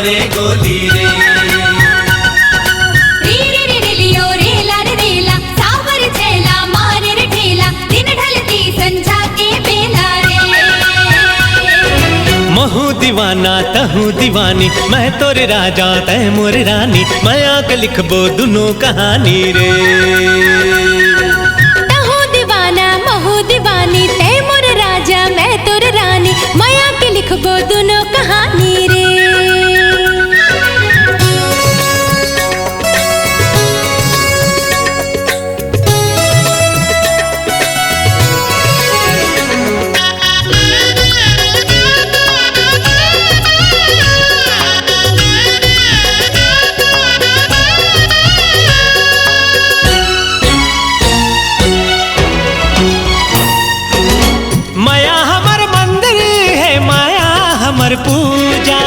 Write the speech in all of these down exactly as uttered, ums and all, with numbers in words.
रे गोली रे। रे रे रे रे लियो रे ला रे रे ला, सावर छैला मारे रे ठेला, दिन ढलती संझा के बेला रे। महू दीवाना तहू दीवानी, मैं तोर राजा तै मोर रानी, मया के लिखबो दुनो कहानी रे। तहू दीवाना महू दीवानी, तै मोर राजा मैं तोर रानी, मया के लिखबो दुनो कहानी रे। मया हमर मंदिर हे, मया हमर पूजा,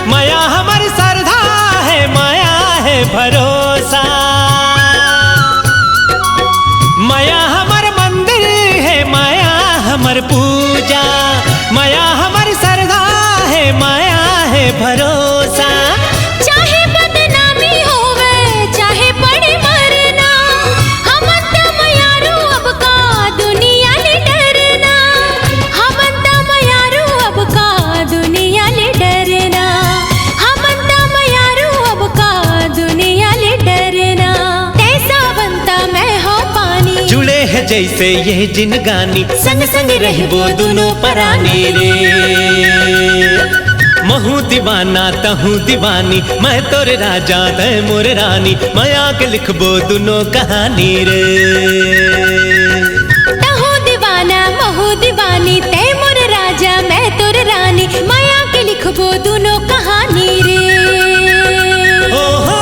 मया हमर श्रद्धा हे, मया हे भरोसा। मया हमर मंदिर हे, मया हमर पूजा, मया हमर श्रद्धा हे, मया हे भरोसा। चाहे बदनामी होवे, चाहे पड़े मरना, हमन त मयारू अब का दुनिया ले डरना। हमन त मयारू अब का दुनिया ले डरना। हमन त मयारू अब का दुनिया ले डरना। तै सावन त मैं हो पानी। जुड़े हे जैसे ये जिनगानी, संग संग रहबो दुनो परानी रे। महू दीवाना तहू दीवानी, मैं तोर राजा तै मोर रानी, मया के लिखबो दुनो कहानी रे। तहू दीवाना महू दीवानी, तै मोर राजा मैं तोर रानी, मया के लिखबो दुनो कहानी रे। ओ हो।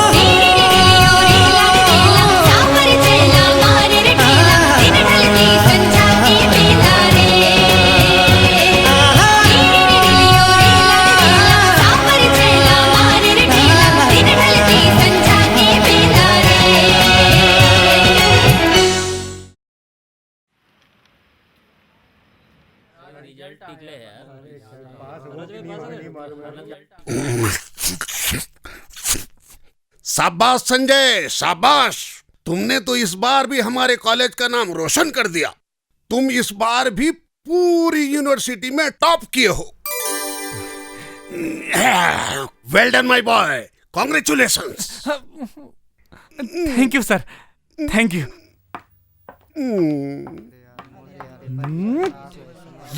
रिजल्ट निकले यार। शाबाश संजय, शाबाश। तुमने तो इस बार भी हमारे कॉलेज का नाम रोशन कर दिया। तुम इस बार भी पूरी यूनिवर्सिटी में टॉप किए हो। Well done my boy, congratulations। Thank you sir, thank you।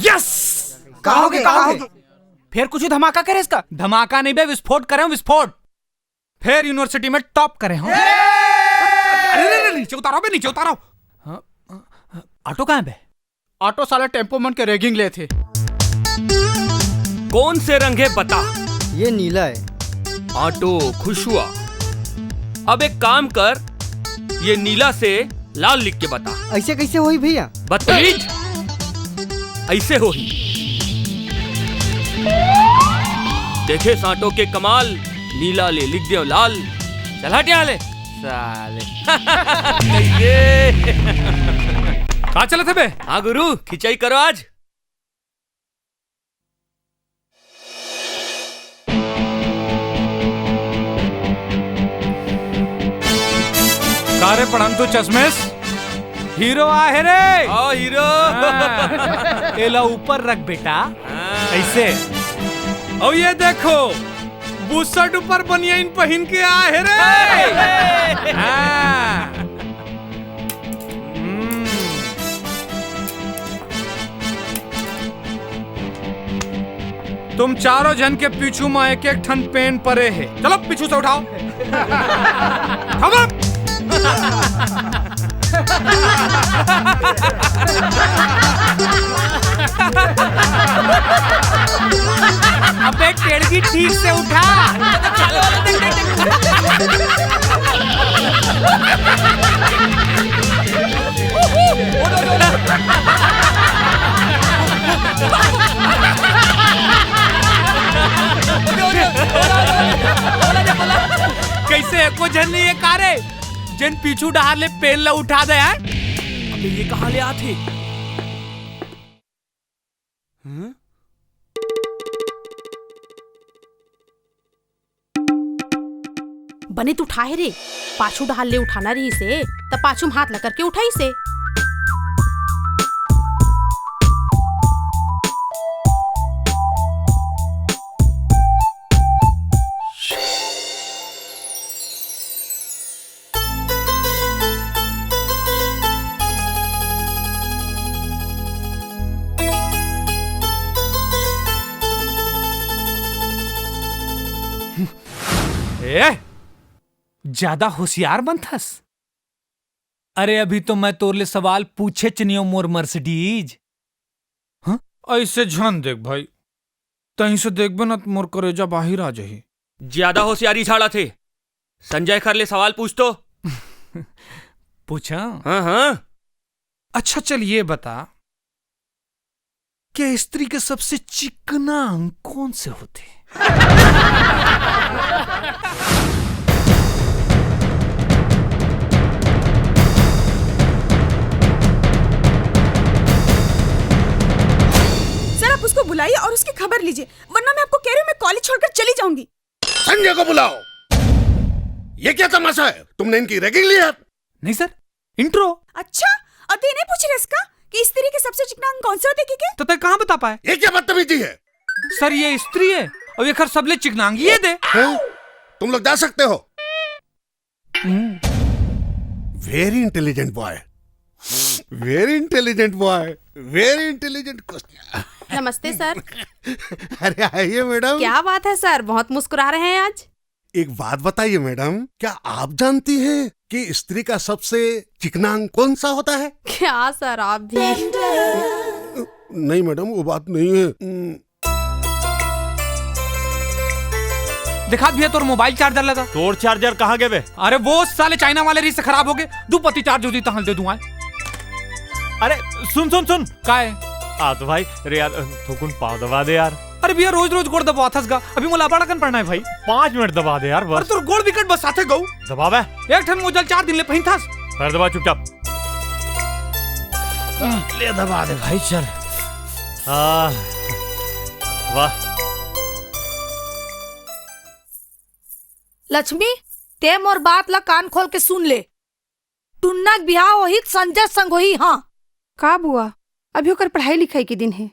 Yes। का हो गे, का हो गे? फेर कुछु धमाका करे इसका? धमाका नहीं बे, विस्फोट करे हूँ, विस्फोट। फेर यूनिवर्सिटी में टॉप करे हूँ। अरे, अरे, अरे, नीचे उतारो बे, नीचे उतारो। हाँ, हाँ, हाँ, ऑटो कहाँ है बे? ऑटो साला टेम्पो मन के रैगिंग लेथे। कौन से रंग है बता? ये नीला है। ऑटो खुश हुआ। अब एक काम कर, ये नीला से लाल लिख के बता। ऐसे कैसे होही भैया? बदतमीज, ऐसे होही। देखे ऑटो के कमाल, नीला ले लिख दे लाल। चल हट यहाँ ले, साले। ये। का चलत हे बे? हाँ गुरु, खिंचाई करो आज। का रे पढ़ंतू चश्मेश, हीरो आहे रे। हाँ, हीरो। हाँ, एला ऊपर रख बेटा। हाँ। ऐसे। अउ ये देखो, बुशर्ट ऊपर बनियाइन पहिन के आहे रे। हाँ। हम्म। तुम चारों झन के पीछू म एक एक ठन पेन परे हे। चलो पीछू से उठाओ। उठाओ। अबे टेड़गी ठीक से उठा। कैसे एको झन नहीं हे का रे, जेन पीछू डहार ले पेन ला उठा दे, हैं? अबे ये कहाँ ले आथे? हम्म? बने तो उठाए रे, पाछू डहार ले उठाना रहिसे, त पाछू म हाथ ला करके उठाइसे। ए, ज्यादा होशियार बनथस। अरे, अभी तो मैं तोर ले सवाल पूछेच नइ हों, मोर मर्सिडीज। हाँ? अइसे झन देख भाई, तहीं से देखबे ना त मोर करेजा बाहिर आ जाही। ज्यादा होशियारी झाड़त हे। संजय कर ले सवाल पूछ तो। पूछा? हाँ, हाँ। अच्छा, चल ये बता, कि स्त्री के सबसे चिकना अंग कौन से होथे? सर, आप उसको बुलाइए और उसकी खबर लीजिए, वरना मैं आपको कह रही हूँ, मैं कॉलेज छोड़कर चली जाऊंगी। संजय को बुलाओ। ये क्या तमाशा है? तुमने इनकी रैगिंग ली है? नहीं सर, इंट्रो। अच्छा, और तैं नहीं पूछ रहे इसका कि स्त्री के सबसे चिकना अंग कौन से होथे, ठीक है? तो तैं कहाँ बता पाए? ये क्या बदतमीजी है? सर, ये स्त्री है और एकर सबले चिकना अंग ये दे। हैं? तुम लोग जा सकते हो। हम्म। Very intelligent boy, very intelligent boy, very intelligent question। नमस्ते सर। अरे आइए मैडम। क्या बात है सर, बहुत मुस्कुरा रहे हैं आज। एक बात बताइए मैडम, क्या आप जानती हैं कि स्त्री का सबसे चिकना अंग कौन सा होता है? क्या सर, आप भी? नहीं मैडम, वो बात नहीं है। हम्म। दिखा भैया, तोर मोबाइल चार्जर लगा। तोर चार्जर कहाँ गे बे? अरे वो साले चाइना वाले री से खराब हो गए, दू पत्ती चार्ज होती तहन दे दूं आज। अरे सुन सुन सुन। काय? आ तो भाई, अरे यार, थोकुन पाँव दबा दे यार। अरे भैया, रोज रोज गोड़ दबावथस गा, अभी मोला अबाड़ा कन पड़ना है भाई। पाँच मिनट दबा दे यार बस। अरे तोर गोड़ विकट बस आथे गऊ। दबा बे। एक ठन मोजल चार दिन ले पहिनथस। पैर दबा चुपचाप। ले दबा दे भाई, चल। आ, वाह। लक्ष्मी, तैं मोर बात ला कान खोल के सुन ले। टुन्ना के बिहाव होही त संजय संग होही, हाँ। का बुआ, अभी ओकर पढ़ाई लिखाई के दिन हे,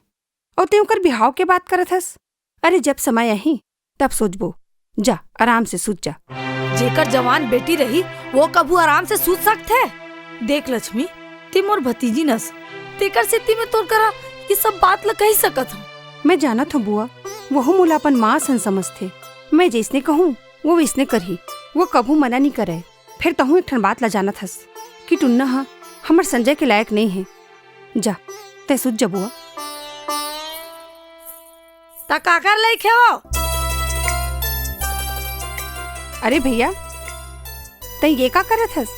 अउ तैं ओकर बिहाव के बात करत हस? अरे, जब समय आही, तब सोचबो। जा, आराम से सुत जा। जेकर जवान बेटी रही, वो कभू आराम से सुत सकथे? देख लक्ष्मी, तैं मोर भतीजी नस, तेकर सेती मैं तोर करा ये सब बात ल कहि सकत हूँ। मैं जानत हूँ बुआ, वहू मोला अपन माँ सन समझथे। मैं जइसने कहूँ, वो वइसने करही। वो कभू मना नइ करय। फेर तहूँ एक ठन बात ला जानत हस कि टुन्ना ह हमर संजय के लायक नइ हे। जा, तैं सुत जा बुआ। त काकर लइक हे वो? अरे भैया, तैं ये का करत हस?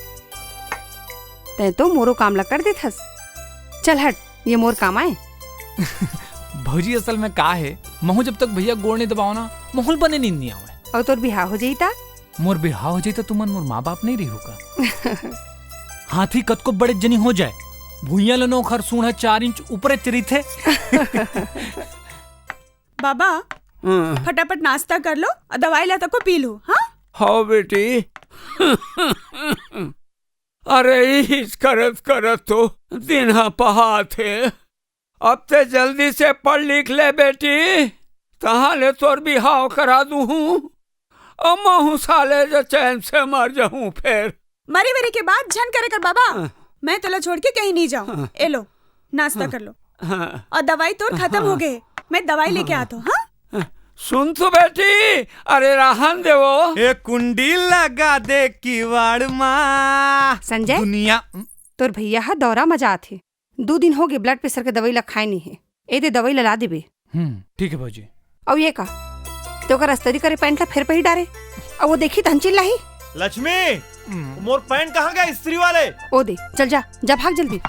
तैं तो मोरो काम ला कर देत हस। चल हट, ये मोर काम आय। भौजी, असल में का हे, महूँ जब तक भैया गोड़ नइ दबावँव ना, महूँ ल बने नींद नइ आवय। अउ तोर बिहाव हो जाही त? मोर बिहाव हो जाही त तुमन मोर माँ बाप नइ रहिहू का? हाथी कतको बड़े जनी हो जाय, भुइयां ले नोक हर सूंढ़ ह चार इंच ऊपरेच रहिथे। बाबा, हाँ। फटाफट नाश्ता कर लो अउ दवाई ला तको पी लो, हाँ? हव बेटी। अरे, इस करत करत तो दिन ह पहात हे। अब तैं जल्दी से पढ़ लिख ले बेटी, तहाँ ले तोर बिहाव करा दूहूँ। अउ महूँ साले जो चैन से मर जाहूँ फेर। मरे वरे के बात झन करे कर बाबा, हाँ। मैं तोला छोड़ के कहीं नइ जावँव। हाँ। ए लो, नाश्ता हाँ। कर लो। हाँ। अउ दवाई तोर खतम हाँ। हो गे, मैं दवाई लेके हाँ। आत हँव, हाँ? हाँ। सुन तो बेटी, अरे रहन दे वो। ए कुंडी लगा दे किवाड़ मा। संजय, दुनिया तोर भैया ह दौरा म जात हे। दू दिन हो गे blood pressure के दवाई ला खाए नइ हे। ए दे दवाई ला ला देबे। हम्म, ठीक हे भौजी। अउ ये का? तैं ओकर अस्तरी करे पैंट ला फेर पहिर डारे। अउ वो देखही तहन चिल्लाही। लक्ष्मी, हम्म। मोर पैंट कहाँ गे इस्त्री वाले? ओ दे, चल जा, जा भाग जल्दी।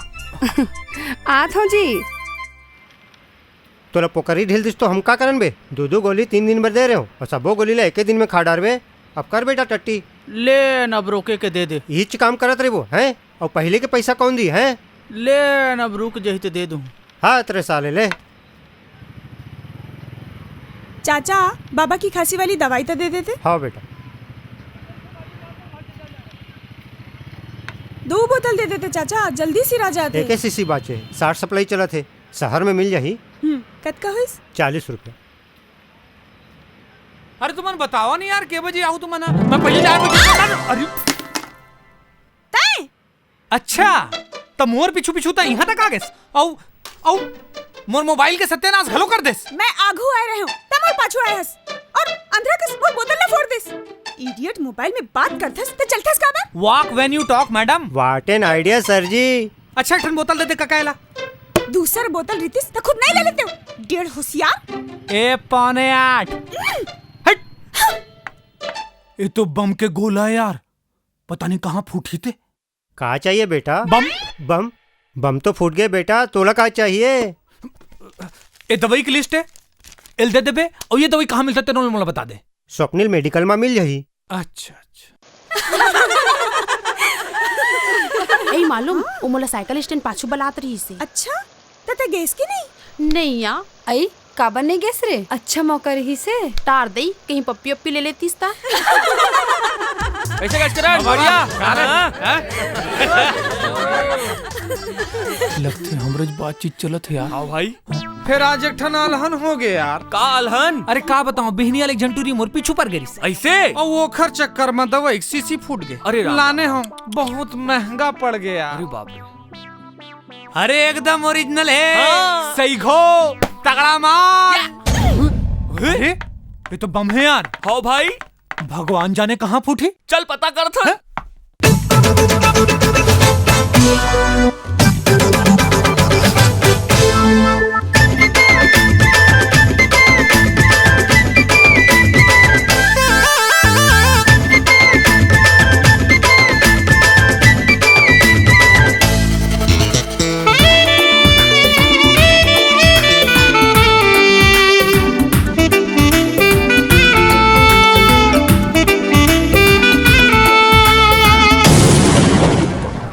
आत हँव जी। तोला पोकरी ढील दिस तो हम का करन बे? दू दू गोली तीन दिन बर दे रहेंव अउ सबो गोली ला एके दिन में खा डारबे। अब कर बेटा टट्टी। ले न, अब रोके के दे दे। इहीच काम करत रहिबो, हैं? अउ पहिले के पइसा कौन दिही, हैं? ले न, अब रुक जाही त दे दूँ। हाँ, तेरे साले ले। चाचा, बाबा की खांसी वाली दवाई तो दे देते। हाँ बेटा। दो बोतल दे देते चाचा, जल्दी सिरा जाते। एके सीसी बाचे, साठ सप्लाई चलत हे, शहर में मिल जाही। हम्म, कतका होइस? चालीस रुपया। अरे तुमन बतावा नहीं यार, के बजे आऊ तुमन? मैं पहले चार बजे, अरे तैं? अच्छा, त मोर पीछू पीछू त यहाँ तक आ गेस। अउ, अउ, मोर मोबाइल के सत्यानाश घलो कर देस। मैं आघू आए रहे हूँ, त मोर पाछू आए हस। और अंधरा कस मोर बोतल ला फोड़ देस। इडियट, मोबाइल में बात करथस, त चलथस काबर? Walk when you talk, madam। What an idea, sir जी। अच्छा, एक ठन बोतल दे दे, कका एला। दूसर बोतल रितिस, त खुद नहीं ले लेते हो। डेढ़ होशियार। ए, पौने आठ। हट। ये तो बम के गोला है यार, पता नहीं कहाँ फूटी थे। का चाहिए बेटा? बम। बम? बम तो फूट गए बेटा, तोला का चाहिए? ए दवाई की लिस्ट है, एल दे देबे, और ये दवाई कहाँ मिलता तेरे मोला बता दे। स्वप्निल मेडिकल में मिल जाही। अच्छा, अच्छा। ए मालूम, वो मोला साइकिल स्टैंड पाछू बलात रही से। अच्छा, त तैं गेस की नहीं? नहीं या। अई, काबर नहीं गेस रे? अच्छा मौका रही से। टार दई, कहीं पप्पी वप्पी ले लेतीस ता। कैसे गजकरण? बढ़िया। हाँ, हाँ। लगथे हमरेच बातचीत चलत हे यार। हाँ भाई। फिर आज एक ठन अलहन हो गए यार। का अलहन? अरे का बताऊं, बिहनी वाले एक झन टूरी मोर पीछू पर गिरिस। ऐसे? और वो ओखर चक्कर में दवाई के सीसी फूट गए। अरे राम। लाने हम बहुत महंगा पड़ गया यार। अरे बाप रे। अरे एकदम ओरिजिनल है। हाँ। सही घो, तगड़ा माल। अरे, ये तो बम है यार। हाँ भाई। भगवान जाने कहाँ फूटी। चल पता करथन। हैं?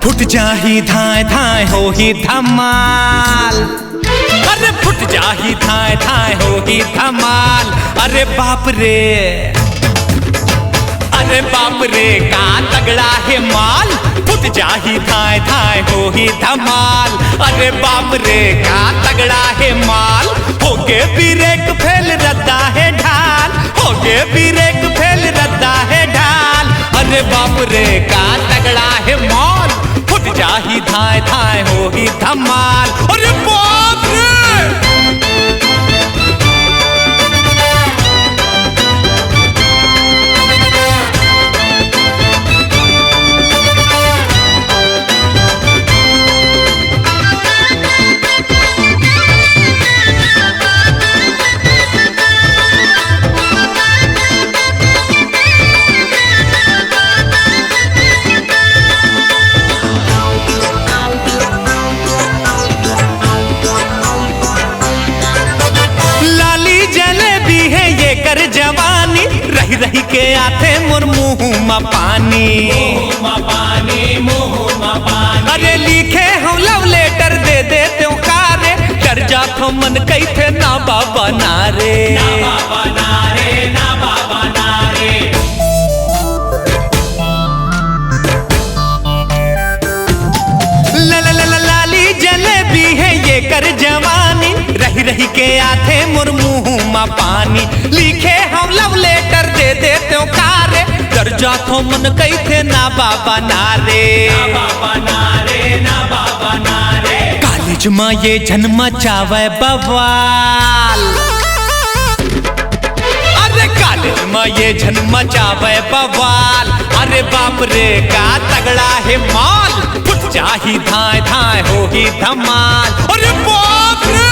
फुट जाही धाय धाय होही धमाल। अरे फुट जाही धाय धाय होही धमाल। अरे बाप रे, अरे बाप रे का तगड़ा हे माल। फुट जाही धाय धाय होही धमाल। अरे बाप रे का तगड़ा हे माल। होगे ब्रेक फेल रद्दा हे ढाल। होगे ब्रेक फेल रद्दा हे ढाल। अरे बाप रे का तगड़ा हे माल। फुट जाही धाय धाय होही धमाल। अरे बाप रे। लाली जलेबी हे येकर जवानी, रहि रहि के आथे मोर मुंह म पानी। अरे लिखे हंव love letter दे दे तेंव का रे, डर जाथंव मन कहिथे ना बाबा ना रे। ला ला ला ला लाली जलेबी हे येकर जवानी, रहि रहि के आथे मोर मुंह म पानी। लिखे हंव love letter दे दे तेंव का रे, डर जाथंव मन कहिथे ना बाबा ना रे। कॉलेज म ये झन मचावय बवाल। अरे कॉलेज म ये झन मचावय बवाल। अरे बाप रे का तगड़ा हे माल। फुट जाही धाय धाय होही धमाल। अरे बाप रे।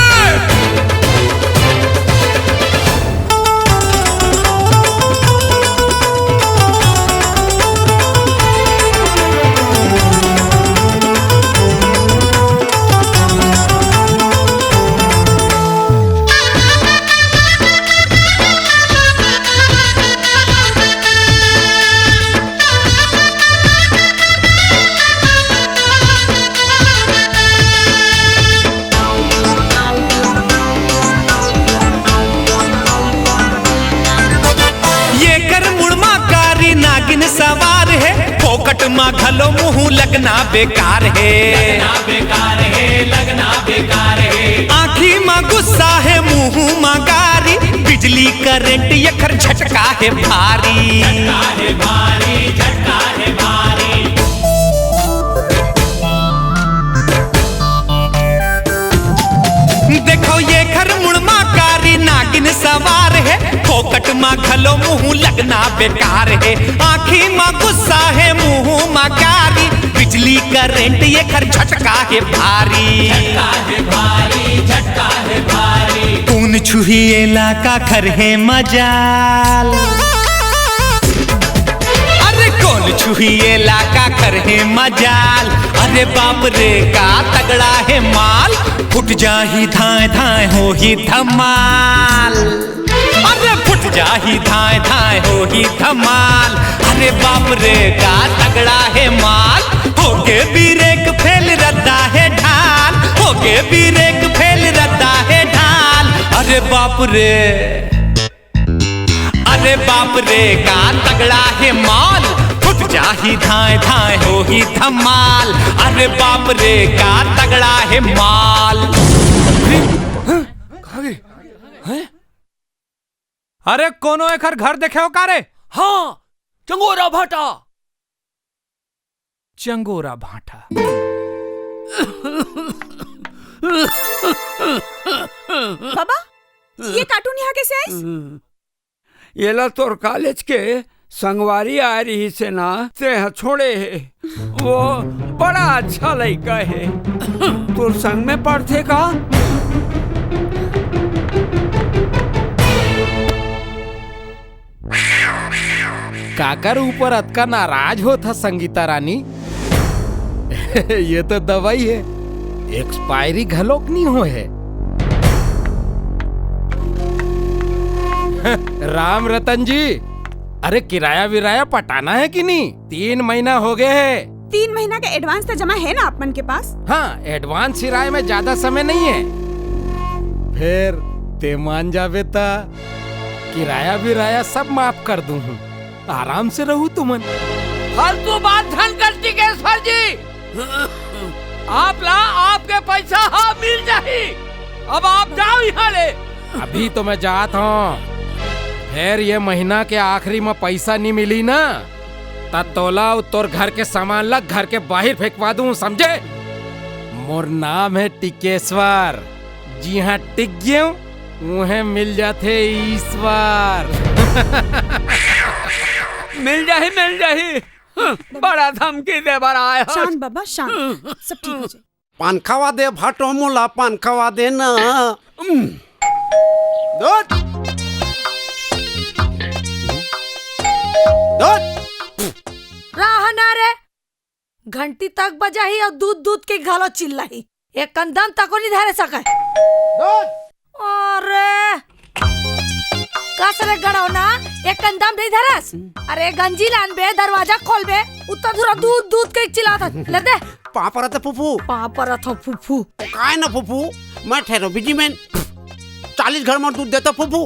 मा घलो मुंह लगना बेकार हे। लगना बेकार हे, लगना बेकार हे। आँखी मा गुस्सा हे, मुंह मा गारी, बिजली करंट एखर झटका हे भारी। झटका हे भारी, झटका हे भारी। देखो एखर मुड़ मा कारी नागिन सवार हे, फोकट मा घलो मुंह लगना बेकार हे। आँखी मा गुस्सा हे, मुंह मा कारी, बिजली करंट एखर झटका हे भारी। झटका हे भारी, झटका हे भारी। कोन छुही एला काखर हे मजाल। अरे कोन छुही एला काखर हे मजाल। अरे बाप रे का तगड़ा हे माल। फुट जाही धाय धाय होही धमाल। अरे फुट जाही धाय धाय होही धमाल। अरे बाप रे का तगड़ा हे माल। होगे ब्रेक फेल रद्दा हे ढाल। होगे ब्रेक फेल रद्दा हे ढाल। अरे बाप रे। अरे बाप रे का तगड़ा हे माल। फुट जाही धाय धाय होही धमाल। अरे बाप रे का तगड़ा हे माल। अरे कोनो एखर घर देखे हो का रे? हाँ, चंगोरा भाटा। चंगोरा भाटा। बाबा, ये कार्टून यहाँ कैसे आइस? एला तोर कॉलेज के संगवारी आय रिहिस हे ना, तेह छोड़े हे। वो बड़ा अच्छा लइका हे। तोर संग में पढ़थे का? काकर ऊपर अतका नाराज होत ह संगीता रानी? ये तो दवाई हे, एक्सपायरी घलोक नी होय हे। राम रतन जी, अरे किराया विराया पटाना हे कि नी? तीन महीना होगे हे। तीन महीना के एडवांस त जमा हे ना आप मन के पास? हाँ, एडवांस सिराय में ज्यादा समय नहीं हे। फेर ते मान जाबे त किराया विराया सब माफ कर दूं हूँ। आराम से रहू तुमन। फालतू बात झन कर टिकेश्वर जी। आप ला आपके पैसा हा मिल जाही। अब आप जाओ यहाँ ले। अभी तो मैं जात हूँ, फेर ये महीना के आखिरी में पैसा नी मिली ना, त तोला अउ तोर घर के सामान ला घर के बाहिर फेंकवा दूं, समझे? मोर नाम हे टिकेश्वर। जिहाँ टिक गेंव, उहें मिल जाथे ईश्वर। मिल जाही, मिल जाही। हम्म, बड़ा धमकी दे बर आय हस। शांत बाबा, शांत। सब ठीक हो जाए। पान खवा दे भाटो मोला, पान खवा दे ना। हम्म। दूध। दूध। रहा ना रे, घंटी तक बजाही अउ दूध दूध के घलो चिल्लाही। एक कन दम तको नहीं धरे सके। दूध। अरे कस रे गड़ौना, एक कन दम नहीं धरस। अरे गंजी लानबे, दरवाजा खोलबे, उत्ता धुरा दूध दूध के चिल्लात हस। ले दे। पाँव परत हँव फूफू। पाँव परत हँव फूफू। काय ना फूफू, मैं ठहरो बिजी मैन। चालीस घर में दूध देता फूफू।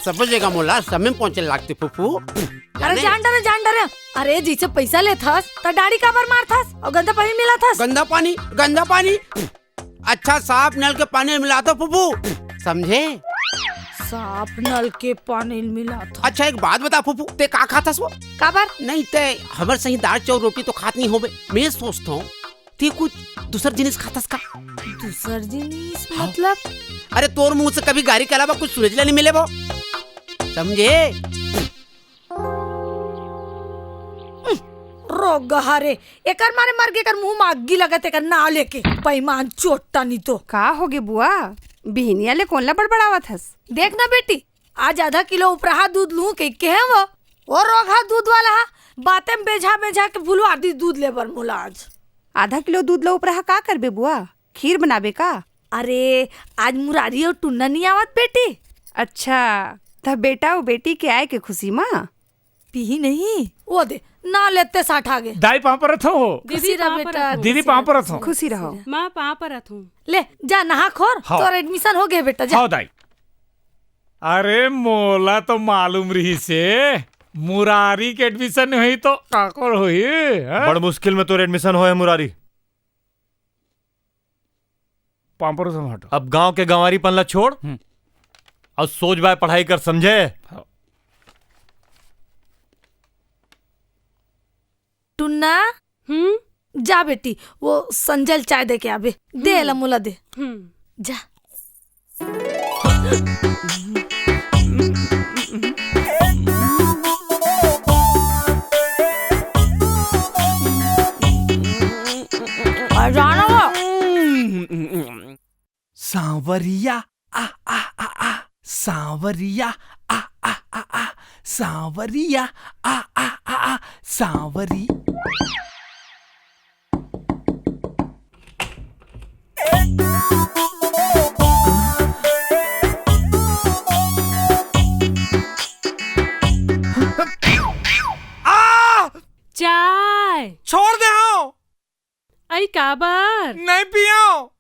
सब जगह मोला समय में पहुँचे लागथे फूफू। अरे जान डरे, जान डरे। अरे जइसे पैसा लेथस त डाड़ी काबर मारथस अउ गंदा पानी मिलाथस? गंदा पानी, गंदा पानी। अच्छा साफ नल के पानी मिलाथस फूफू, समझे? साफ नल के पानी मिलाथस। अच्छा एक बात बता फूफू, ते का खाथस वो? काबर? नहीं ते हमर सही दाल चाउर रोटी तो खात नहीं होबे। मैं सोचता हूँ ते कुछ दूसर जिनिस खाथस का? दूसर जिनिस हाँ। मतलब? अरे तोर मुंह से कभी गारी के अलावा कुछ सुने ला नहीं मिले वो, समझे? रोगहा रे, एकर मारे मर गे, एकर मुंह में आगी लगत, एकर नाव लेके। बेईमान चोट्टा नी तो। का होगे बुआ? बिहनिया ले कोन ला बड़बड़ावत हस? देख ना बेटी, आज आधा किलो उपराहा दूध लूं कहिके हे वो। ओ रोगहा दूध वाला हा, बाते में बेझा बेझा के भुलवा दी दूध ले बर मोला आज। आधा किलो दूध ला उपराहा का करबे बुआ? खीर बनाबे का? अरे, आज मुरारी अउ टुन्ना नी आवत बेटी? अच्छा, त बेटा अउ बेटी के आय के खुशी मा? पीही नहीं, वो दे, ना लेते साठ आगे। दाई पाँव परत हँव। दीदी खुशी रह पाँव बेटा, परत हँव। दीदी खुशी पाँव रह। परत हँव। खुशी रहो। माँ पाँव परत हँव। ले, जा नहा खोर, हाँ। तोर एडमिशन हो गए बेटा, जा। हाँ दाई। अरे मोला तो मालूम रहिसे, मुरारी के admission होही तो काकर होही, हाँ? बड़ मुश्किल में तोर admission होय हे, मुरारी। पांव परो से हटो। अब गांव के गंवारीपन ला छोड़, हम्म। अउ सोझ बाय पढ़ाई कर, समझे? हाँ। टुन्ना, हम्म? जा बेटी, वो संजय ल चाय दे के आबे। दे हम्म। ला मोला दे। हम्म। जा। आ जाना वो। सांवरिया, आ, आ, आ, आ, सांवरिया, आ, आ, आ, आ, सांवरिया, आ, आ, आ, आ, सांवरी। आ! चाय। छोड़ दे हो। अई काबर? नहीं पियो।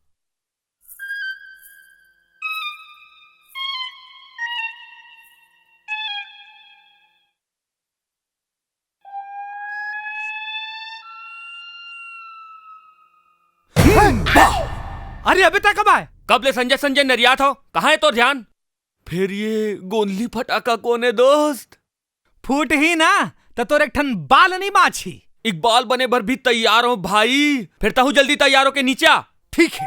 अरे, अबे तक कब आए? कब ले संजय, संजय नरियात हो? कहाँ है तोर ध्यान? फिर ये गोंदली फटाका कौन है, दोस्त? फूटही ना, त तोर एक ठन बाल नहीं बाचही। इकबाल बने बर भी तैयार हो भाई, फिर तहू जल्दी तैयार होके नीचे आ। ठीक है।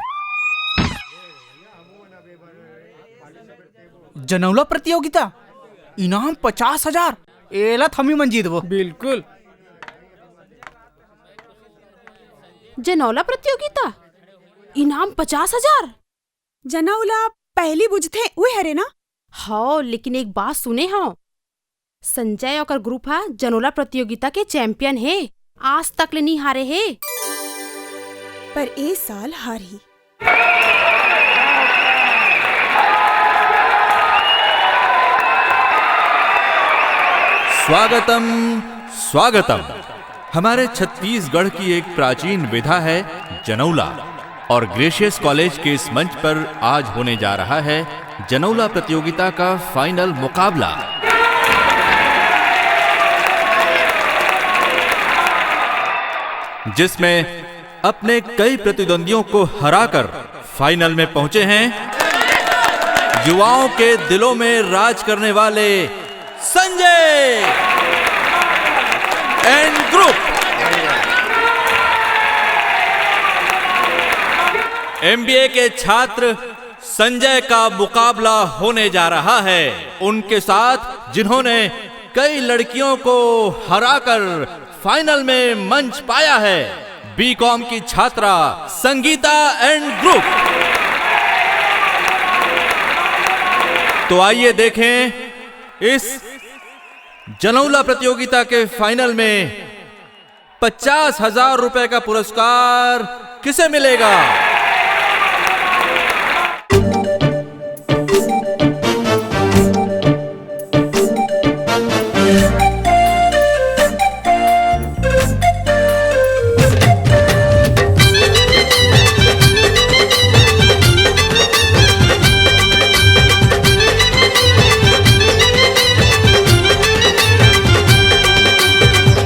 जनौला प्रतियोगिता, इनाम पचास हजार। एला थमी मन जीतबो। बिल्कुल। जनौला प्रतियोगिता, इनाम पचास हजार। जनौला पहली बुझथे, उहे हरे ना? हव, लेकिन एक बात सुने हव, संजय ओकर group ह जनौला प्रतियोगिता के champion हे, आज तक ले नी हारे हे। पर ए साल हारही। स्वागतम, स्वागतम। हमारे छत्तीसगढ़ की एक प्राचीन विधा है जनौला, और ग्रेशियस कॉलेज के इस मंच पर आज होने जा रहा है जनौला प्रतियोगिता का final मुकाबला, जिसमें अपने कई प्रतिद्वंदियों को हराकर final में पहुंचे हैं युवाओं के दिलों में राज करने वाले संजय and group। एमबीए के छात्र संजय का मुकाबला होने जा रहा है उनके साथ, जिन्होंने कई लड़कियों को हराकर final में मंच पाया है, बीकॉम की छात्रा संगीता and group। तो आइए देखें इस जनौला प्रतियोगिता के final में पचास हजार रुपए का पुरस्कार किसे मिलेगा।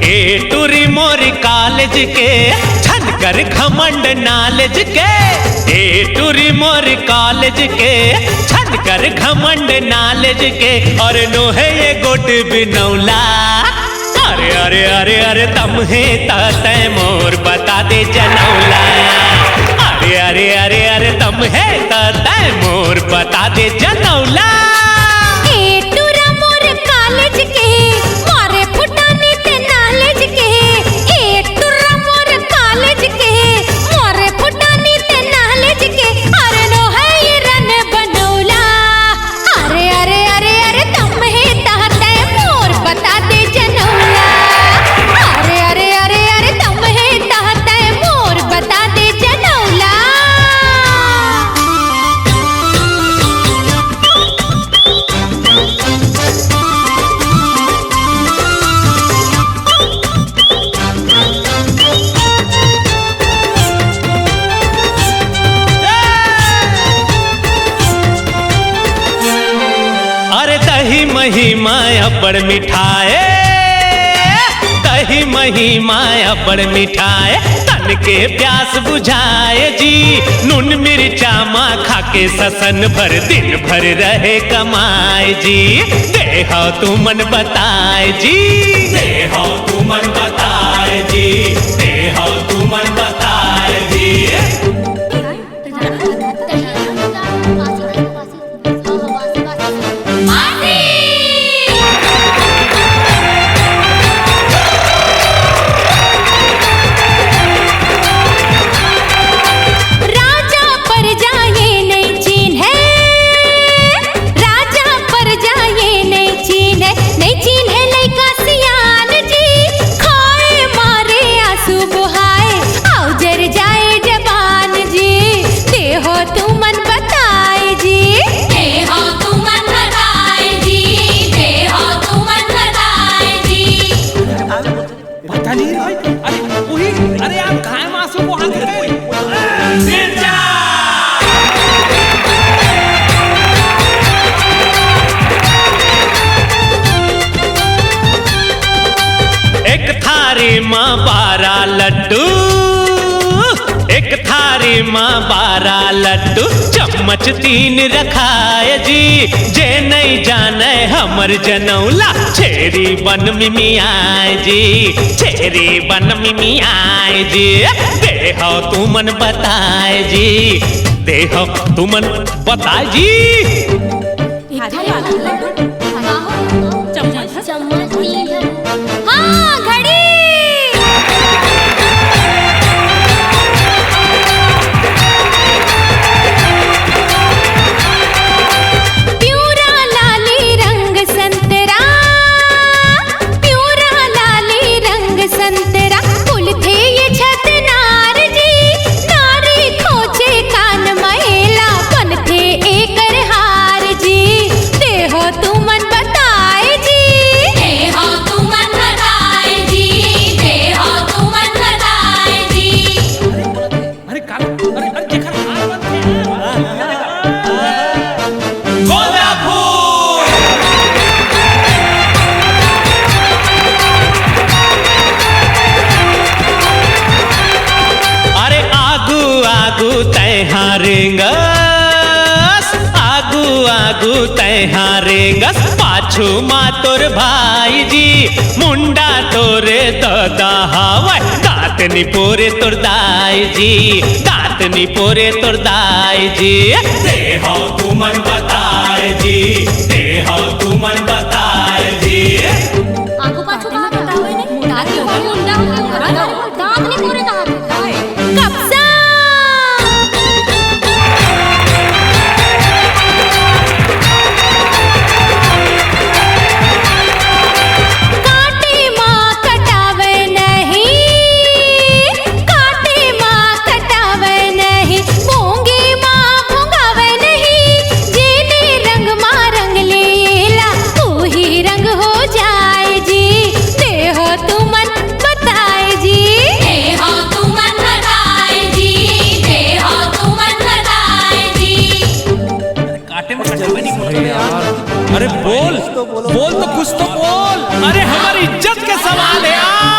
ए टुरी मोरी कॉलेज के, झनकर घमंड नॉलेज के। ए टुरी मोरी कॉलेज के, झनकर घमंड नॉलेज के। और नोहे ये गोट बिनौला। अरे, अरे, अरे, अरे, तम हे त तै मोर बता दे जनौला। अरे, अरे, अरे, अरे, तम हे त तै मोर बता दे जनौला। ए टुरा मोर कॉलेज के, मारे फुटानी ते नॉलेज के। ए टुरा मोर कॉलेज के, मारे फुटानी ते नॉलेज के। अरे नोहे ये रन बनौला। अरे, अरे, अरे, अरे, तम हे त तै मोर बता दे जनौला। अरे, अरे, अरे, अरे, तम हे त तै मोर बता दे जनौला। अरे दही मही माय अब्बड़ मिठाए, महिमा अब्बड़ मिठाय, तन के प्यास बुझाय जी। नून मिर्चा मा खाके ससन भर, दिन भर रहे कमाय जी। देहव तुमन बताय जी, देहव तुमन बताय जी, देहव तुमन बताय जी। राजा परजा ये नइ चिन्हे, राजा परजा ये नइ चिन्हे, नइ चिन्हे लइका सियान जी। खाए मारे आंसू बोहाए, अउ जर जाए जबान जी। देहव तुमन बताय जी, देहव तुमन बताय जी, देहव तुमन बताय जी। पता नहीं भाई, अरे वही, अरे यार, खाए मासू को हाथ दे। एक थारी मा बारा लड्डू, एक थारी मा बारा लड्डू, चम्मच तीन रखाय जी। जे नइ जानय हमर जनौला, छेरी बन मिमियाय जी, छेरी बन मिमियाय जी। देहव तुमन बताय जी, देहव तुमन बताय जी। चम्मच। चम्मच तीन। हाँ, घड़ी। पिवरा लाली रंग संतरा, पिवरा लाली रंग संतरा, फूलथे ये छतनार जी। नारी खोजे कान म एला, बनथे एकर हार जी। देहव तुमन बताय जी, देहव तुमन बताय जी, देहव तुमन बताय जी। अरे का, अरे, अरे, जेकर हार बनथे, गोंदा फूल। अरे आगू आगू तैं हा रेंगस, आगू आगू तैं हा रेंगस, पाछू मा तोर भाई जी। मुंडा तोरे ददा हावय, दांत निपोरे तोर दाई जी, दांत निपोरे तोर दाई जी। देहव तुमन बताय जी, देहव तुमन बताय जी। आगू पाछू का बतावे नहीं? दांत निपोरे कहाथे। कपसा। कांटी मा कटावे नहीं, कांटी मा कटावे नहीं, भोंगी मा भोंगावे नहीं। जेने रंग मा रंग लेला, उही रंग हो जाय जी। देहव तुमन बताय जी, देहव तुमन बताय जी, देहव तुमन बताय जी। काटे में कटावे नहीं बोलते यार। अरे बोल, बोल तो कुछ तो बोल। अरे हमारी इज्जत के सवाल है यार।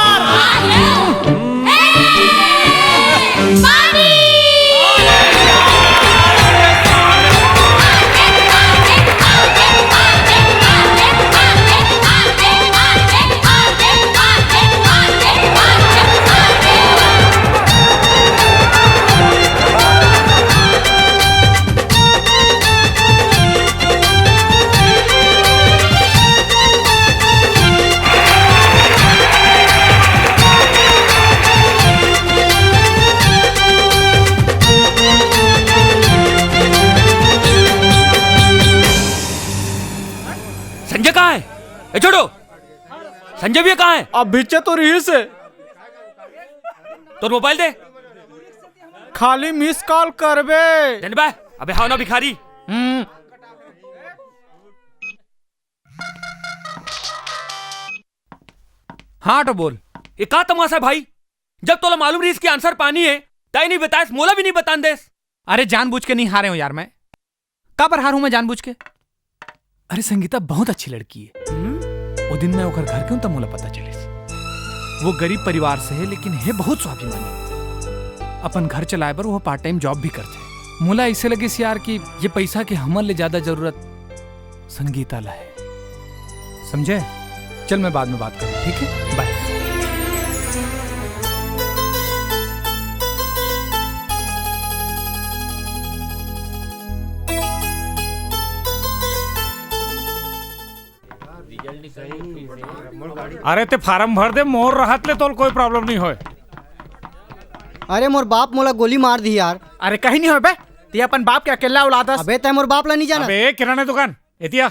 संजय कहाँ है? ए छोटू, संजय भैया कहाँ है? अब पीछे तो रहिस हे। तोर मोबाइल दे। खाली मिस कॉल करबे। देन बे, अबे हाव ना भिखारी। हम्म। हाँ तो बोल। ये का तमाशा है भाई? जब तोला मालूम रहिस कि आंसर पानी है, तैं नहीं बतायस, मोला भी नहीं बतान देस। अरे जानबूझ के नहीं हारे हूँ यार मैं। काबर हारूं मैं जानबूझ के? अरे संगीता बहुत अच्छी लड़की है। हम्म? वो दिन मैं ओकर घर के हूं तब मोला पता चलिस। वो गरीब परिवार से हे, लेकिन हे बहुत स्वाभिमानी। अपन घर चलाए बर वो पार्ट टाइम जॉब भी करथे। मोला ऐसे लगे यार कि ये पैसा के हमर ले ज्यादा जरूरत संगीता ला हे। समझे? चल, मैं बाद में बात करूँ, ठीक है? बाय। अरे ते फार्म भर दे, मोर रहत ले तोल कोई प्रॉब्लम नहीं होय। अरे मोर बाप मोला गोली मार दी यार। अरे कहीं नहीं होय बे, ते अपन बाप के अकेला औलाद हस। अबे ते मोर बाप ला नहीं जाना। अबे किराना दुकान, एतिया।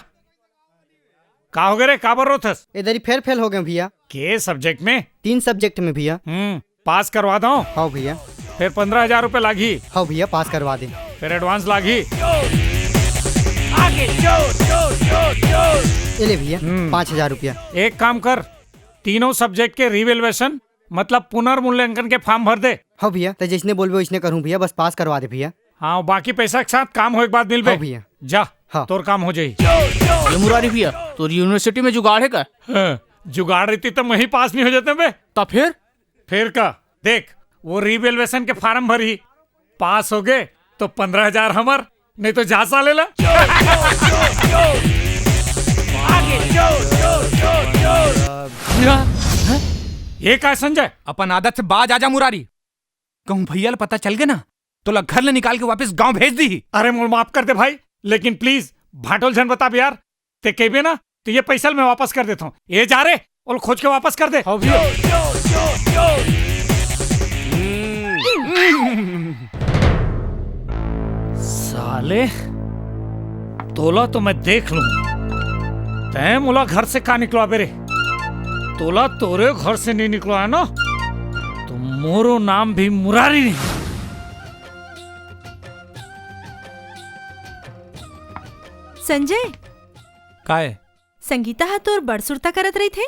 का हो गए रे, का बर रोथस? इधर ही फेर फेल हो गए भैया। के सब्जेक्ट में? तीन सब्जेक्ट में भैया। हम्म, पास करवा दो। हाँ भैया। फिर पंद्रह हजार रुपए लागी। हाँ भैया, पास करवा दे। फिर एडवांस लागी। आगे जोर, जोर, जोर, जोर। ये ले भैया, हम्म। पाँच हजार रुपया। एक काम कर, तीनों सब्जेक्ट के रिवेल्युएशन, मतलब पुनर्मूल्यांकन के फॉर्म भर दे। हाँ भैया, तो जैसने बोलबे वैसने करूँ भैया, बस पास करवा दे भैया। हाँ, बाकी पैसा के साथ काम होए के बाद मिलबे। हाँ भैया। जा, हाँ। तोर काम हो जाई। ये मुरारी भैया, तोर यूनिवर्सिटी में जुगाड़ है का? हाँ, जुगाड़ रहती तो मैं ही पास नहीं हो जाते बे। तो फिर? फिर का? देख, वो रिवेल्युएशन के फॉर्म भरी, पास हो गए तो पंद्रह हजार हमर, नहीं तो जा साले ला। आगे जोर, जोर, जोर, जोर। ये का संजय? अपन आदत से बाज आजा मुरारी। कहूँ भैया ला पता चल गए ना, तो ला घर ले निकाल के वापस गांव भेज दी। अरे मोर माफ कर दे भाई, लेकिन प्लीज भाटोल झन बताबे यार। ते कहबे ना, तो ये पैसा मैं वापस कर देता हूँ। ये जा रे, ओला खोज के वापस कर दे। हाँ भैया। साले, तोला तो मैं देख लूँ। तैं मोला घर से का निकलवाबे रे? तोला तोरे घर से नहीं निकलवाया ना, तो मोरो नाम भी मुरारी नहीं। संजय। काय? संगीता ह तोर बड़ सुरता करत रहिथे।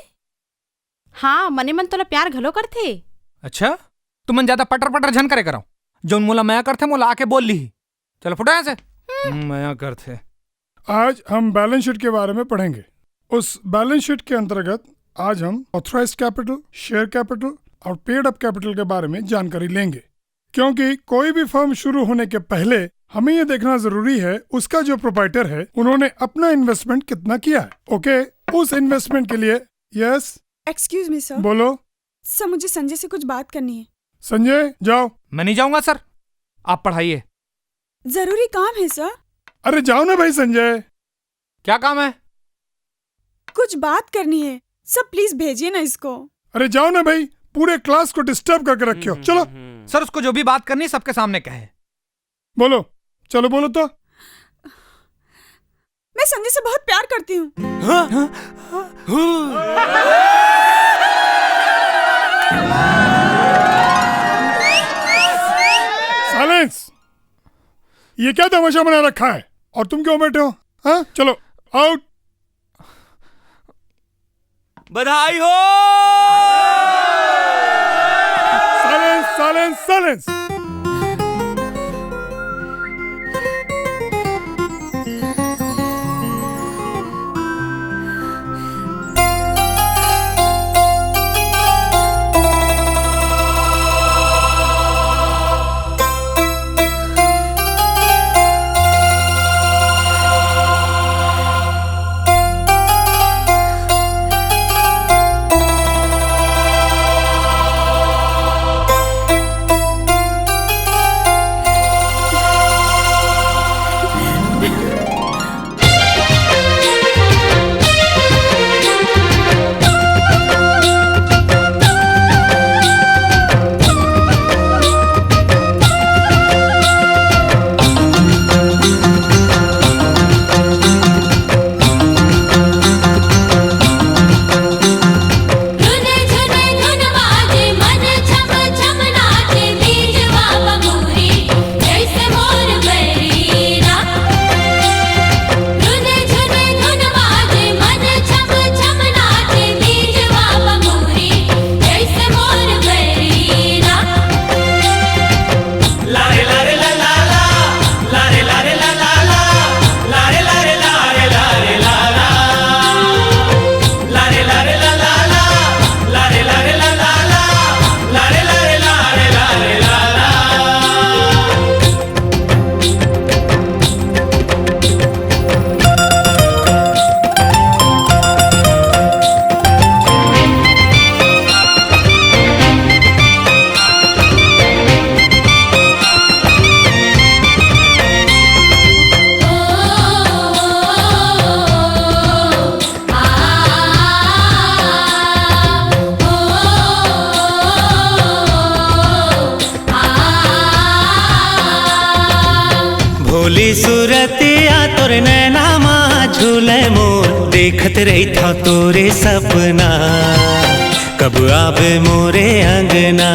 हाँ, मने मन तोला प्यार घलो करथे। अच्छा, तुमन ज्यादा पटर पटर झन करे करव। जौन मोला मया करथे, मोला आके बोल लीही। चलो फुटा यहाँ से। हम्म, मया करथे। आज हम बैलेंस शीट के बारे में पढ़ेंगे। उस बैलेंस शीट के अंतर्गत आज हम ऑथराइज्ड कैपिटल, शेयर कैपिटल और पेड अप कैपिटल के बारे में जानकारी लेंगे, क्योंकि कोई भी फर्म शुरू होने के पहले हमें ये देखना जरूरी है उसका जो प्रोप्राइटर है उन्होंने अपना इन्वेस्टमेंट कितना किया है। ओके, उस इन्वेस्टमेंट के लिए। यस। Excuse me sir. बोलो। सर, मुझे संजय से कुछ बात करनी है। संजय, जाओ। मैं नहीं जाऊंगा सर, आप पढ़ाइए। जरूरी काम है सर। अरे जाओ ना भाई संजय। क्या काम है? कुछ बात करनी है सर, प्लीज भेजिए ना इसको। अरे जाओ ना भाई, पूरे क्लास को डिस्टर्ब करके रखे हो। चलो। सर, उसको जो भी बात करनी है सबके सामने कहे। बोलो, चलो बोलो तो। मैं संजय से बहुत प्यार करती हूँ। साइलेंस। ये क्या तमाशा बना रखा है? और तुम क्यों बैठे हो? हाँ, चलो, आउट। बधाई हो। Silence, silence, silence. ली सूरतिया तोर नैना मा झूले मोर, देखत रहिथव तोरे सपना, कब आबे मोरे अंगना।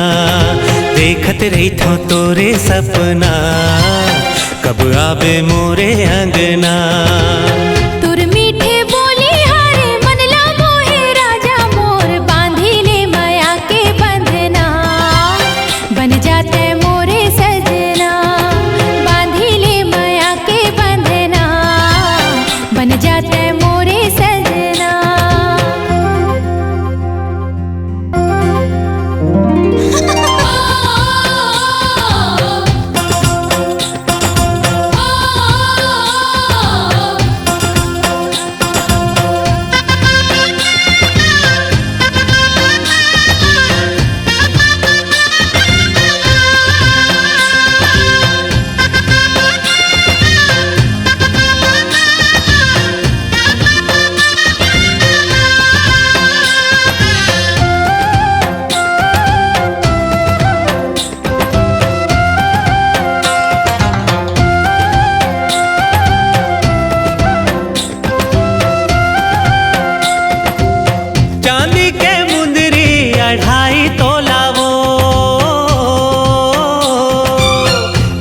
देखत रहिथव तोरे सपना, कब आबे मोरे अंगना। तोर मीठे बोली हरे मन ला मोहे राजा मोर, बांधी ले मया के बंधना, बन जाते मोरे सजना। बांधी ले मया के बंधना, बन जाते मोरे सजना। चांदी के मुंदरी अढ़ाई तोला वो,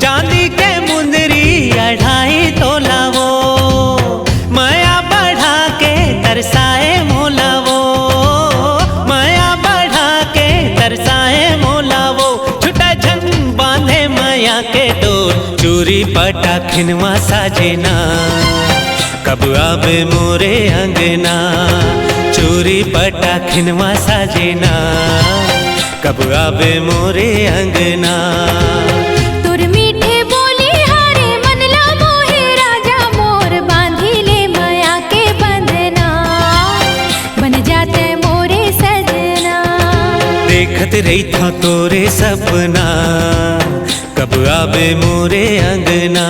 चांदी के मुंदरी अढ़ाई तोला वो, मया बढ़ा के तरसाए मोला वो, मया बढ़ा के तरसाए मोला वो। छुटा झन बांधे मया के डोर, चूरी पटा खिनवा साजना, कब आबे मोरे अंगना। चूरी पटा खिनवा साजना, कब आबे मोरे अंगना। तोर मीठे बोली हरे मन ला मोहे राजा मोर, बांधी ले मया के बंधना, बन जाते मोरे सजना। देखत रहिथव तोरे सपना, कब आबे मोरे अंगना।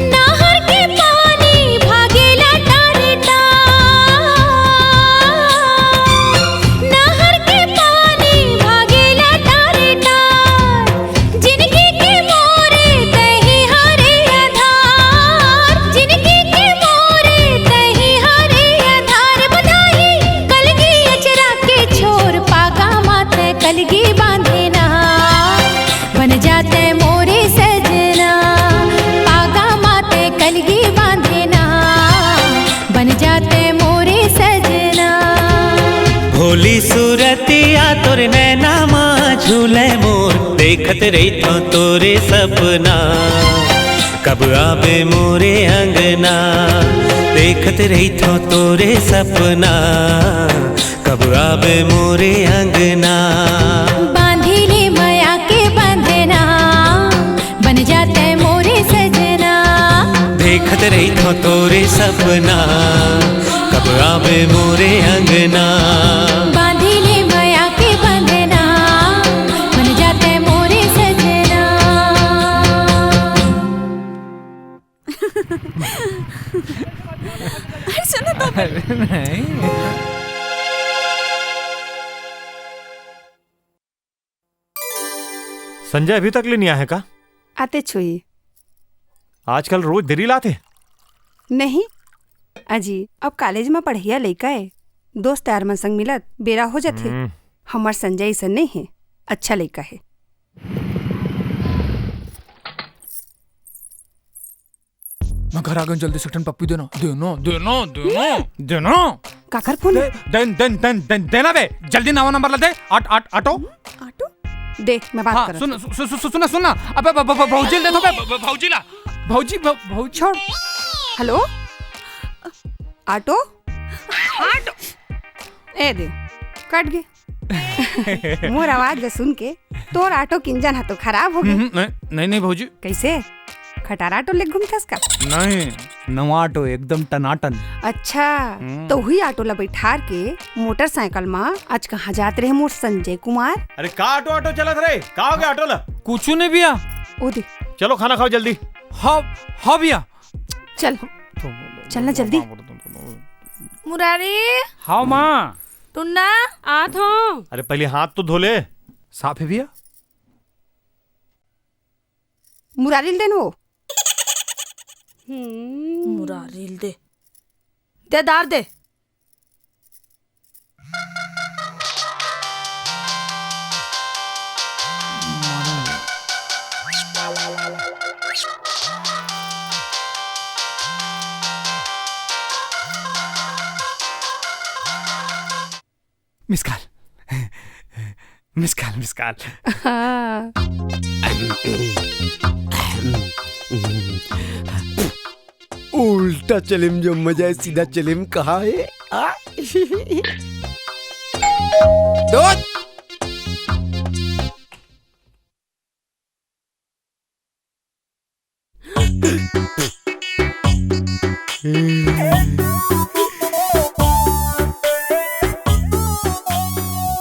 नहर के पानी भागेला टारे टार, नहर के पानी भागेला टारे टार। जिनगी के मोरे तही हरे आधार, जिनगी के मोरे तही हरे आधार। बधाई कलगी अचरा के छोर, पागा माथे कलगी बांधे ना। बन जाते मोरे सजना, पागा माथे कलगी बांधे ना। बन जाते मोरे सजना। भोली सूरतिया तोर नैना मा झूले मोर, देखत रहिथव तोरे सपना, कब आबे मोरे अंगना। देखत रहिथव तोरे सपना, कब आबे मोरे अंगना। बांधी ले मया के बंधना, बन जाते मोरे सजना। देखत रहिथव तोरे सपना, कब आबे मोरे अंगना। बांधी ले मया के बंधना, बन जाते मोरे सजना। अरे सुनो तो। अरे नहीं। संजय अभी तक ले नहीं आए का? आते छुई। आजकल रोज देरी लाते? नहीं अजी, अब कॉलेज में पढ़िया लइका है, दोस्त यार मन संग मिलत बेरा हो जाथे। हम्म। हमर संजय ऐसा नहीं है, अच्छा लइका है। मैं घर आ गया, जल्दी से एक ठन पप्पी देना, देना, देना, देना, देना। काकर फोन है? दे, दे, दे, दे, दे, देना बे, जल्दी नवा नंबर ला दे। आट, आट, आटो। आटो? दे, मैं बात हाँ, करत सुन, हूँ। सु-, सु-, सु-, सुन ना, सुन ना। अबे, ब-, ब-, ब-, भौजी ले दे तो बे, ब-, ब-, भौजी ला। भौजी, ब-, भौजी। छोड़। हेलो? आटो? आटो। ए दे, कट गए। मोर आवाज ला सुन के तोर आटो के इंजन हा तो खराब हो गए। हम्म, नहीं, नहीं, नहीं भौजी। कैसे? खटारा ऑटो ले घूमथस का? नहीं, नवा ऑटो, एकदम टनाटन। अच्छा, हम्म। तो उही ऑटो ला बैठार के मोटरसाइकिल मा आज कहाँ जात रहे मोर संजय कुमार? अरे का ऑटो, ऑटो चलत रहे? का हो गया ऑटो ला? कुछ नहीं भैया। ओ दे। चलो खाना खाओ जल्दी। हाँ, हाँ भैया। चल, चल ना जल्दी। मुरारी। हाँ माँ। टुन्ना। आत हूँ। अरे पहले हाथ तो धो ले। साफ है भैया। मुरारी ल दे न वो। हम्म। मुरारी ल दे। दे दार दे। मिस कॉल। मिस कॉल, मिस कॉल। हाँ। उल्टा चलेम जो मजा है, सीधा चलेम कहाँ है? आ? दूध।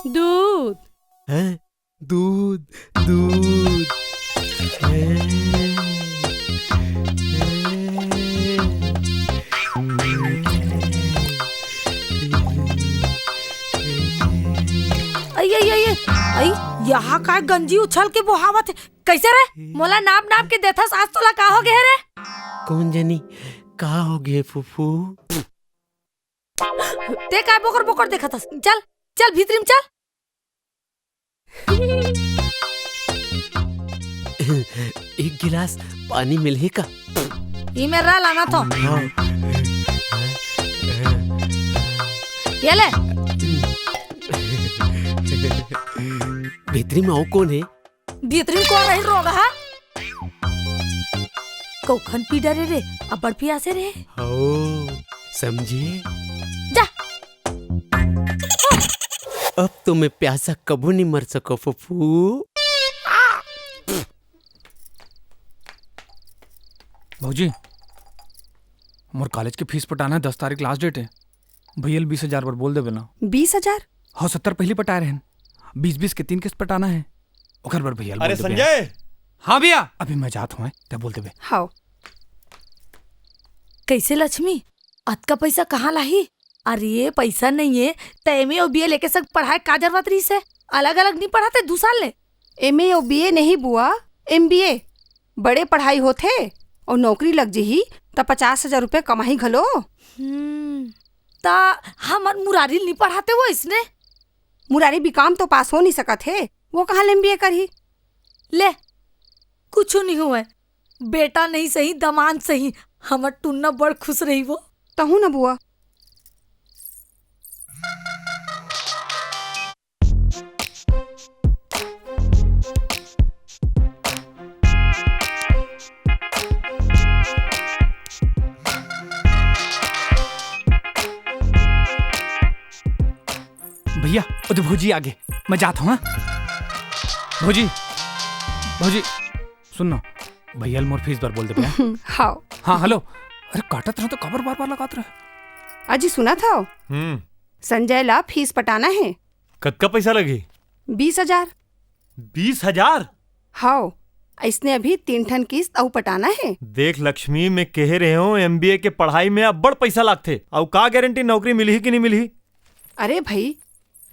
दूध। हैं? दूध, दूध। हैं? हैं? अई, अई, अई, अई, यहाँ का गंजी उछल के बोहावत है? कैसे रे? मोला नाप नाप के देथस, आज तोला का हो गया रे? कौन जानी का हो गया फूफू? ते काय बोकर बोकर देखत हस? चल, चल भीतरी में चल। एक गिलास पानी मिलही का? ई मेरा लाना तो। हाँ। ये ले। भीतरी में अउ कौन है? भीतरी में कौन रही रोग है? कौखन पी डरे रे, अब्बड़ पियासे रे। हो, समझे? जा। अब तो मैं प्यासा कबू नहीं मर सको फूफू। भौजी, मोर कॉलेज के फीस पटाना है, दस तारीख लास्ट डेट है। भैया ल बीस हजार बर बोल देबे ना। बीस हजार? हाँ, सत्तर पहली पटाए रहन, बीस बीस के तीन किस्त पटाना है, ओकर बर भैया ल बोल अरे देबे। संजय! हाँ भैया। अभी मैं जात हूँ, तै बोल देबे। हाँ। कैसे लक्ष्मी, अतका पैसा कहाँ लाही? अरे पैसा नहीं है, त एमए अउ बीए लेके सब पढ़ाए का जरूरत रहिस है? अलग अलग नहीं पढ़ाते दू साल ले। एमए अउ बीए नहीं बुआ, एमबीए। बड़े पढ़ाई होथे अउ नौकरी लग जही त पचास हजार रुपया कमाही घलो। हम्म, त हमर मुरारी ल नहीं पढ़ाते वो इसने? मुरारी बीकॉम तो पास हो नहीं सकत हे, वो कहाँ ले एमबीए करही? ले, कुछ नहीं हुआ, बेटा नहीं सही, दमांद सही, हमर टुन्ना बड़ खुश रही वो। तहूँ न बुआ। भैया, ओ दे भौजी आगे, मैं जात हूँ, हाँ? भौजी, भौजी, सुन ना, भैया ल मोर फीस बर बोल देबे, हाँ? हाँ। हाँ, हेलो। अरे, काटत रहे तो काबर बार-बार लगात रहे? अजी, सुनत हव? हम्म। संजय ला फीस पटाना हे। कतका पैसा लगही? बीस हजार। बीस हजार? हव, अइसने अभी तीन ठन किस्त अउ पटाना हे। देख लक्ष्मी, मैं कहे रहे हूँ, एमबीए के पढ़ाई में अब्बड़ पैसा लागथे, अउ का गारंटी नौकरी मिलही कि नहीं मिलही? अरे भई,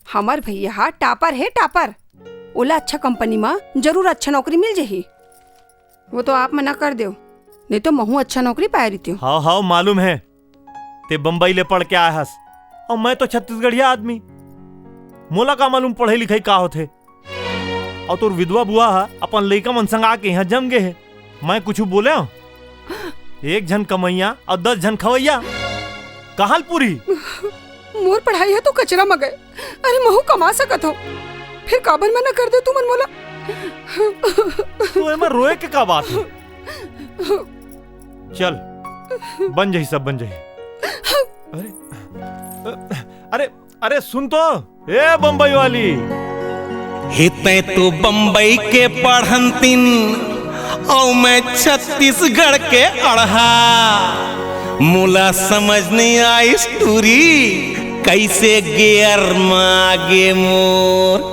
हमर भैया हा टॉपर हे, टॉपर। ओला अच्छा कंपनी म जरूर अच्छा नौकरी मिल जही। वो तो आप मना कर देव, नहीं तो महू अच्छा नौकरी पाए रहितेव। हाव, हाव, मालूम हे। ते बम्बई ले पढ़ के आए हस, अउ मैं तो छत्तीसगढ़िया आदमी। मोला का मालूम पढ़ई लिखई का होथे? अउ तोर विधवा बुआ ह अपन लइका मन संग आके इहाँ जम गे हे। मैं कुछु बोलेंव? एक झन कमइया अउ दस झन खवइया। कहाँ ल पूरही? मोर पढ़ाई ह तो कचरा म गए। अरे, महू कमा सकत हव, फिर काबर मना कर दे तुमन मोला? तो एमा रोए के का बात हे? चल, बन जही, सब बन जही। अरे, अरे, अरे सुन तो, ए बम्बई वाली। हे तैं तो बम्बई के पढ़ंतिन, अउ मैं छत्तीसगढ़ के अड़हा, मोला समझ नइ आइस टूरी, कइसे गेयर म आगे मोर।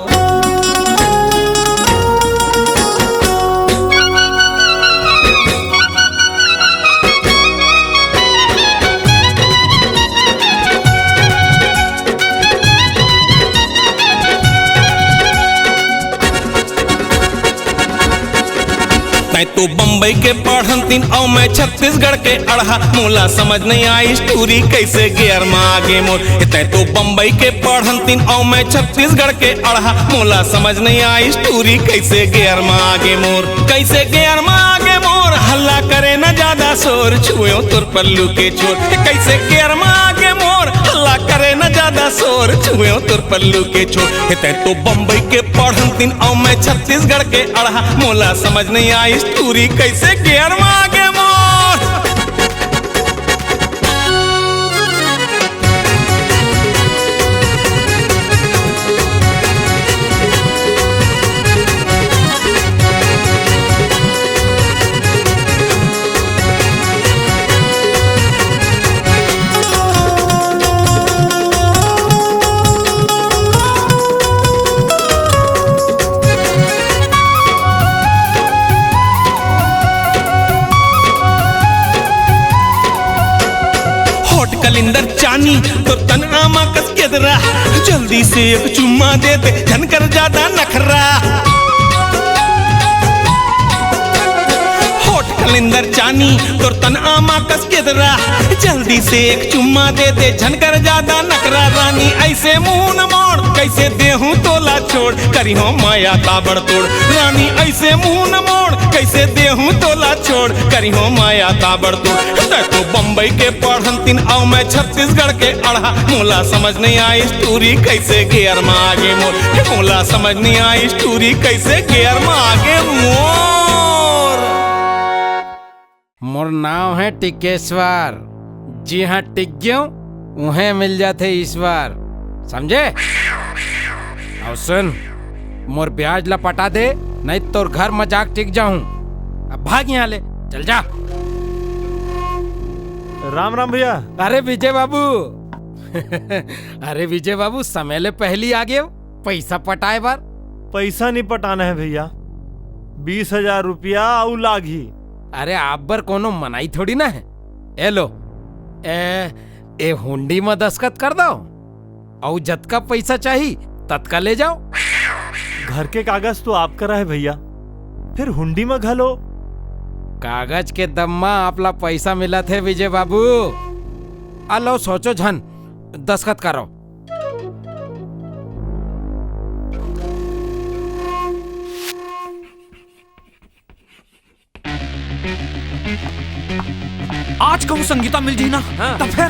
तैं तो बम्बई के पढ़ंतिन अउ मैं छत्तीसगढ़ के अड़हा, मोला समझ नइ आइस टूरी कइसे गेयर म आगे मोर। हे तैं तो बम्बई के पढ़ंतिन अउ मैं छत्तीसगढ़ के अड़हा, मोला समझ नइ आइस टूरी कइसे गेयर म आगे मोर। कइसे गेयर म आगे मोर, हल्ला करे न जादा शोर, छुएंव तोर पल्लू के छोर। हे कइसे गेयर म आगे मोर, हल्ला करे न जादा शोर, छुएंव तोर पल्लू के छोर। हे तैं तो बम्बई के पढ़ंतिन अउ मैं छत्तीसगढ़ के अड़हा, मोला समझ नइ आइस टूरी कइसे गेयर म आगे मोर। होठ कलिंदर चानी, तोर तन आमा कस केदरा, जल्दी से एक चुम्मा दे दे, झन कर जादा नखरा। होठ कलिंदर चानी, तोर तन आमा कस केदरा, जल्दी से एक चुम्मा दे दे, झन कर जादा नखरा। रानी अइसे मुंह न मोड़, कइसे देहूं तोला छोड़, करिहों मया ताबड़तोड़। रानी अइसे मुंह न मोड़, कइसे देहूं तोला छोड़, करिहों मया ताबड़तोड़। तैं तो बम्बई के पढ़ंतिन अउ मैं छत्तीसगढ़ के अड़हा, मोला समझ नइ आइस टूरी कइसे गेयर म आगे मोर। हे मोला समझ नइ आइस टूरी कइसे गेयर म आगे मोर। मोर नांव हे टिकेश्वर। जिहां टिक गेंव, उहें मिल जाथे ईश्वर। समझे? अउ सुन, मोर ब्याज ला पटा दे, नइ तोर घर म जाके टिक जाहूं। अब भाग इहां ले, चल जा। राम राम भैया। अरे विजय बाबू। अरे विजय बाबू, समय ले पहिली आ गेव पइसा पटाए बर। पइसा नइ पटाना हे भैया, बीस हजार रुपया अउ लागही। अरे आप बर कोनो मनाही थोड़ी ना हे। ए लो, ए, ए हुंडी म दस्खत कर दव, अउ जतका पइसा चाही ततका ले जाव। घर के कागज तो आप करा हे भैया, फेर हुंडी म घलो। कागज के दम म आप ला पइसा मिलत हे विजय बाबू। आ लो सोचो झन, दस्खत करो। आज कहूँ संगीता मिल जाही ना, हाँ। तो फिर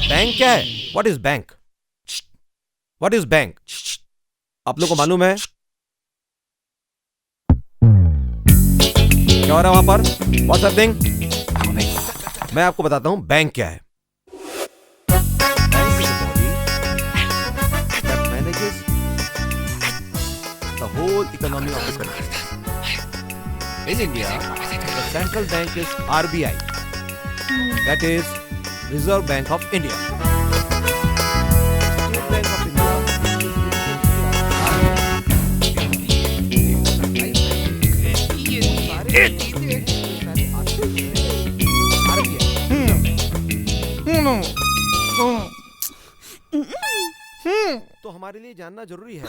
बैंक क्या है? What is bank? What is bank? आप लोग को मालूम है? क्या हो रहा है वहां पर? What's happening? मैं आपको बताता हूं बैंक क्या है। Bank is a body that manages the whole economy of the country. In India, the central bank is R B I, that is Reserve Bank of India. State Bank of India. तो हमारे लिए जानना जरूरी है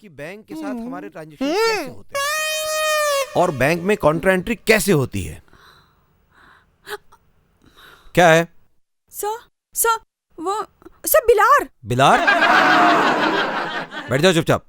कि bank के साथ हमारे ट्रांजैक्शन कैसे होते हैं और बैंक में कॉन्ट्रा एंट्री कैसे होती है। क्या है? सर, सर, वो, सर, बिलार। बिलार? बैठ जाओ चुपचाप।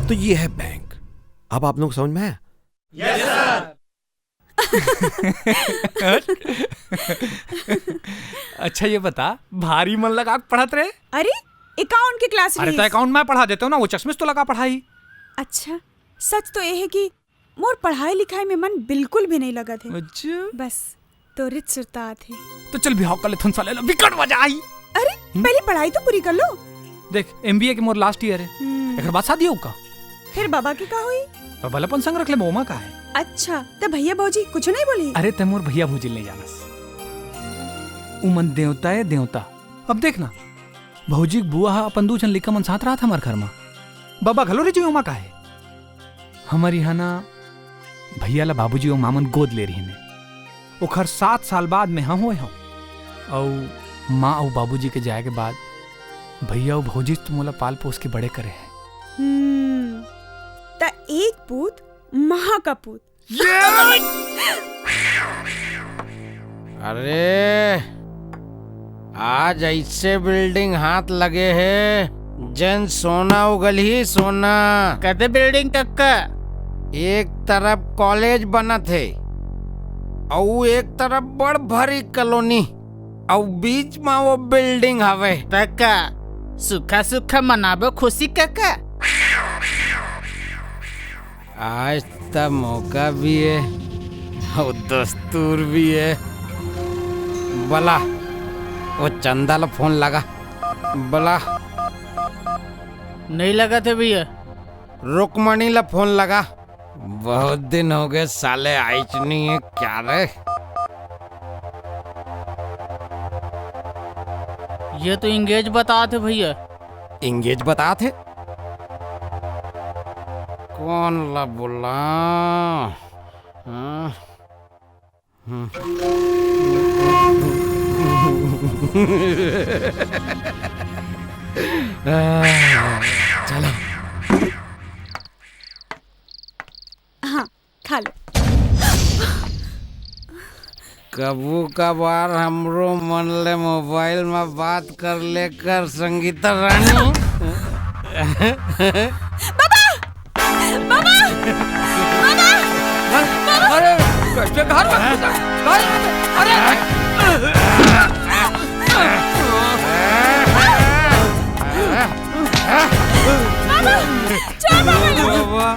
तो ये है बैंक। अब आप लोग समझ में आया? Yes sir. अच्छा, ये बता, भारी मन लगा के पढ़त रहे? अरे, अकाउंट के क्लास अरे, रहिस। तो अकाउंट मैं पढ़ा देता हूँ ना, वो चश्मिश तो लगा पढ़ाई। अच्छा, सच तो ये है कि मोर पढ़ाई लिखाई में मन बिल्कुल भी नहीं लगत हे। अच्छा। बस तोरिच सुरता आथे। तो चल बिहाव कर लेथन साले ला, बिकट मजा आई। अरे, हम्म? पहले पढ़ाई तो पूरी कर लो। देख, एमबीए के मोर लास्ट ईयर है। हम्म। एकर बाद शादी होगा। फिर बाबा के का होई? बाबा ला अपन संग रख ले, ओमा का है? अच्छा, त भैया भौजी कुछ नहीं बोली? अरे, ते मोर भैया भौजी नहीं जानस। उमन देवता है, देवता। अब देख ना, भौजी के बुआ ह अपन दू झन लइका मन साथ रहत हमर घर म। बाबा घलो रह जी, ओमा का है? हमर इहाँ ना भैया ला बाबूजी अउ माँ मन गोद ले रहिन हे। ओखर सात साल बाद में ह होए हव। अउ माँ अउ बाबूजी के जाए के बाद भैया अउ भौजी तो मोला पाल पोस के बड़े करे हे। हम्म, त एक पूत महा का पूत। ये अरे, आज ऐसे बिल्डिंग हाथ लगे हे, जेन सोना उगलही सोना। कते बिल्डिंग कक्का? एक तरफ कॉलेज बनत हे, अउ एक तरफ बड़ भारी कॉलोनी, अउ बीच मा वो बिल्डिंग हवे। त का सुखा सुखा मनाबो खुशी कक्का? आज त मौका भी है अउ दस्तूर भी है। बला, वो चंदा ला फोन लगा। बला। नहीं लगत हे भैया। रुक्मणी ला फोन लगा। बहुत दिन हो गए साले आइच नहीं है क्या रे? ये तो इंगेज बतात हे भैया। इंगेज बतात हे? कौन ला बोला? हाँ? हम्म। चलो। हाँ, खा लो। कभू कभार हमरो मन ले मोबाइल में बात कर लेकर, संगीता रानी। बाबा! बाबा! बाबा! अरे, कैसे घर में घुसा? घर में, अरे! बाबा! छोड़ बाबा!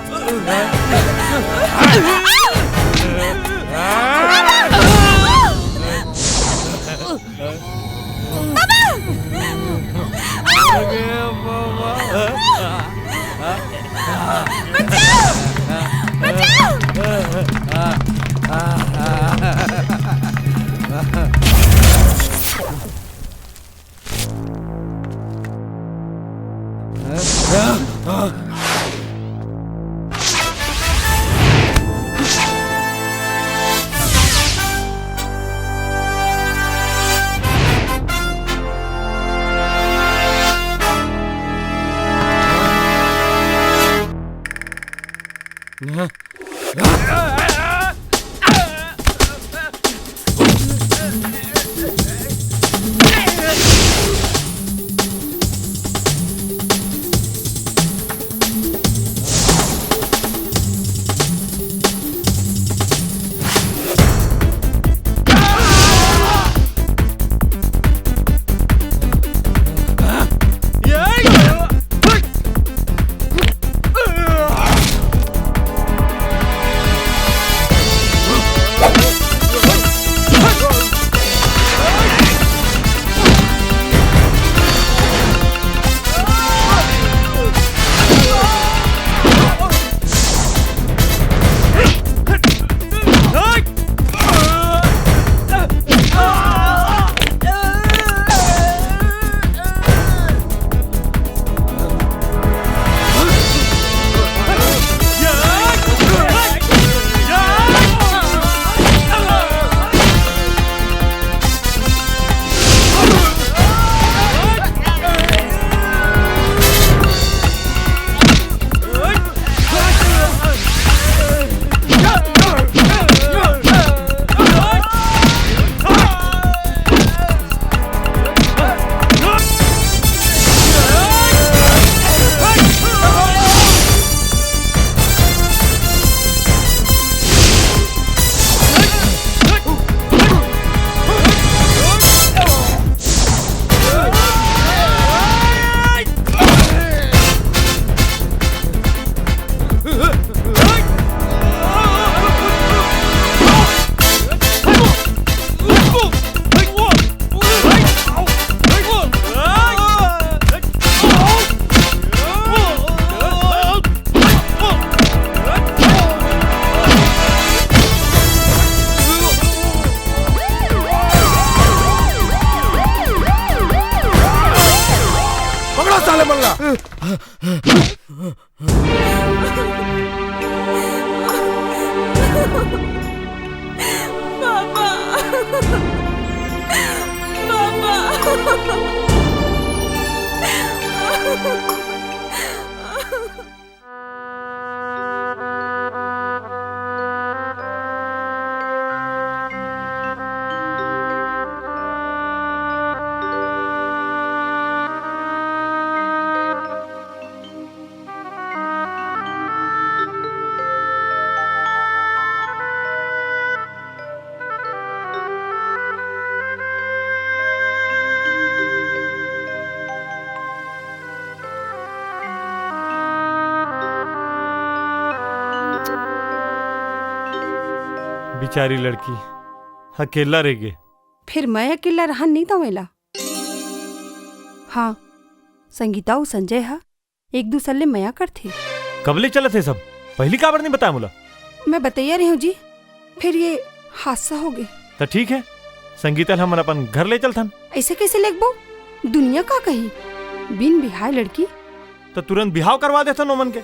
ले मल्ला। बिचारी लड़की अकेला रह गे। फिर मैं अकेला रहन नहीं तो वेला। हाँ, संगीता अउ संजय हा एक दूसर ले मया करथे। कब ले चलत हे सब? पहली काबर नहीं बताया मोला? मैं बतैया रही हूँ जी, फिर ये हादसा हो गए। तो ठीक है, संगीता ल हमन अपन घर ले चलथन। ऐसे कैसे लेगबो? दुनिया का कही? बिन बिहाय लड़की। तो तुरंत बिहाव करवा देथन ओमन के।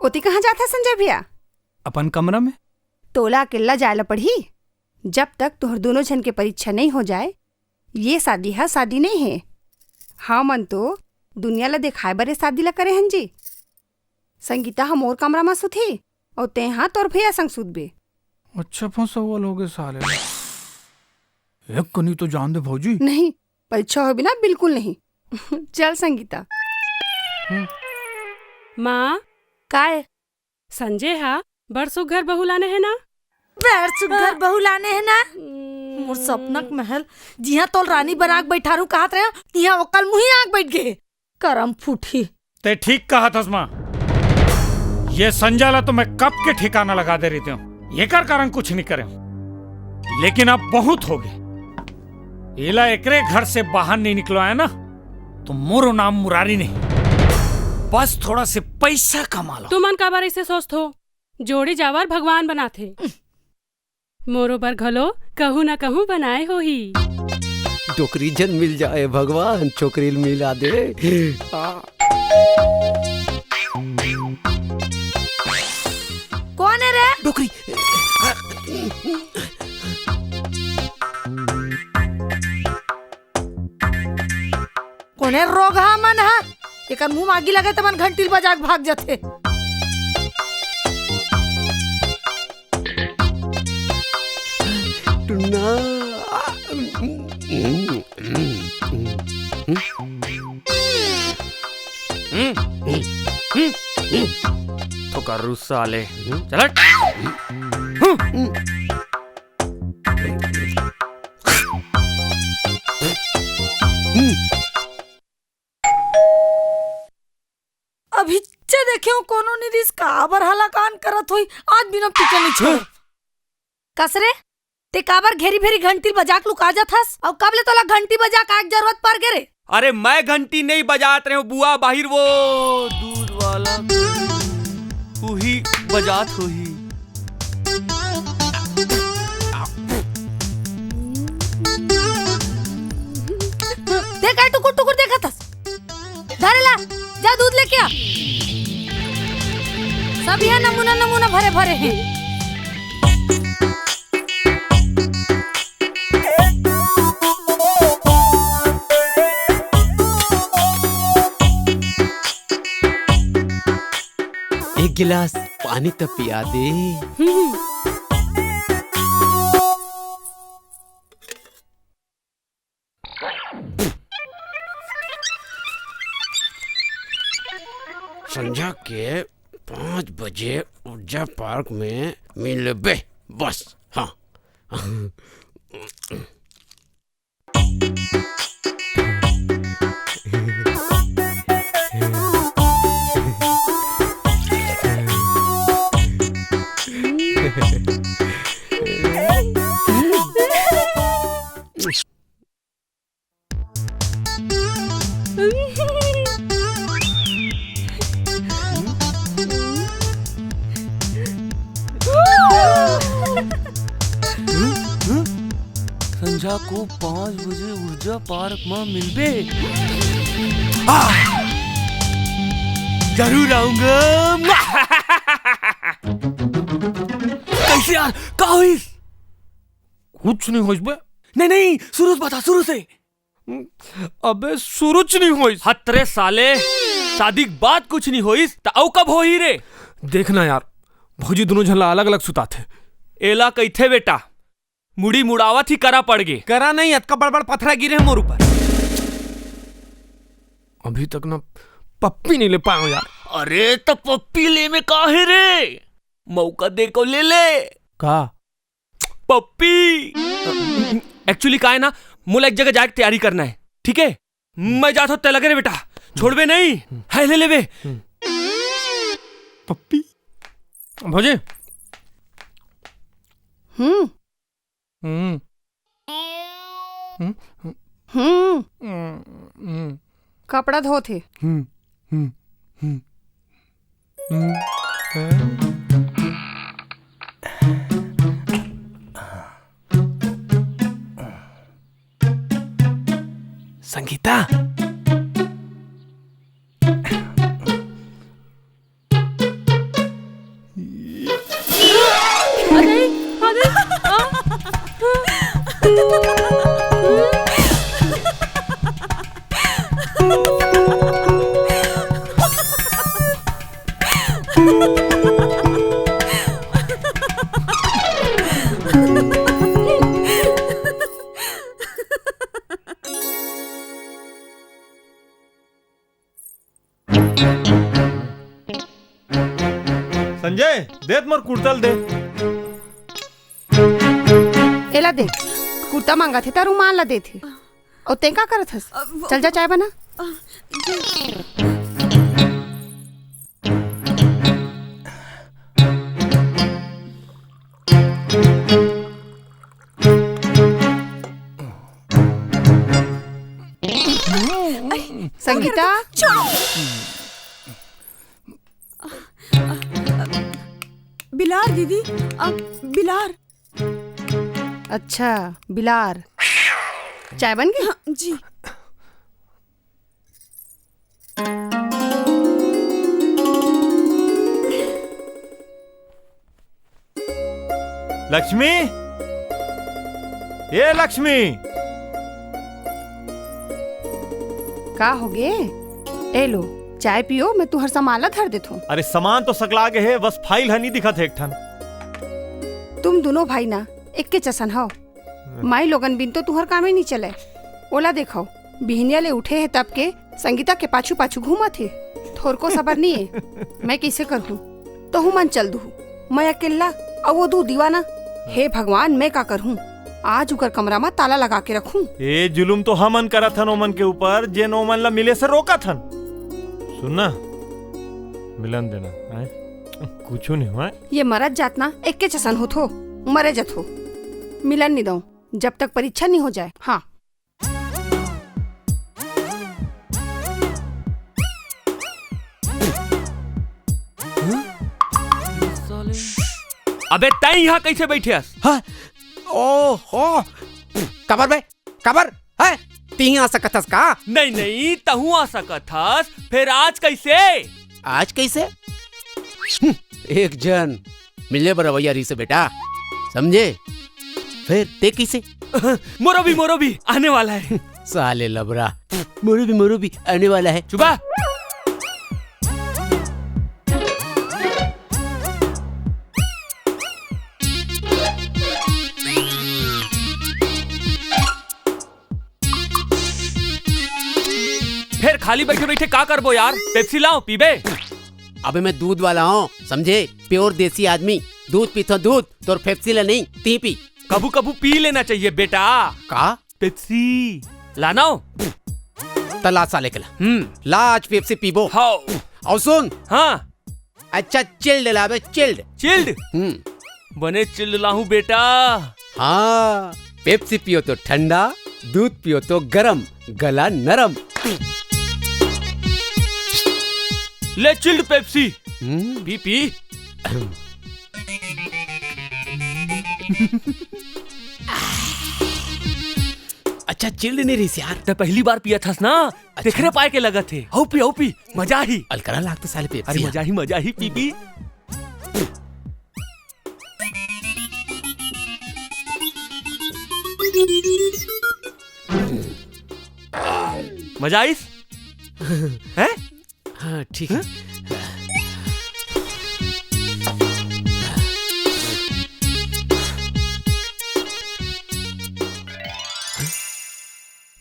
ओती कहाँ जात है संजय भैया? अपन कमरा में। तोला अकेला जाए ला पड़ही। जब तक तोहर दोनों झन के परीक्षा नहीं हो जाए, ये शादी हा शादी नहीं है। हमन तो दुनिया ला दिखाए बर ये शादी ला करे हन जी। संगीता हा मोर कमरा मा सुतही अउ तें हा तोर भैया संग सुतबे। अच्छा फंसौवल हो गए साले ला। एक कनी तो जान दे भौजी। नहीं, परीक्षा होय बिना बिल्कुल नहीं। चल संगीता। हम्म। माँ, काय? संजय हा बड़ सुग्घर बहू लाने हे ना? बड़ सुग्घर बहू लाने हे ना? हम्म। मोर सपना के महल, जिहाँ तोल रानी बना के बैठारू कहत रहे, तिहाँ ओकर मुही आग बैठ गए। करम फूटी। ते ठीक कहत हस माँ। ये संजय ला तो मैं कब के ठिकाना लगा दे रहितेंव। एकर कारण कुछ नहीं करेंव। लेकिन अब बहुत हो गए। एला एकरे घर से बाहर नहीं निकलवाया ना, तो मोरो नाम मुरारी नहीं। बस थोड़ा से पैसा कमा लो। तुमन काबर ऐसे सोचत हो? जोड़ी जावर भगवान बनाथे। मोरो बर घलो कहूँ न कहूँ बनाए होही। डोकरी झन मिल जाए भगवान, छोकरी ल मिला दे। आ। कोन हे रे? डोकरी। कोने रोगहा मन ह? एकर मुंह म आगी लगे त मन घंटी ल बजा के भाग जथे। टुन्ना। थोकरू साले। चल हट। अभी चे देखे हो कोनो नी रिस काबर हलाकान करत होई, आज बिना पीटे नहीं छोड़। कस रे, ते काबर घेरी भेरी घंटी बजा के लुका जात हस? अउ कब ले तोला घंटी बजा के आए के जरूरत पड़ गे रे? अरे मैं घंटी नहीं बजात रहे हूँ बुआ, बाहिर वो दूध वाला उही बजात होही। देख, आ टुकुर टुकुर देखत हस। धरे ला, जा दूध लेके आ। सब यहाँ नमूना नमूना भरे भरे हैं। एक गिलास पानी तो पिया दे। हम्म। संझा के पाँच बजे ऊर्जा पार्क में मिलबे, बस। हाँ। को पाँच बजे ऊर्जा पार्क में मिलबे। आ! जरूर आऊंगा। कैसे यार, का होइस? कुछ नहीं होइस बे। नहीं नहीं, शुरू से बता, शुरू से। अबे शुरू से नहीं होइस। हत रे साले, शादी के बाद कुछ नहीं होइस त अउ कब होही रे? देखना यार, भौजी दोनों झन ला अलग अलग सुताथे। एला कइथे बेटा, मुड़ी मुड़ावत ही करा पड़ गे। करा नहीं, अतका बड़ बड़ पथरा गिरे हे मोर ऊपर। अभी तक ना पप्पी नहीं ले पाए हो यार। अरे त पप्पी ले में का हे रे, मौका दे को ले ले। का? पप्पी। एक्चुअली का हे ना, मोला एक जगह जाए के तैयारी करना हे, ठीक हे? मैं जात हो, तै लगे रे बेटा, छोड़बे नहीं। है, ले लेबे। पप्पी। भौजी। हम्म। हम्म। हम्म। हम्म। हम्म। कपड़ा धोत हे। हम्म। हम्म। हम्म। हम्म। संगीता। अरे, अरे, आ। संजय, दे त मोर कुर्ता ल दे। एला दे, कुर्ता मांगत हे त रुमाल ला देथे। अउ तें का करत हस? अ, वो चल जा, चाय बना। अ, ये संगीता। छोड़ो। बिलार दीदी, अब बिलार। अच्छा, बिलार। चाय बन गे? हाँ, जी। लक्ष्मी, ए लक्ष्मी। का होगे? ए लो, चाय पियो, मैं तुंहर सामान ला धर देथों। अरे, सामान तो सकला गे हे, बस फाइल ह नी दिखत हे एक ठन। तुम दूनों भाई ना एक्के जसन हव। माई लोगन बिन तो तुंहर कामे नी चलय। ओला देखव, बिहनिया ले उठे हे तब के संगीता के पाछू पाछू घूमत हे। थोरको सबर नी हे। मैं कइसे करहूं? तहू मन चल दुहू। मैं अकेल्ला अउ वो दू दीवाना। हे भगवान, मैं का करहूं? आज उकर कमरा म ताला लगा के रखहूं। ए जुलुम तो हमन करत हन ओमन के ऊपर, जेन ओमन ला मिले से रोकत हन। सुन ना, मिलन देना, आय? कुछू नहीं हुआ। ये मरत जात ना एक्के जसन होथो, मरे जथो। मिलन नी दंव, जब तक परीक्षा नी हो जाय। हाँ। अबे तैं इहाँ कइसे बइठे हस? हाँ? ओ हो। काबर बे? काबर? हैं? तिहीं आ सकत हस का? नहीं, नहीं, तहूँ आ सकत हस। फेर आज कइसे? आज कइसे? हम्म, एक झन मिले बर अवइया रहिसे बेटा, समझे? फेर तें कइसे? मोरो भी, मोरो भी आने वाला है। साले लबरा, मोरो भी, मोरो भी आने वाला है। चुप आ। फेर खाली बइठे बइठे का करबो यार? पेप्सी लाओ, पीबे? अबे मैं दूध वाला हूँ, समझे? Pure देसी आदमी, दूध पीथो दूध, तोर पेप्सी ला नहीं, तिहीं पी। कभू कभू पी लेना चाहिए बेटा। का? पेप्सी। लाना हो? त ला साले के ला। हम्म। ला आज पेप्सी पीबो। हाँ। अउ सुन। हाँ। अच्छा chilled लाबे, chilled। Chilled? हम्म। बने chilled लाहूं बेटा। हाँ, पेप्सी पियो तो ठंडा, दूध पियो तो गरम, गला नरम। ले chilled पेप्सी। हम्म। पी, पी। अच्छा, chilled नहीं रहिस यार। तैं पहली बार पियत हस ना, अच्छा। तेखरे पाय के लगत हे। हौ पी, हौ पी, मजा आही। अलकरहा लागथे साले Pepsi अरे यार। मजा आही, मजा आही, पी पी। मजा आइस? हैं? हाँ, ठीक है। हैं?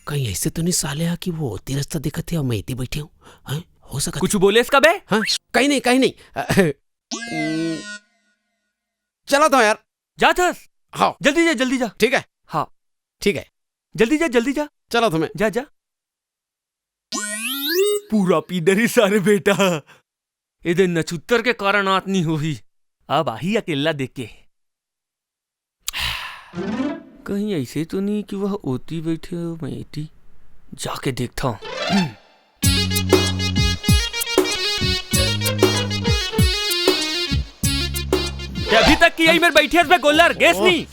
कहीं ऐसे तो नहीं साले हा कि वो ओती रस्ता देखत हे अउ मैं एती बैठे हूँ? हैं? हो सकत कुछ बोलेस का बे? हाँ, कहीं नहीं, कहीं नहीं। अ, हम्म, चलत हँव यार। जात हस? हाँ। जल्दी जा, जल्दी जा। ठीक है। हाँ। ठीक है। जल्दी जा, जल्दी जा। चलत हँव मैं। जा, जा। पूरा पी डरिस सारे बेटा। एदे नछुत्तर के कारण आत नी होही। अब आही अकेल्ला देख के। कहीं ऐसे तो नहीं कि वह ओती बैठे हो, मैं एती जाके देखता हूँ। हम्म। ते अभी तक कि यही मेर बैठे हस बे गोल्लर, गेस ओह। नहीं?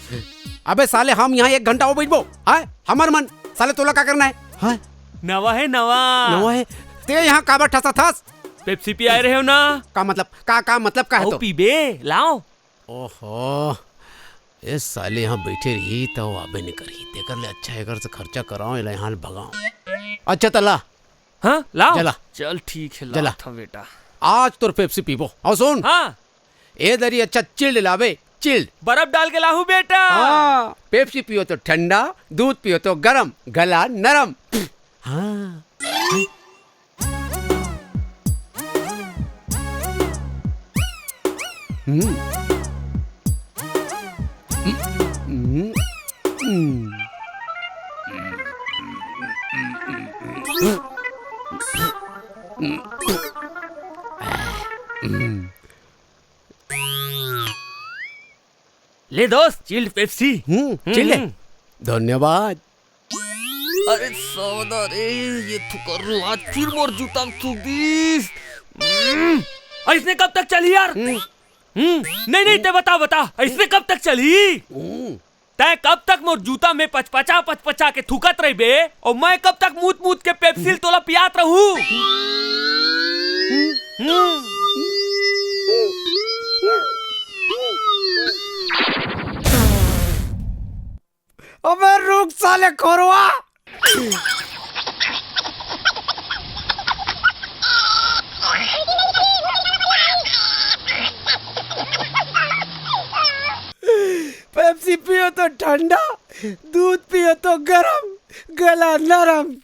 अबे साले, हम यहाँ एक घंटा हो बैठबो, हाँ? हमर मन, साले तोला का करना है, हाँ? नवा है, नवा। नवा है? ते यहाँ काबर ठसाथस? Pepsi पियाए रहे हो ना? का मतलब? का, का मतलब का है अउ तो? पीबे, लाओ। ओहो, ए साले यहाँ बैठे रही त वो आबे नहीं करही, तेकर ले अच्छा एकर से खर्चा कराओ, एला यहाँ ले भगाओ। अच्छा त ला। हाँ, लाओ। जला। चल ठीक है, जला। लात हँव बेटा। आज तोर Pepsi पीबो। अउ सुन। हाँ। ए दरी अच्छा chilled लाबे, chilled। बर्फ डाल के लाहू बेटा। हाँ, Pepsi पियो तो ठंडा, दूध पियो तो गरम, गला नरम। हाँ। हम्म। हम्म। हम्म। हम्म। ले दोस्त, chilled Pepsi। हम्म, हम्म, chilled है। हम्म। धन्यवाद। अरे सौदा रे, ये थुकर्रू आज फिर मोर जूता में थूक दिस। हम्म, अइसने कब तक चलही यार? हम्म। हम्म, नहीं, नहीं, ते बता, बता, अइसने कब तक चलही? हम्म। तैं कब तक मोर जूता में पचपचा, पचपचा के थूकत रहिबे, अउ मैं कब तक मूत, मूत के Pepsi ल तोला पियात रहूं? हम्म। अबे रुक साले खोरवा। Pepsi पियो तो ठंडा, दूध पियो तो गरम, गला नरम।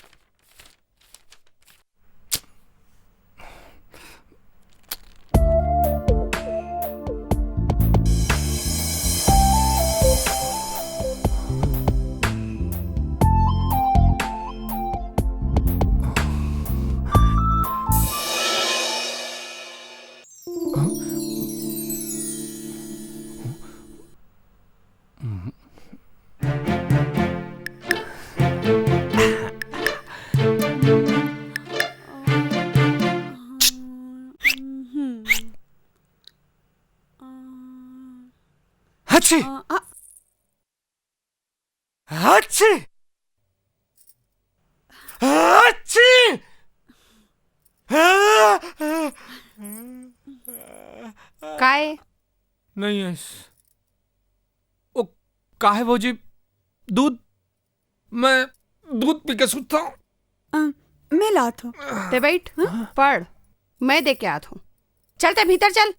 हच्छी! अ, अ, हच्छी! हच्छी! काय? नहीं है। ओ, का है भौजी? दूध? मैं दूध पी के सुतता हूँ। अ, मैं लात हूँ। ते बैठ, हाँ? पढ़, मैं दे के आत हूँ। चल, ते भीतर चल।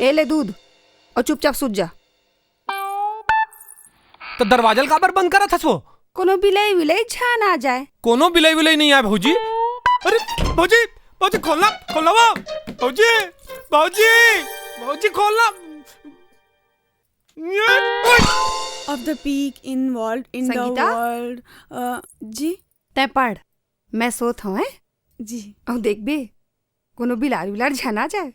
ए ले दूध, अउ चुपचाप सुत जा। त दरवाजा ल काबर बंद करत हस वो? कोनो बिलई विलई झन आ जाए। कोनो बिलई विलई नहीं आए भौजी। अरे भौजी, भौजी खोलना, खोलना वो। भौजी, भौजी, भौजी खोलना। Of the peak involved in the Sangeeta? World, अ, जी? तैं पढ़, मैं सोत हूँ, हैं? जी। अउ देखबे, कोनो बिलार विलार झन आ जाए।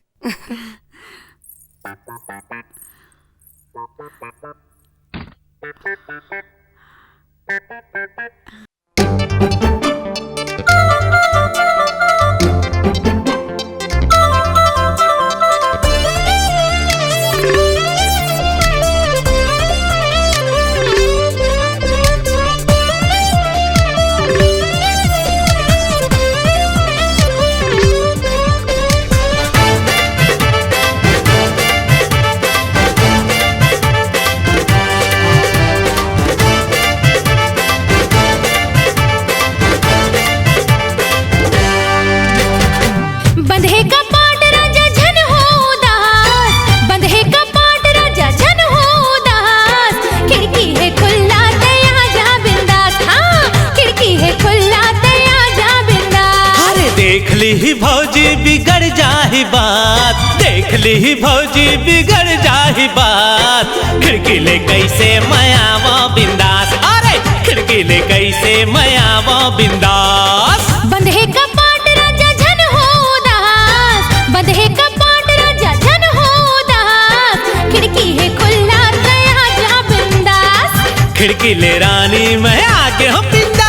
बंधे कपाट राजा झन हो उदास, बंधे कपाट राजा झन हो उदास। खिड़की हे खुल्ला तैं आजा बिंदास, हाँ, खिड़की हे खुल्ला तैं आजा बिंदास। अरे देख लिही भौजी बिगड़ जाही बात, देख लिही भौजी बिगड़ जाही बात। खिड़की ले कइसे मैं आवा बिंदास, अरे खिड़की ले कइसे मैं आवा बिंदास। बंधे कपाट राजा झन हो उदास, बंधे कपाट राजा झन हो उदास। खिड़की हे खुल्ला तैं आजा बिंदास। खिड़की ले रानी मैं आगे हूँ बिंदास।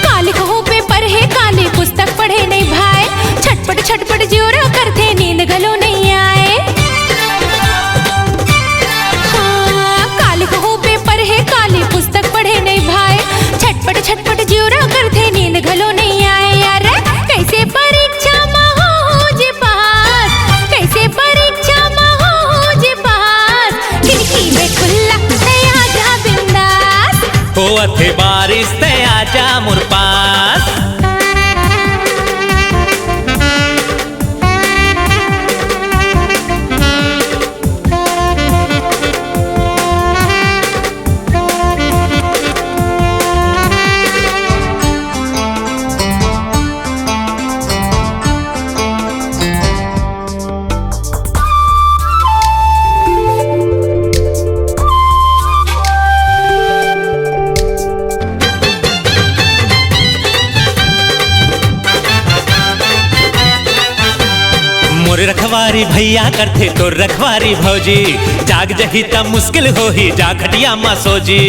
काली कहूँ paper हे, काली पुस्तक पढ़े नहीं भाई। छटपट छटपट जियोरा करथे, नींद घलो नहीं आए। हाँ, काली कहूँ paper हे, काली पुस्तक पढ़े नहीं भाई। छटपट छटपट जियोरा करथे, नींद घलो नहीं आए। यार कइसे परीक्षा म हो जे पास, कइसे परीक्षा म हो जे पास। खिड़की हे खुल्ला तैं आजा बिंदास। होवत हे बारिश तैं आजा मोर पास। मोर रखवारी भैया करथे तोर रखवारी भौजी, जाग जही त मुश्किल होही, जा खटिया म सो जी।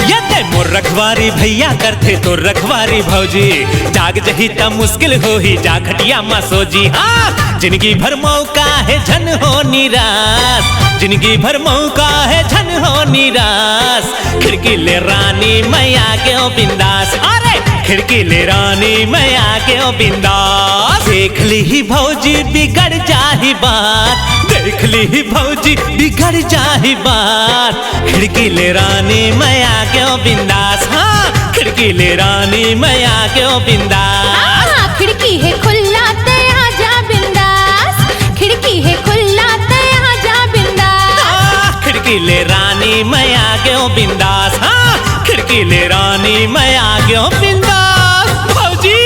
ये ते मोर रखवारी भैया करथे तोर रखवारी भौजी, जाग जही त मुश्किल होही, जा खटिया म सो जी। हाँ, जिंदगी भर मौका हे झन हो निराश, जिंदगी भर मौका हे झन हो निराश। खिड़की ले रानी मैं आगे हूँ बिंदास, अरे खिड़की ले रानी मैं आगे हूँ बिंदास। देख लिही भौजी बिगड़ जाही बात, देख लिही भौजी बिगड़ जाही बात। खिड़की ले रानी मैं आगे हूँ बिंदास, हाँ खिड़की ले रानी मैं आगे हूँ बिंदास। हाँ, खिड़की हे खुल्ला तैं आजा बिंदास, खिड़की हे खुल्ला तैं आजा बिंदास। आ, खिड़की ले रानी मैं आगे हूँ बिंदास, हाँ खिड़की ले रानी मैं आगे हूँ बिंदास। भौजी।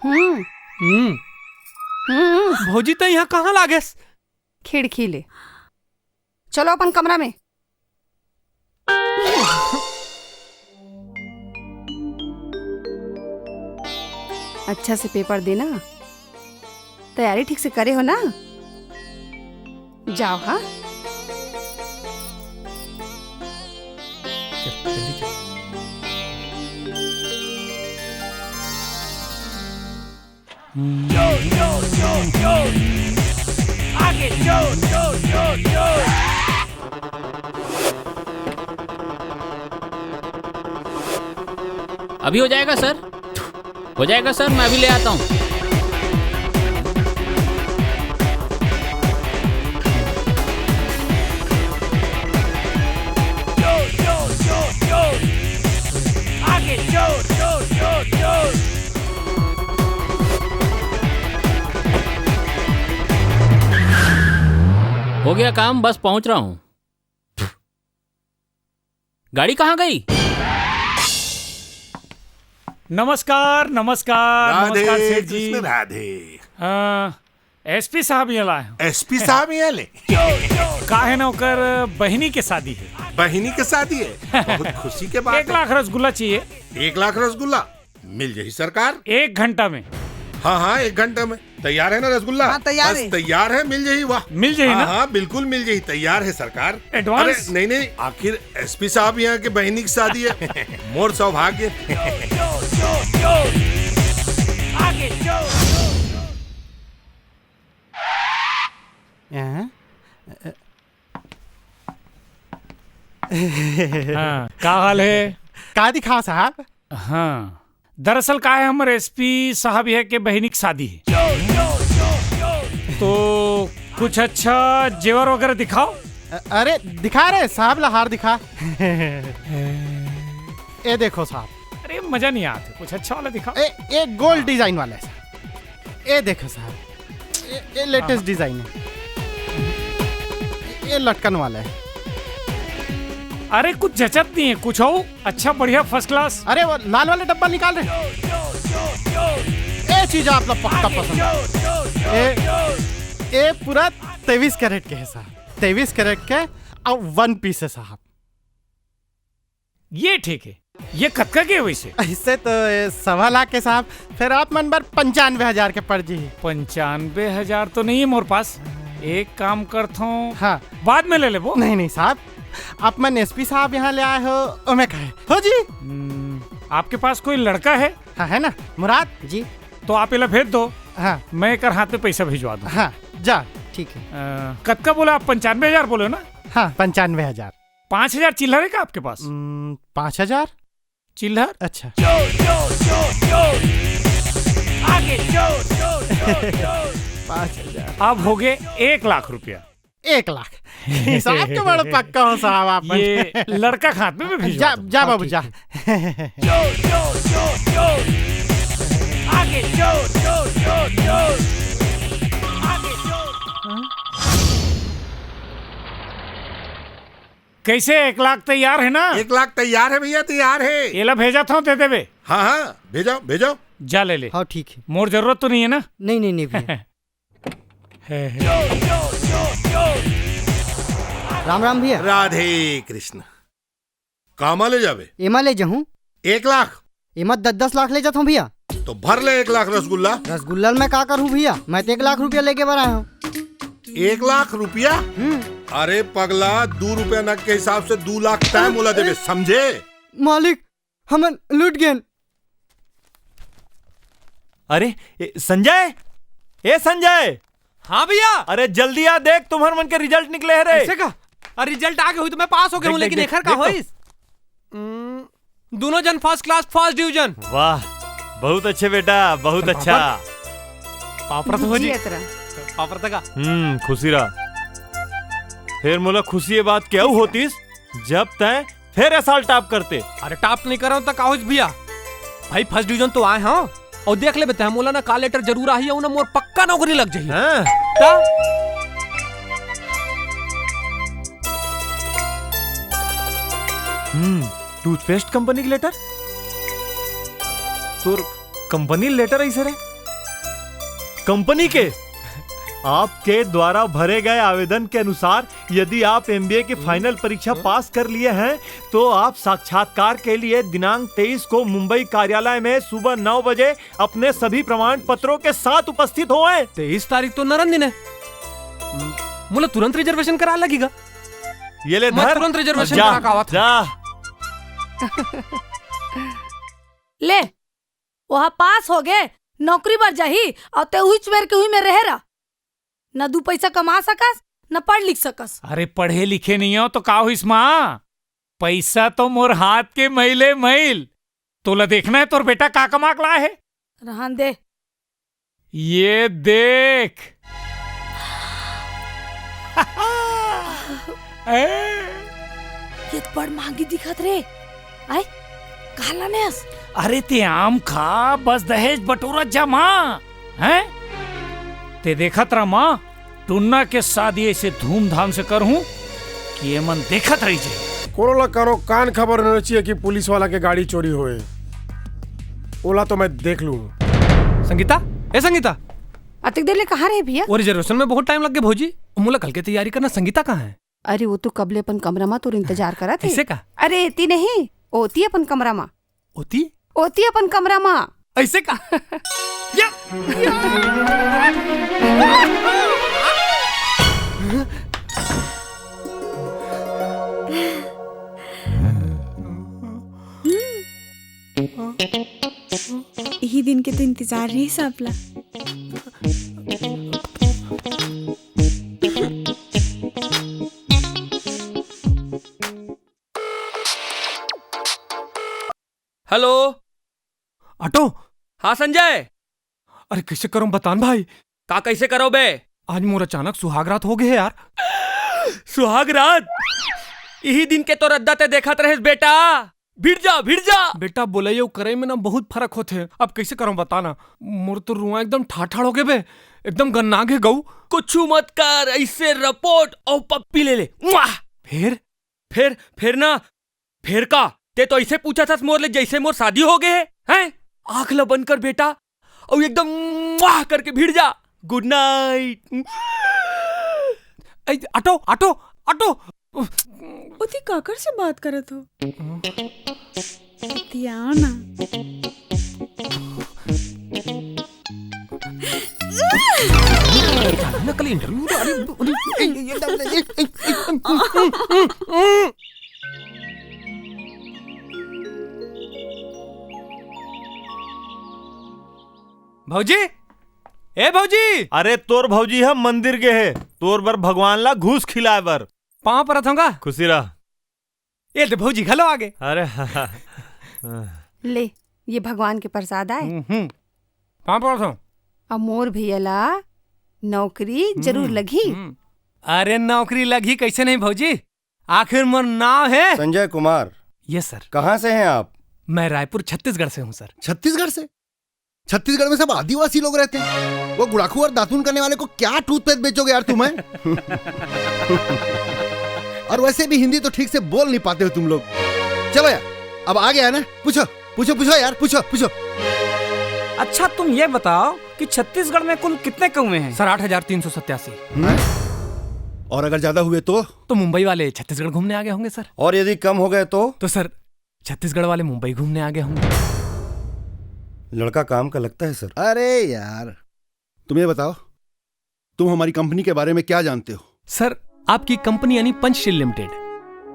हम्म। हम्म। हम्म। भौजी त यहाँ कहाँ लागेस? खिड़की ले। चलो अपन कमरा में। अच्छा से paper देना, तैयारी ठीक से करे हो ना? जाओ, हाँ। चल, जल्दी चल। जोर, जोर, जोर, जोर। आगे जोर, जोर, जोर, जोर। अभी हो जाएगा सर, हो जाएगा सर, मैं अभी ले आता हूँ। जोर, जोर, जोर, जोर। आगे जोर, जोर, जोर, जोर। हो गया काम, बस पहुंच रहा हूँ। गाड़ी कहाँ गई? नमस्कार, नमस्कार, राधे नमस्कार सेठ जी। कृष्ण राधे। अ, एसपी साहब यहाँ लाए हँव। एसपी साहब यहाँ ले? का हे ना, ओकर बहिनी के शादी हे। बहिनी के शादी हे? बहुत खुशी के बात एक हे। लाख रसगुल्ला चाहिए। एक लाख रसगुल्ला? मिल जाही सरकार। एक घंटा में। हाँ, हाँ, एक घंटा में। तैयार हे ना रसगुल्ला? हाँ, तैयार बस हे। तैयार हे, मिल जाही। वाह। मिल जाही हाँ, ना? हाँ, बिल्कुल मिल जाही, तैयार हे सरकार। Advance? अरे, नहीं, नहीं, आखिर एसपी साहब यहाँ के बहिनी के शादी हे। मोर सौभाग्य। हैं? हाँ, का हाल हे? का दिखाव साहब? हाँ, दरअसल का हे, हमर एसपी साहब यहाँ के बहिनी के शादी हे। तो कुछ अच्छा जेवर वगैरह दिखाव। अ-, अरे दिखा रे साहब ला हार दिखा। ए देखो साहब। अरे मजा नहीं आत हे, कुछ अच्छा वाला दिखाव। ए, ए गोल्ड डिजाइन वाला हे साहब। ए देखो साहब, ए, ए लेटेस्ट हाँ। डिजाइन हे। ए लटकन वाला हे। अरे कुछ जचत नहीं हे, कुछ हो अच्छा बढ़िया फर्स्ट क्लास। अरे वो लाल वाले डब्बा निकाल रे। ए चीज आप लोग पक्का पसंद हे। ए, ए पूरा तेईस कैरेट के हे साहब, तेईस कैरेट के, अउ वन पीस हे साहब। ये ठीक हे। ये कतका के हे वैसे? अइसे तो ये सवा लाख के साहब, फेर आप मन बर पंचानबे हजार के पड़ जी। पंचानबे हजार तो नहीं हे मोर पास। एक काम करथों, हाँ। बाद में ले लेबो। नहीं, नहीं साहब, आप मन एसपी साहब यहाँ ले आए हो, ओमे का हे। हो जी। हम्म, आपके पास कोई लड़का हे? हाँ, हे ना, मुराद। जी। तो आप एला भेज दो। हाँ। मैं एकर हाथ में पैसा भिजवा दूँ। हाँ, जा। ठीक हे। अ, कतका बोला आप? पंचानबे हजार बोले हो ना? हाँ, पंचानबे हजार। पाँच हजार चिल्लर हे का आपके पास? हम्म, पाँच हजार? चिल्लर? अच्छा। जोर, जोर, जोर, जोर। आगे जोर, जोर, जोर, जोर। पाँच हजार। अब हो गए एक लाख रुपया। एक लाख। हिसाब के बड़ा पक्का हो साहब आप। ये लड़का के हाथ में मैं भिजवा जा, दूँ। जा हाँ, बाबू, ठीक जा। हे। जोर, जोर, जोर, जोर। आगे जोर, जोर, जोर, जोर। आगे जोर। कैसे, एक लाख तैयार हे ना? एक लाख तैयार हे भैया, तैयार हे। एला भेजत हँव, दे देबे। हाँ, हाँ, भेजो, भेजो। जा ले ले। हाँ, ठीक हे। मोर जरूरत तो नहीं हे ना? नहीं, नहीं, नहीं भैया। हे, हे। राम राम भैया। राधे कृष्ण। कामा ले जाबे? एमा ले जाहूँ। एक लाख? एमा दस दस लाख ले जाथों भैया। तो भर ले एक लाख रसगुल्ला। रसगुल्ला ल मैं का करहूँ भैया, मैं तो एक लाख रुपया लेके बर आए हँव। एक लाख रुपया? हम्म। अरे पगला, दू रुपया नग के हिसाब से दू लाख तैं मोला देबे, समझे? मालिक, हमन लूट गेन। अरे, ए, संजय, ए संजय। हाँ भैया। अरे जल्दी आ, देख तुम्हर मन के रिजल्ट निकले हे रे। अइसे का? अरे रिजल्ट आ गे होही तो मैं पास हो गे हँव, देख, लेकिन देख, एखर का देख तो। होइस? हम्म, दूनों झन फर्स्ट क्लास, फर्स्ट डिवीजन। वाह, बहुत अच्छे बेटा, बहुत अच्छा। पापड़ तो हो जी। जियत रह। पापड़ तक का? हम्म, खुशी रह। फेर मोला खुशी ये बात के अउ होतिस, जब तैं फेर ए साल टॉप करते। अरे टॉप नहीं करँव त का होइस भैया, भाई फर्स्ट डिवीजन तो आए हँव। अउ देख लेबे तैं, मोला ना कॉल लेटर जरूर आही, अउ ना मोर पक्का नौकरी लग जाही। हाँ। त? हम्म, टूथपेस्ट कंपनी के लेटर? तोर कंपनी लेटर अइसे रे? कंपनी के? आपके द्वारा भरे गए आवेदन के अनुसार यदि आप एमबीए की फाइनल परीक्षा पास कर लिए हैं, तो आप साक्षात्कार के लिए दिनांक तेईस को मुंबई कार्यालय में सुबह नौ बजे अपने सभी प्रमाण पत्रों के साथ उपस्थित हों। तेईस तारीख तो नरन दिन हे। मोला तुरंत रिजर्वेशन करा लगही गा। ये ले मैं धर। तुरंत रिजर्वेशन जा, करा के आवत हँव। जा। ले, ओहा पास हो गे, नौकरी बर जाही, अउ तैं उहीच मेर के उही में रहे रह। न दू पइसा कमा सकस, न पढ़ लिख सकस। अरे पढ़े लिखे नइ हँव तो का होइस माँ? पइसा तो मोर हाथ के मइले मइल। तोला देखना हे तोर बेटा का कमा के लाय हे? रहन दे। ये देख। ए? ये तो बड़ महंगी दिखत रे। आय, काला नेस? अरे ते आम खा, बस दहेज बटोरत जा माँ, हैं? ते देखत रह माँ, टुन्ना के शादी ऐसे धूमधाम से करहूँ कि एमन देखत रह जाए। कोनो ला कानो कान खबर होना चाहिए कि पुलिस वाला के गाड़ी चोरी होए। ओला तो मैं देख लूँ। संगीता, ए संगीता। अतिक देर ले कहाँ रहे भैया? वो रिजर्वेशन में बहुत टाइम लग गया भौजी। मोला कल के तैयारी करना। संगीता कहाँ है? अरे वो तो कब ले अपन कमरा मा तोर इंतजार करत हे। ऐसे का? अरे एती नहीं, ओती अपन कमरा मा। ओती? ओती अपन कमरा मा। ऐसे का? या, या। इही दिन के तो इंतजार रहिस आप ला। हेलो। ऑटो। हाँ संजय। अरे कैसे करो बतान भाई। का कैसे करो बे? आज मोर अचानक सुहाग रात हो गए है यार। सुहाग रात? इही दिन के तो रद्दा ते देखत रहेस बेटा। भिड़ जा, भिड़ जा। बेटा बोले ये करे में ना बहुत फर्क होते है। अब कैसे करो बता ना। मोर तो रुआ एकदम ठाठाड़ हो गए बे। एकदम गन्ना गे गऊ। कुछ मत कर, ऐसे रपोट और पप्पी ले ले। मुआ! फिर? फिर, फिर ना, फिर का? ते तो ऐसे पूछा था मोर ले जैसे मोर शादी हो गए है, हैं? आंख ल बंद कर बेटा, और एकदम मुआ करके भिड़ जा। गुड नाइट। ए, ऑटो, ऑटो, ऑटो। ओती काकर से बात करत हो? इतियाना। नकली इंटरव्यू। अरे, अरे, ए, ए, ए, ए, ए, ए, ए, भौजी, ए भौजी। अरे तोर भौजी ह मंदिर गे हे, तोर बर भगवान ला घूस खिलाए बर। पाँव परत होंगा। खुशी रह। ए दे भौजी घलो आगे। अरे ले, ये भगवान के प्रसाद आए। हम्म, हम्म। पाँव परत हों। अब मोर भैया ला नौकरी जरूर हम्म, लगही। हम्म। अरे नौकरी लगही कैसे नहीं भौजी, आखिर मोर नाव है संजय कुमार। Yes sir. कहाँ से हैं आप? मैं रायपुर छत्तीसगढ़ से हूँ सर। छत्तीसगढ़ से? छत्तीसगढ़ में सब आदिवासी लोग रहते हैं। वो गुड़ाखू और दातुन करने वाले को क्या टूथपेस्ट बेचोगे यार तुम, हैं? और वैसे भी हिंदी तो ठीक से बोल नहीं पाते हो तुम लोग। चलो यार, अब आ गया है ना, पूछो, पूछो, पूछो यार, पूछो, पूछो। अच्छा तुम ये बताओ कि छत्तीसगढ़ में कुल कितने कुएं हैं? सर, आठ हजार तीन सौ सत्तासी। हैं? और अगर ज्यादा हुए तो? तो मुंबई वाले छत्तीसगढ़ घूमने आ गए होंगे सर। और यदि कम हो गए तो? तो सर, छत्तीसगढ़ वाले मुंबई घूमने आ गए होंगे। लड़का काम का लगता है सर। अरे यार, तुम ये बताओ, तुम हमारी कंपनी के बारे में क्या जानते हो? सर, आपकी कंपनी यानी पंचशील लिमिटेड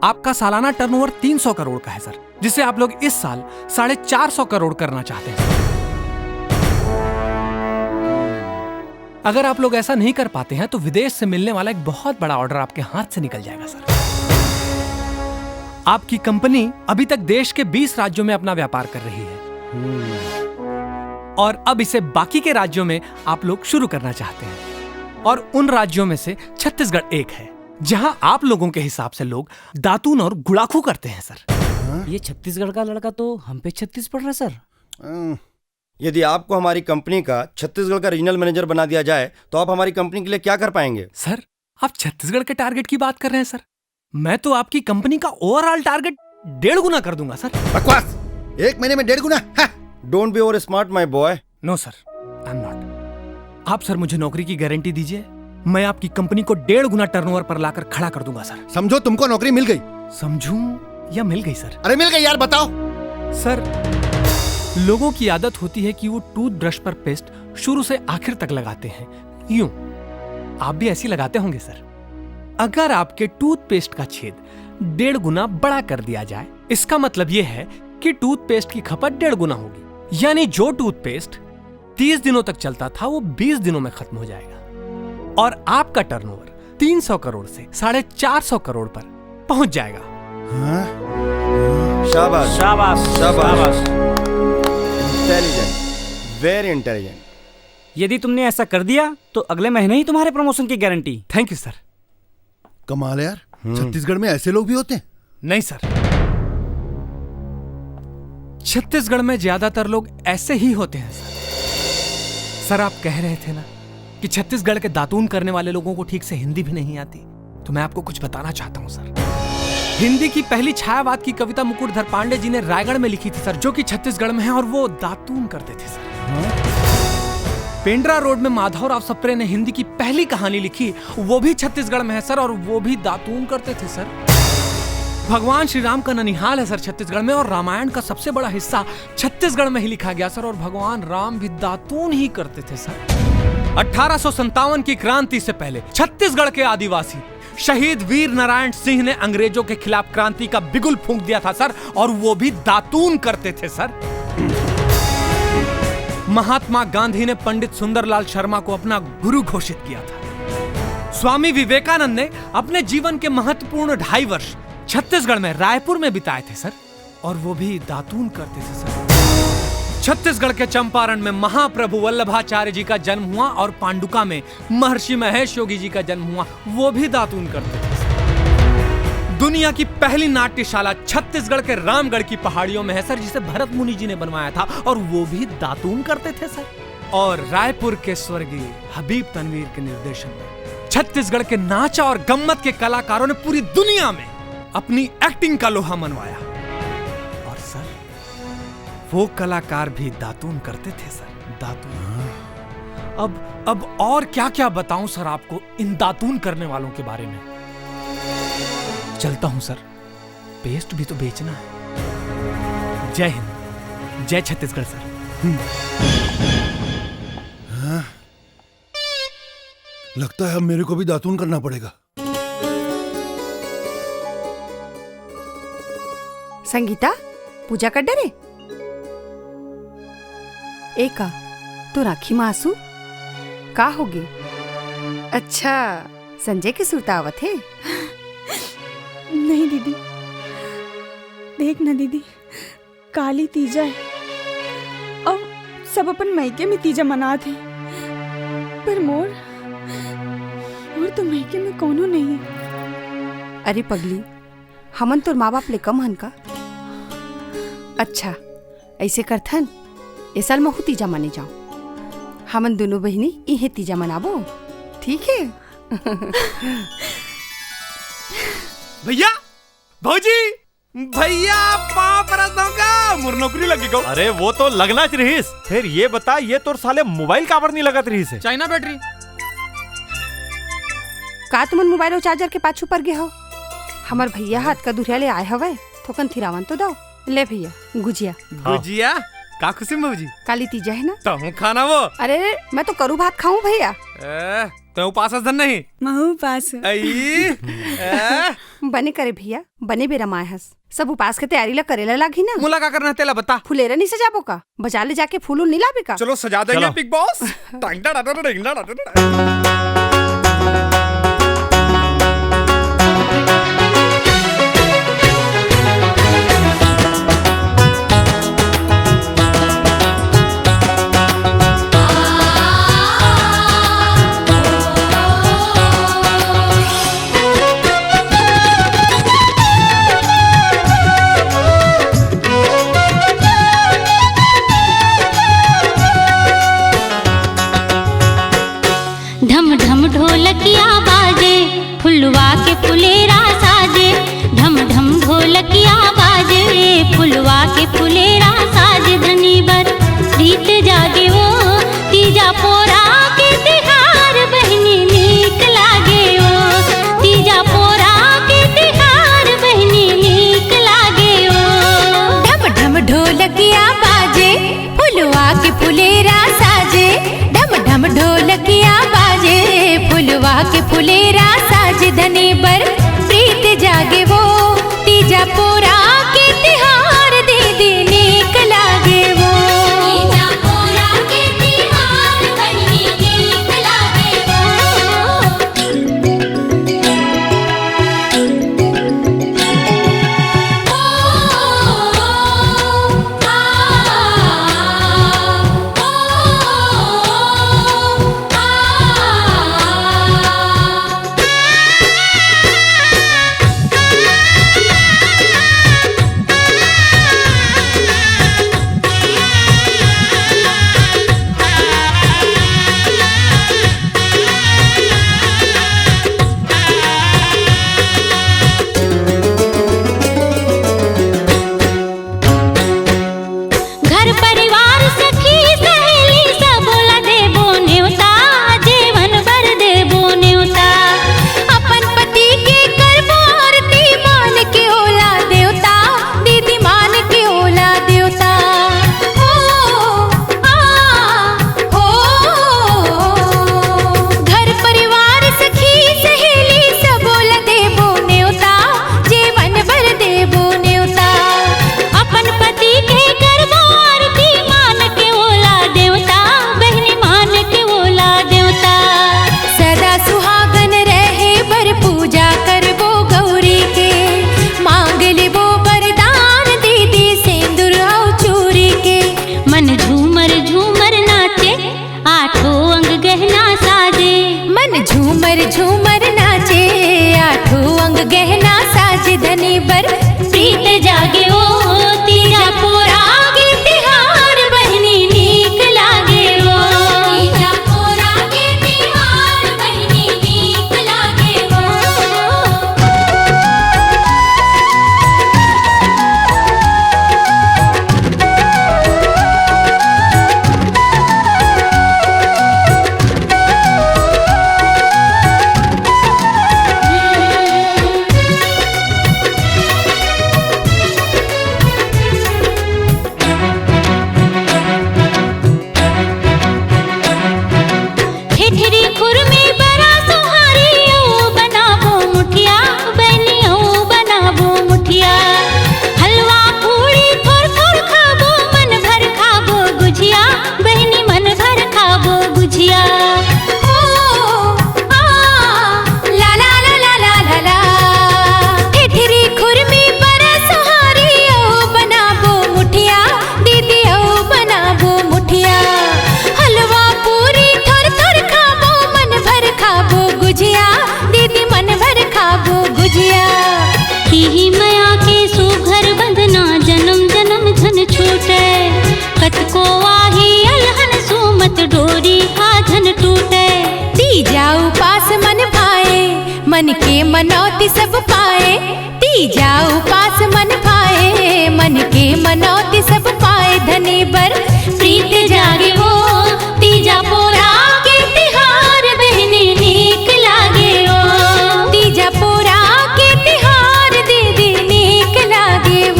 आपका सालाना टर्नओवर तीन सौ करोड़ का है सर, जिसे आप लोग इस साल साढ़े चार सौ करोड़ करना चाहते हैं सर। अगर आप लोग ऐसा नहीं कर पाते हैं तो विदेश से मिलने वाला एक बहुत बड़ा ऑर्डर आपके हाथ से निकल जाएगा सर। आपकी कंपनी अभी तक देश के बीस राज्यों में अपना व्यापार कर रही है और अब इसे बाकी के राज्यों में आप लोग शुरू करना चाहते हैं और उन राज्यों में से छत्तीसगढ़ एक है जहां आप लोगों के हिसाब से लोग दातून और गुड़ाखू करते हैं सर। ये छत्तीसगढ़ का लड़का तो हम पे छत्तीस पड़ रहा है सर। यदि आपको हमारी कंपनी का छत्तीसगढ़ का रीजनल मैनेजर बना दिया जाए तो आप हमारी कंपनी के लिए क्या कर पाएंगे? सर, आप छत्तीसगढ़ के टारगेट की बात कर रहे हैं सर। मैं तो आपकी कंपनी का ओवरऑल टारगेट डेढ़ गुना कर दूंगा सर। बकवास। एक महीने में डेढ़ गुना? Don't be over smart my boy. No sir, I am not. आप सर मुझे नौकरी की गारंटी दीजिए, मैं आपकी कंपनी को डेढ़ गुना टर्नओवर पर लाकर खड़ा कर दूंगा सर। समझो तुमको नौकरी मिल गई। समझूं या मिल गई सर? अरे मिल गई यार, बताओ। सर, लोगों की आदत होती है कि वो टूथब्रश पर पेस्ट शुरू से आखिर तक लगाते हैं, यूं। आप भी ऐसी लगाते होंगे सर। अगर आपके टूथपेस्ट का छेद डेढ़ गुना बड़ा कर दिया जाए, इसका मतलब ये है कि टूथपेस्ट की खपत डेढ़ गुना होगी, यानी जो टूथपेस्ट तीस दिनों तक चलता था वो बीस दिनों में खत्म हो जाएगा और आपका टर्नओवर तीन सौ करोड़ से साढ़े चार सौ करोड़ पर पहुंच जाएगा। शाबाश। शाबाश। शाबाश। Intelligent, very intelligent। यदि तुमने ऐसा कर दिया तो अगले महीने ही तुम्हारे प्रमोशन की गारंटी। Thank you sir. कमाल है यार। छत्तीसगढ़ में ऐसे लोग भी होते हैं? नहीं सर, छत्तीसगढ़ में ज्यादातर लोग ऐसे ही होते हैं सर। सर, आप कह रहे थे ना कि छत्तीसगढ़ के दातून करने वाले लोगों को ठीक से हिंदी भी नहीं आती, तो मैं आपको कुछ बताना चाहता हूं सर। हिंदी की पहली छायावाद की कविता मुकुटधर पांडे जी ने रायगढ़ में लिखी थी सर, जो कि छत्तीसगढ़ में है, और वो दातून करते थे सर। पेंड्रा रोड में माधवराव सप्रे ने हिंदी की पहली कहानी लिखी, वो भी छत्तीसगढ़ में है सर, और वो भी दातून करते थे सर। भगवान श्री राम का ननिहाल है सर छत्तीसगढ़ में, और रामायण का सबसे बड़ा हिस्सा छत्तीसगढ़ में ही लिखा गया सर, और भगवान राम भी दातून ही करते थे सर। अठारह सौ संतावन की क्रांति से पहले छत्तीसगढ़ के आदिवासी शहीद वीर नारायण सिंह ने अंग्रेजों के खिलाफ क्रांति का बिगुल फूंक दिया था सर, और वो भी दातून करते थे सर। महात्मा गांधी ने पंडित सुंदरलाल शर्मा को अपना गुरु घोषित किया था। स्वामी विवेकानंद ने अपने जीवन के महत्वपूर्ण ढाई वर्ष छत्तीसगढ़ में रायपुर में बिताए थे सर, और वो भी दातून करते थे सर। छत्तीसगढ़ के चंपारण में महाप्रभु वल्लभाचार्य जी का जन्म हुआ और पांडुका में महर्षि महेश योगी जी का जन्म हुआ, वो भी दातून करते थे सर। दुनिया की पहली नाट्यशाला छत्तीसगढ़ के रामगढ़ की पहाड़ियों में है सर, जिसे भरत मुनि जी ने बनवाया था, और वो भी दातून करते थे सर। और रायपुर के स्वर्गीय हबीब तनवीर के निर्देशन में छत्तीसगढ़ के नाचा और गम्मत के कलाकारों ने पूरी दुनिया में अपनी एक्टिंग का लोहा मनवाया। और सर, वो कलाकार भी दातून करते थे सर, दातून। अब अब और क्या क्या बताऊं सर आपको इन दातून करने वालों के बारे में। चलता हूं सर, पेस्ट भी तो बेचना है। जय हिंद, जय छत्तीसगढ़ सर। हम्म। हाँ? लगता है अब मेरे को भी दातून करना पड़ेगा। संगीता, पूजा कर डरे? ए का, तोर आँखी म आंसू? का होगे? अच्छा, संजय के सुरता आवत हे? नहीं दीदी, देख ना दीदी, काली तीजा हे। अब सब अपन मइके में तीजा मनात हे, पर मोर, मोर तो मइके में कोनो नहीं हे। अरे पगली, हमन तोर माँ बाप ले कम हन का? अच्छा, ऐसे करथन, ए साल महू तीजा माने जाओ। हमन दोनों बहिनी इहे तीजा मनाबो, ठीक हे? भैया, भौजी, भैया, पाँव परत हंव का, मोर नौकरी लग गे का। अरे, वो तो लगना च रहिस। फेर ये बता, ये तोर साले मोबाइल काबर नहीं लगत रहिस हे? China battery. का तुमन मोबाइल अउ चार्जर के पाछू पर गे हव? हमर भैया ह अतका दुरिहा ले आए हवय, थोकन थिरावन तो दव। ले भैया, गुजिया। हाँ। गुजिया? का खुशी में भौजी? काली तीजा हे ना? तहूँ खाना वो। अरे, मैं तो करू भात खाऊं भैया। ए, तैं उपास हस धन नहीं? महू उपास हंव। अई, ए। बने करे भैया, बने बेरा म आए हस। सब उपास के तैयारी ला करे ला लागही ना। मोला का करना हे तेला बता। फुलेरा नहीं सजाबो का? बाजार ले जाके फूल उल नहीं लाबे का? चलो सजा देंगे चलो। Big boss. टांग टांग टांग टांग टांग टांग। ढम ढम ढोलकिया बाजे, फुलवा के फुलेरा साजे। ढम ढम ढोलकिया बाजे, फुलवा के फुलेरा साजे। धनी बर प्रीत जागे ओ, तीजा पोरा के तिहार बहिनी नीक लागे ओ। तीजा पोरा के तिहार बहिनी नीक लागे ओ। ढम ढम ढोलकिया बाजे, फुलवा के फुलेरा साजे। ढम ढम ढोलकिया बाजे, फुलवा के फुलेरा साजे। धनी बर प्रीत जागे वो, तीजा पोरा के तिहार दीदी नीक लागे वो। तीजा पोरा के तिहार बहिनी नीक लागे वो। गहना साज धनी बर प्रीत जागे ओ, तीजा पोरा के तिहार बहिनी नीक लागे ओ। तीजा पोरा के तिहार बहिनी नीक लागे ओ। ठेठरी खुरमी बरा सोहारी, अउ बनाबो मुठिया, बहिनी अउ बनाबो मुठिया। हलवा पूड़ी थोर थोर खाबो, मन भर खाबो गुझिया, बहिनी मन भर खाबो गुझिया। ओ, आ, ला, ला, ला। ठेठरी खुरमी बरा सोहारी, अउ बनाबो मुठिया, दीदी अउ बनाबो मुठिया। हलवा पूरी थोर थोर खाबो, मन भर खाबो गुझिया, दीदी मन भर खाबो गुझिया। इही मया के सुघर बंधना, जनम जनम झन छूटे। कतको आही अलहन सुमत, डोरी हा झन टूटे। तीजा उपास मन भाए, मन के मनौती सब पाए। तीजा उपास मन भाए, मन के मनौती सब पाए। धनी बर प्रीत जागे ओ, तीजा पोरा के तिहार बहिनी नीक लागे ओ। तीजा पोरा के तिहार दीदी नीक लागे ओ।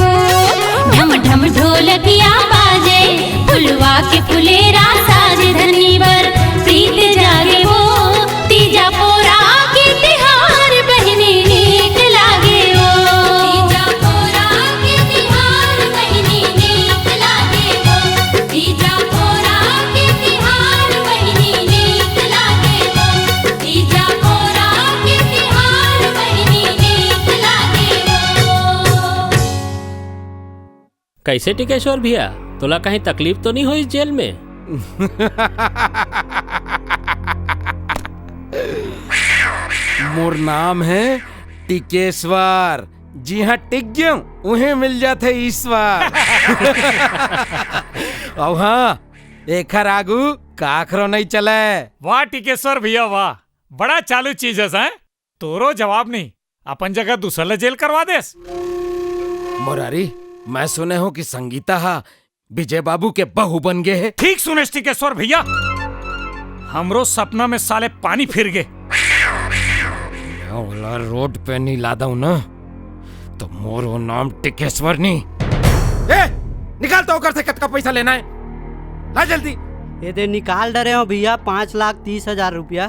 ढम ढम ढोलकिया बाजे, फुलवा के फुलेरा साज। धनी बर प्रीत जागे ओ, तीजा पोरा के तिहार बहिनी नीक लागे ओ। तीजा पोरा के तिहार बहिनी नीक लागे ओ। तीजा पोरा के तिहार बहिनी नीक लागे ओ। तीजा पोरा के तिहार बहिनी नीक लागे ओ। कैसे टिकेश्वर भैया, तोला कहीं तकलीफ तो नहीं होइस जेल में? मोर नाम है टिकेश्वर। जिहाँ टिक गेंव, उहें मिल जाथे ईश्वर। अउ हाँ, एखर आगू काखरो नइ चलय। वाह टिकेश्वर भैया वाह, बड़ा चालू चीज हस, हैं? तोरो जवाब नहीं, अपन जगह दूसर ल जेल करवा देस। मुरारी, मैं सुने हूँ कि संगीता हा विजय बाबू के बहू बन गे हे। ठीक सुनेस टिकेश्वर भैया, हमरो सपना में साले पानी फिर गे। मैं ओला रोड पे नहीं ला दऊं ना, तो मोर वो नाम टिकेश्वर नहीं। ए, निकाल तो ओकर से कतका पैसा लेना है, ला जल्दी। ये दे निकाल डरे हो भैया, पाँच लाख तीस हजार रुपया।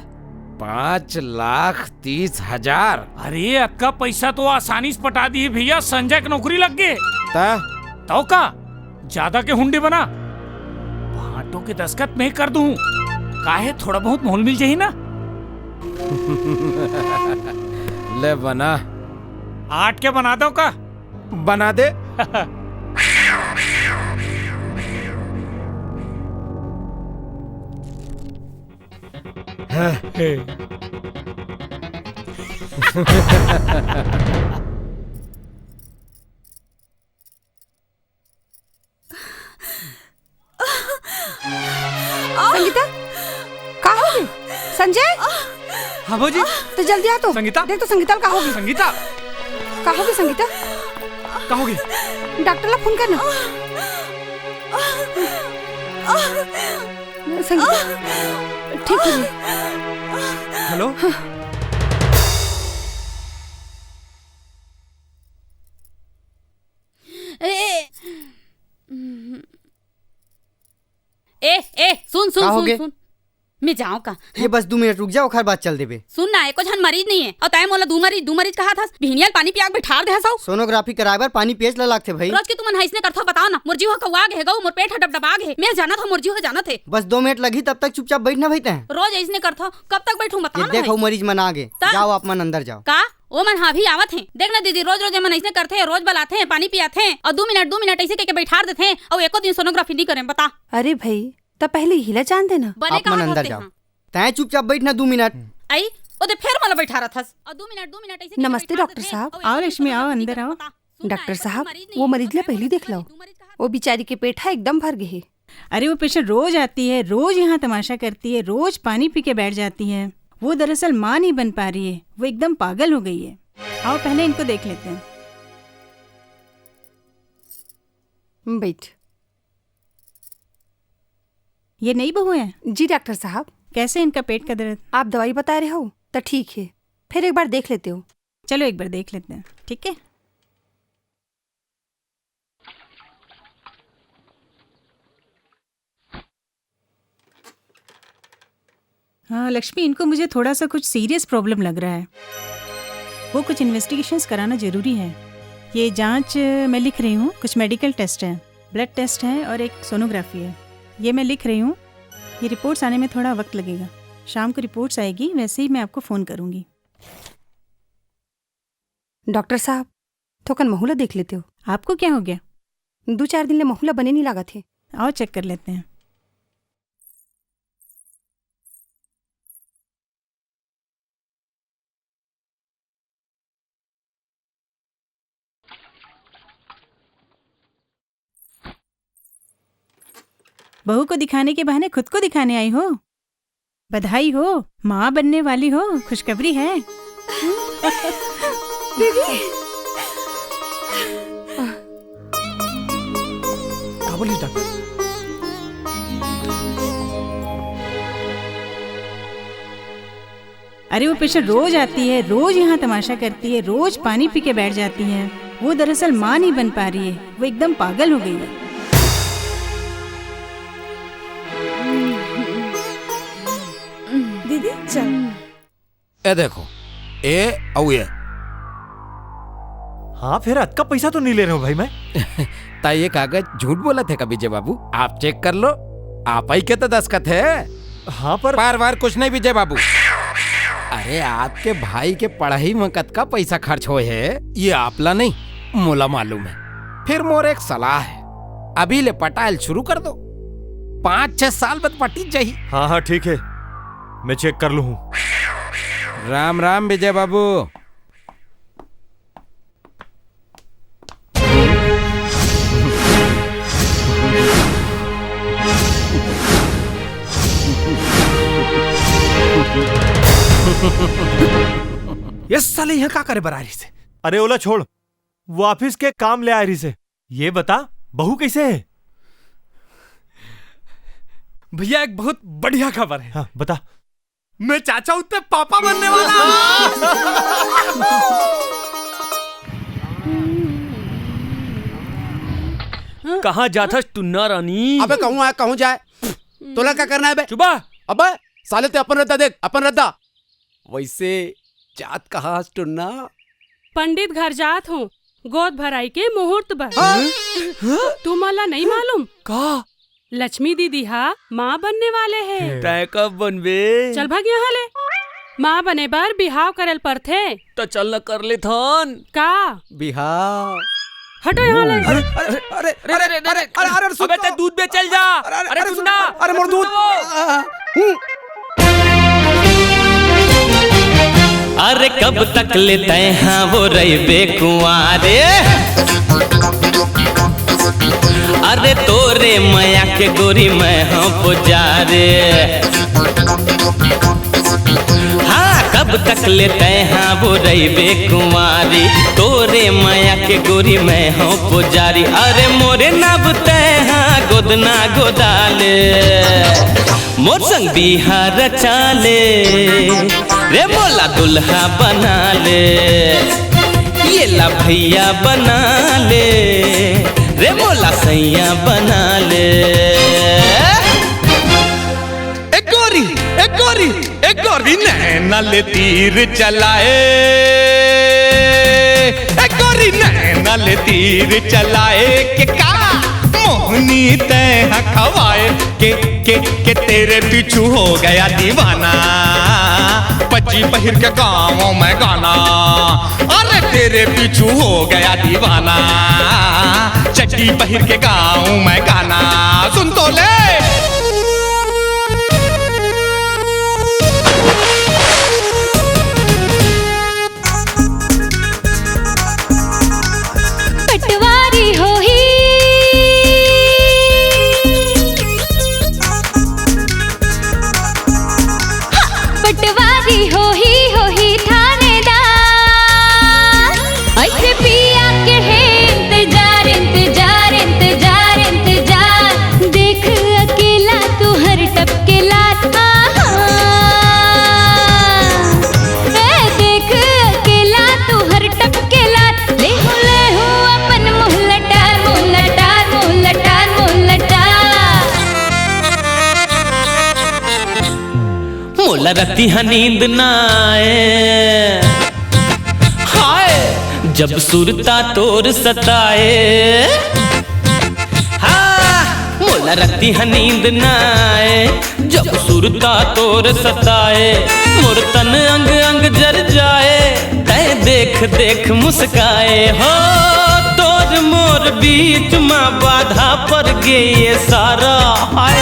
पाँच लाख तीस हजार? अरे, अतका पैसा तो आसानी से पटा दिही भैया, संजय के नौकरी लग गे। त? तव का? जादा के हुंडी बना, भांटो के दस्खत मैं कर दूं। काहे, थोड़ा बहुत मोल मिल जाही ना। ले बना। आठ के बना दो का? बना दे। संगीता, का हो गे? संजय? हाँ भौजी। तो जल्दी आ तो। संगीता? देख तो संगीता ल का हो गे? संगीता? का हो गे संगीता? का हो गे? डॉक्टर ला फोन कर ना। संगीता, ठीक हो गे। हेलो? हाँ। ए, ए, ए, सुन, सुन, का हो सुन, गे? सुन। मैं जांव का? ये बस दू मिनट रुक जा, ओखर बाद चल देबे। सुन ना, एको झन मरीज नहीं है, अउ तैं मोला दू मरीज, दू मरीज कहाथस। बिहनिया ल पानी पिया के बैठार दे हस अउ। सोनोग्राफी कराए बर पानी पियेच ल लागथे भाई। रोज के तुमन ह अइसने करथव, बताव ना। मोर जीव ह कउवा गे हे गऊ, मोर पेट ह डबडबा गे हे। मैं जानत हंव मोर जीव ह जानत हे। बस दो मिनट लगही, तब तक चुपचाप बैठ ना भाई तैं। रोज अइसने करथव, कब तक बैठूं बताव ना भाई। देख, अउ मरीज मन आ गे। जाव आप मन अंदर जाव। का? ओ मन ह अभी आवत हे। देख ना दीदी, रोज रोज ए मन अइसने करथे, रोज बलाथे, पानी पियाथे, अउ दू मिनट, दू मिनट अइसे कहिके बइठार देथे, अउ एको दिन सोनोग्राफी नइ करे, बता। अरे भई, त पहिली इही ला जान देना। बने आप मन अंदर जाव। तैं चुपचाप बइठ ना दू मिनट। अई, ओदे फेर मोला बैठा रथस। अउ दू मिनट, दू मिनट ऐसे नमस्ते, डॉक्टर साहब। आओ लक्ष्मी, आओ, अंदर आओ। डॉक्टर साहब, वो मरीज ला पहली देख लो। वो बिचारी के पेट ह एकदम भर गे हे। अरे, वो पेशेंट रोज आती है, रोज यहाँ तमाशा करती है, रोज पानी पी के बैठ जाती है। वो दरअसल माँ नहीं बन पा रही है, वो एकदम पागल हो गई है। आओ, पहले इनको देख लेते हैं। बैठ। ये नई बहू है? जी डॉक्टर साहब। कैसे इनका पेट का दर्द? आप दवाई बता रहे हो तो ठीक है, फिर एक बार देख लेते हो। चलो, एक बार देख लेते हैं, ठीक है? हाँ लक्ष्मी, इनको मुझे थोड़ा सा कुछ सीरियस प्रॉब्लम लग रहा है। वो कुछ इन्वेस्टिगेशंस कराना जरूरी है। ये जांच, अ, मैं लिख रही हूँ। कुछ मेडिकल टेस्ट है, ब्लड टेस्ट है और एक सोनोग्राफी है। ये मैं लिख रही हूँ। ये रिपोर्ट्स आने में थोड़ा वक्त लगेगा। शाम को रिपोर्ट्स आएगी, वैसे ही मैं आपको फोन करूंगी। डॉक्टर साहब, थोकन महू ला देख लेते हो? आपको क्या हो गया? दो चार दिन ले महू ला बने नहीं लागत हे। आओ, चेक कर लेते हैं। बहू को दिखाने के बहाने खुद को दिखाने आई हो? बधाई हो, माँ बनने वाली हो, खुशखबरी है। दीदी। का बोलिस डॉक्टर? अरे, वो पेशेंट रोज आती है, रोज यहाँ तमाशा करती है, रोज पानी पी के बैठ जाती है। वो दरअसल माँ नहीं बन पा रही है, वो एकदम पागल हो गई है। दीदी, चल। ए देखो, ए अउ ए। हाँ, फिर अतका पैसा तो नहीं ले रहे हो भाई मैं। ता ये कागज झूठ बोलत हे का विजय बाबू? आप चेक कर लो, आप ही के तो दस्तखत हे। हाँ, पर बार बार कुछ नहीं विजय बाबू। अरे, आपके भाई के पढ़ाई में कतका पैसा खर्च होए हे, ये आपला नहीं, मोला मालूम है। फिर मोर एक सलाह है, अभी ले पटायल शुरू कर दो, पाँच छह साल बाद पटी जाही। हाँ, हाँ, ठीक है, मैं चेक कर लूँ हूँ। राम राम विजय बाबू। ये साले यहाँ का करे बर आ रहिस हे? अरे ओला छोड़, वो ऑफिस के काम ले आए रहिस हे। ये बता, बहू कैसे है? भैया, एक बहुत बढ़िया खबर है। हाँ, बता। मैं चाचा उत्ते पापा बनने वाला हूँ। कहाँ जाथस टुन्ना रानी? अबे कहूँ आए, कहूँ जाए, तोला क्या करना है बे? चुबा। अबे साले ते अपन रद्दा देख, अपन रद्दा। वैसे जात कहाँ हस टुन्ना? पंडित घर जात हूँ, गोद भराई के मुहूर्त बर। हाँ? तुमन ला नहीं मालूम? का? लक्ष्मी दीदी हा माँ बनने वाले हे। तैं कब बनबे? चल भाग यहाँ ले। माँ बने बर बिहाव करल परथे। त चल न कर लेथन। का? बिहाव। हटो यहाँ ले। अरे, अरे, अरे, अरे, अरे, अरे, अरे, सुन अबे तो। तैं दूध बेचल जा। अरे, अरे, अरे, अरे, सुन सुन ना। ना। अरे, मोर दूध। हम्म। अरे कब तक ले तैं हा वो रहिबे कुंवारे? अरे तोरे मया के गोरी मैं हा पुजारे। हाँ, कब तक ले तैं हा वो रहिबे कुंवारी? तोरे मया के गोरी मैं हा पुजारी। अरे मोरे नब तैं हा गोदना गोदाले। मोर संग बिहाव रचा ले, रे मोला दुल्हा बना ले, ये ला भैया बना ले, रे मोला सैया बना ले। ए गोरी, ए गोरी, ए गोरी, नैना ले तीर चलाए, ए गोरी, नैना ले तीर चलाए, के का मोहनी तैं हा खवाए। के, के, के तेरे पीछू हो गया दीवाना, पच्ची पहिर के गाँव में गाना। अरे तेरे पीछू हो गया दीवाना, चड्डी पहिर के गाँव में गाना। सुन तो ले। मोला रतिहा नींद ना आए, हाय, जब सुरता तोर सताए। हाँ, मोला रतिहा नींद ना आए, जब सुरता तोर सताए। मोर तन अंग अंग जर जाए, तै देख देख मुस्काए हो। तोर मोर बीच मा बाधा पर गे ये सारा, हाय,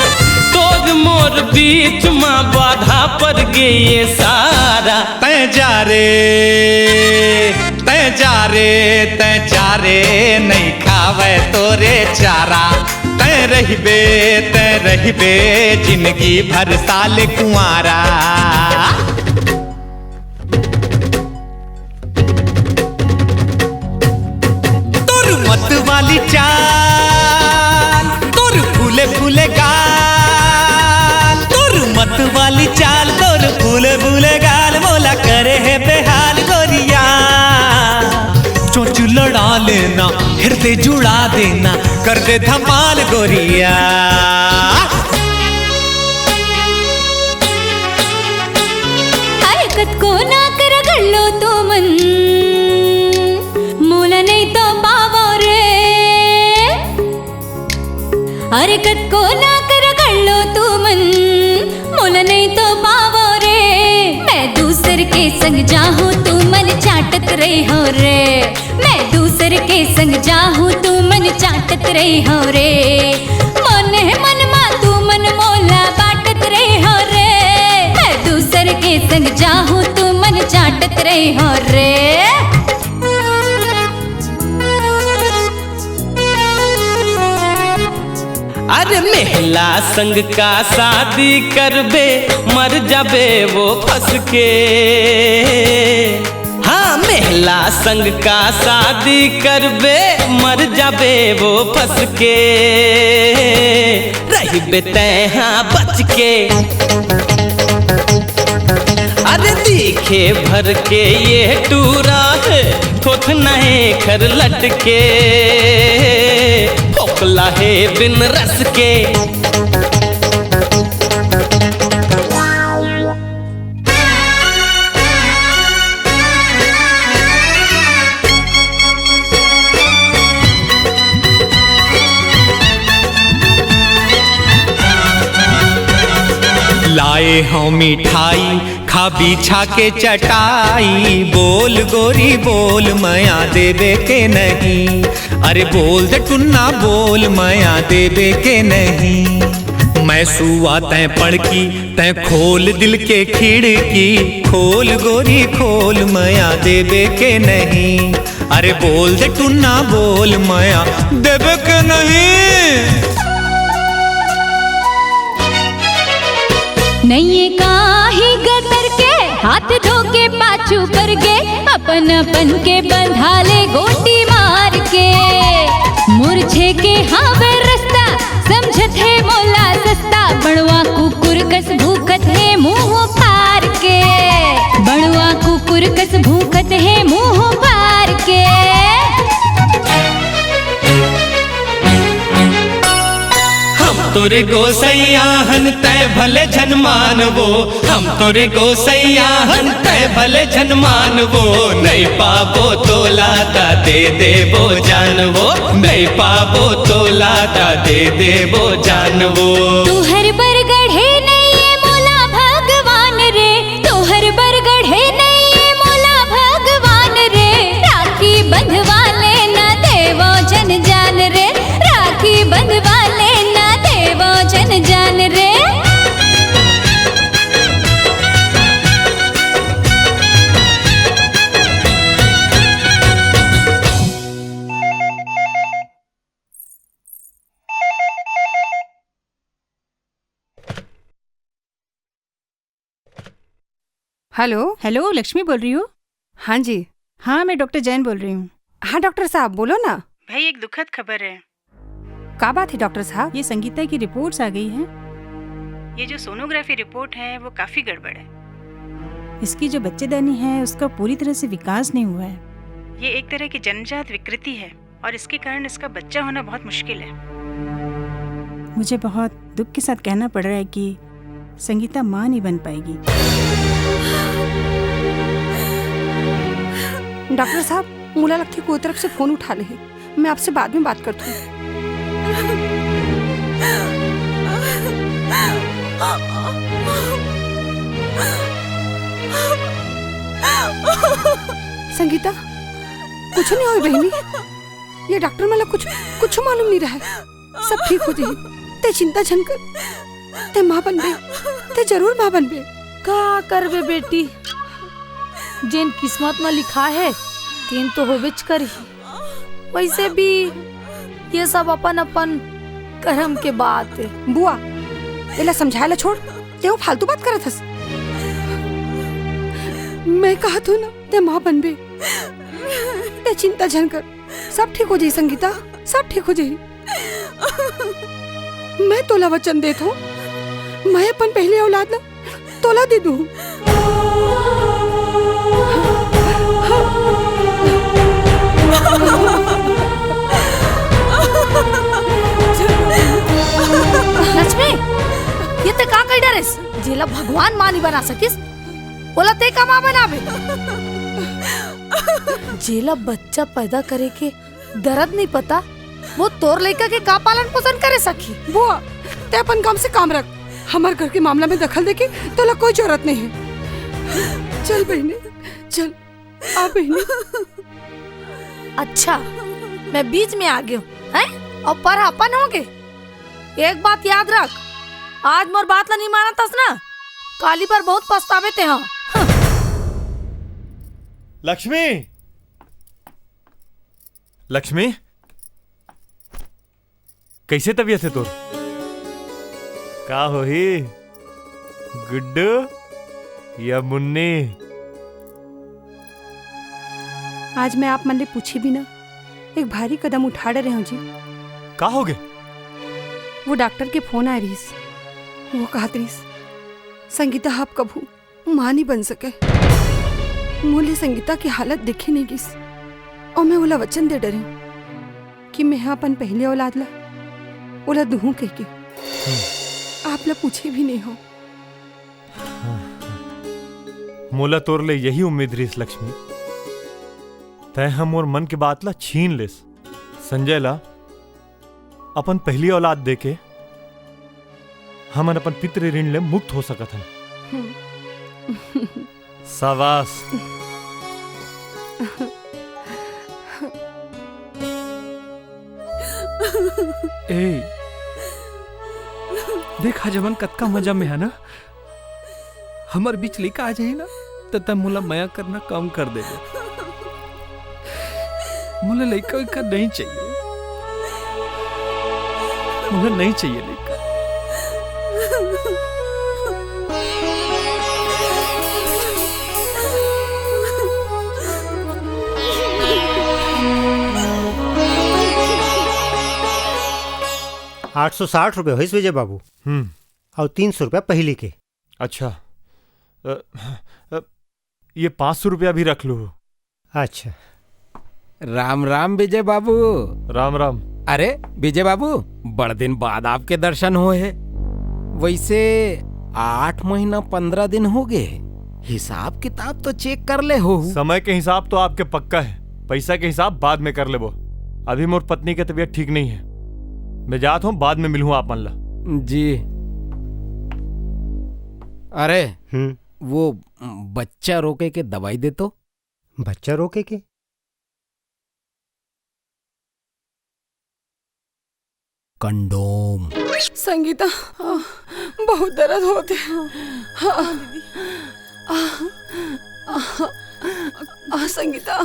तोर मोर बीच मा बाधा पर गे ये सारा। तै जा रे, तै जा रे, तै जा रे, नइ खावय तोरे चारा। तै रहिबे, तै रहिबे, जिनगी भर साले कुंवारा। तोर मत वाली चाल, तोर फूले फूले गाल, तोर मत वाली चाल, तोर फूले फूले गाल, मोला करे हे बेहाल गोरिया। चोंच लड़ा लेना, हिरदे जुड़ा देना, कर दे धमाल गोरिया। अरे कतको नाक रगड़ लो तुमन, मोला नइ तो पावो रे। अरे कतको नाक रगड़ लो तुमन, मोला नइ तो पावो रे। मैं दूसर के संग जाहूं, तुमन चाटत रहिहो रे। मैं दूसर के संग जाहूं, तुमन चाटत रहिहो रे। मने मन मा तुमन मोला बांटत रहिहो रे। मैं दूसर के संग जाहूं, तुमन चाटत रहिहो रे। अरे महिला संग का शादी करबे, मर जाबे वो फंस के। हाँ, महिला संग का शादी करबे, मर जाबे वो फंस के। रहिबे तैं हाँ बच के। अरे दिखे भर के ये टूरा हे, थोथना हे खर लटके, फोकला हे बिन रस के। लाए हंव मिठाई, खा बिछा के चटाई, बोल गोरी बोल, मया देबे के नहीं? अरे बोल दे टुन्ना बोल, मया देबे के नहीं? मैं सुआ तैं पड़की, तैं खोल दिल के खिड़की, खोल गोरी खोल, मया देबे के नहीं? अरे बोल दे टुन्ना बोल, मया देबे के नहीं? नइये काही गतर के, हाथ धो के पाछू पर गे, अपन अपन के बंधा ले गोटी मार के। मुरझे के हावे रस्ता, समझत हे मोला सस्ता, बड़वा कुकुर कस भूखत हे मुंह फार के। बड़वा कुकुर कस भूखत हे मुंह फार के। हम तोरे गोसैया हन तैं भले झन मानवो, हम तोरे गोसैया हन तैं भले झन मानवो। नइ पाबो तोला त दे देबो जानवो, नइ पाबो तोला त दे देबो जानवो। तुहर बर गढ़े नइये मोला भगवान रे, तुहर बर गढ़े नइये मोला भगवान रे। राखी बंधवा लेना देवो जन जान रे, राखी बंधवा लेना देवो जन जान रे। हेलो। हेलो, लक्ष्मी बोल रही हो? हाँ जी। हाँ, मैं डॉक्टर जैन बोल रही हूँ। हाँ डॉक्टर साहब, बोलो ना। भाई, एक दुखद खबर है। का बात है डॉक्टर साहब? ये संगीता की रिपोर्ट्स आ गई हैं। ये जो सोनोग्राफी रिपोर्ट है, वो काफ़ी गड़बड़ है। इसकी जो बच्चेदानी है, उसका पूरी तरह से विकास नहीं हुआ है। ये एक तरह की जन्मजात विकृति है और इसके कारण इसका बच्चा होना बहुत मुश्किल है। मुझे बहुत दुख के साथ कहना पड़ रहा है कि संगीता माँ नहीं बन पाएगी। डॉक्टर साहब, मोला लगथे कोई तरफ से फोन उठा ले हे। मैं आपसे बाद में बात करती हूँ। संगीता, कुछ नहीं होय बहिनी। ये डॉक्टर मन ला कुछ, कुछ मालूम नहीं रहे। सब ठीक हो जाही। तैं चिंता झन कर। तैं माँ बनबे। तैं जरूर माँ बनबे। का करबे बेटी, जेन किस्मत म लिखा हे, तेन तो होबेच करही। वैसे भी ये सब अपन अपन करम के बात हे। बुआ, एला समझाय ला छोड़, तैं वो फालतू बात करत हस। मैं कहत हूँ ना, तैं माँ बनबे। तैं चिंता झन कर, सब ठीक हो जाही संगीता, सब ठीक हो जाही। मैं तोला वचन देत हूँ, मैं अपन पहली औलाद ला तोला दे दूँ। लक्ष्मी, ये तैं का कहि डारेस? जेला भगवान माँ नहीं बना सकिस, ओला तैं का माँ बनाबे? जेला बच्चा पैदा करे के दरद नहीं पता, वो तोर लइका के का पालन पोषण करे सकही? बुआ, तैं अपन काम से काम रख, हमर घर के मामला में दखल दे के तोला कोई जरूरत नहीं हे। चल बहिनी, चल, आ बहिनी। अच्छा, मैं बीच में आ गई हूँ, हैं? अउ पर अपन होगे। एक बात याद रख, आज मोर बात ला नहीं मानत हस ना, काली पर बहुत पछताबे तैं हा। लक्ष्मी, लक्ष्मी, कइसे तबीयत हे तोर? का होही, गुड्डू या मुन्नी? आज मैं आप मन ले पूछे बिना एक भारी कदम उठा डरे हूँ जी। का होगे? वो डॉक्टर के फोन आय रहिस, वो कहत रहिस, संगीता आप कभू माँ नहीं बन सके। मोर ले संगीता के हालत देखे नहीं गिस, अउ मैं ओला वचन दे डरे हूँ कि मैं हा अपन पहली औलाद ला ओला दूहूँ कहिके। आप ला पूछे भी नहीं हो। मोला तोर ले यही उम्मीद रहिस लक्ष्मी, तैं हा मोर मन के बात ला छीन लेस। संजय ला अपन पहली औलाद देके हमन अपन पितृ ऋण ले मुक्त हो सकत हन। हम्म। शाबाश। ए, देख, आज हमन कतका मजा में हे ना। हमर बीच लइका आ जाही ना, त तैं मोला मया करना कम कर देबे। मोला लइका उइका नहीं चाहिए, मोला नहीं चाहिए लइका। आठ सौ साठ रुपया होइस विजय बाबू। हम्म। अउ तीन सौ रुपया पहिली के। अच्छा, अ, अ, ये पाँच सौ रुपया भी रख लू। अच्छा। राम राम विजय बाबू। राम राम। अरे विजय बाबू, बड़ दिन बाद आपके दर्शन होए हे। वैसे आठ महीना पन्द्रह दिन होगे, हिसाब किताब तो check कर ले हो? समय के हिसाब तो आपके पक्का हे, पैसा के हिसाब बाद में कर लेबो। अभी मोर पत्नी के तबीयत ठीक नहीं हे, मैं जात हूँ, बाद में मिलहूँ आप मन ला। जी। अरे, हम्म। वो बच्चा रोके के दवाई दे तो। बच्चा रोके के? कंडोम। संगीता, आ, बहुत दर्द होत हे। आ, आ, आ, आ, संगीता।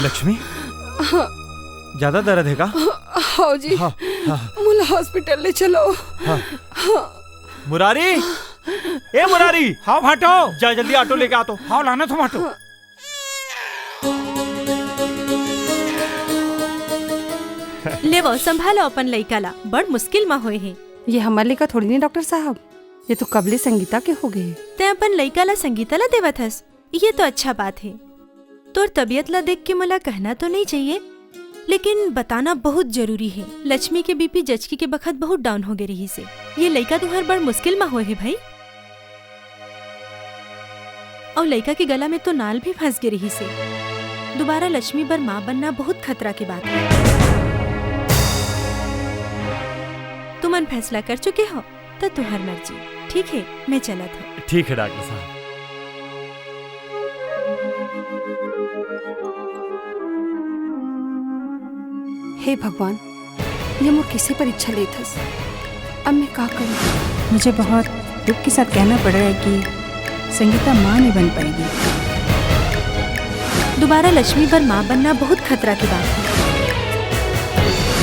लक्ष्मी, हाँ। ज्यादा दर्द हे का? हाँ जी। हाँ, हाँ। मोला hospital ले चलो। हाँ। हाँ। मुरारी, ए मुरारी। हाँ भाटो। जा जल्दी auto लेके आ तो। हाँ, लाना तो भाटो। हाँ। लेवो, संभालो अपन लइका ला, बड़ मुश्किल म होए हे। ये हमर लइका थोड़ी नहीं डॉक्टर साहब, ये तो कबले संगीता के हो गए। तैं अपन लइका ला संगीता ला देवत हस, ये तो अच्छा बात हे। तोर तबीयत ला देख के मोला कहना तो नहीं चाहिए, लेकिन बताना बहुत जरूरी हे, लक्ष्मी के बीपी जचकी के बखत बहुत डाउन हो गे रहिस हे। ये लइका तुंहर बड़ मुश्किल म होए हे भाई। अउ लइका के गला में तो नाल भी फंस गे रहिस हे। दोबारा लक्ष्मी बर माँ बनना बहुत खतरा के बात हे। तुमन फैसला कर चुके हो, त तुंहर मर्जी। ठीक हे, मैं चलत हूँ। ठीक हे डॉक्टर साहब। हे भगवान, ये मोर कैसे परीक्षा लेत हस? अब मैं का करूँ? मुझे बहुत दुख के साथ कहना पड़ रहा है कि संगीता माँ नहीं बन पाएगी। दोबारा लक्ष्मी बर माँ बनना बहुत खतरा की बात है।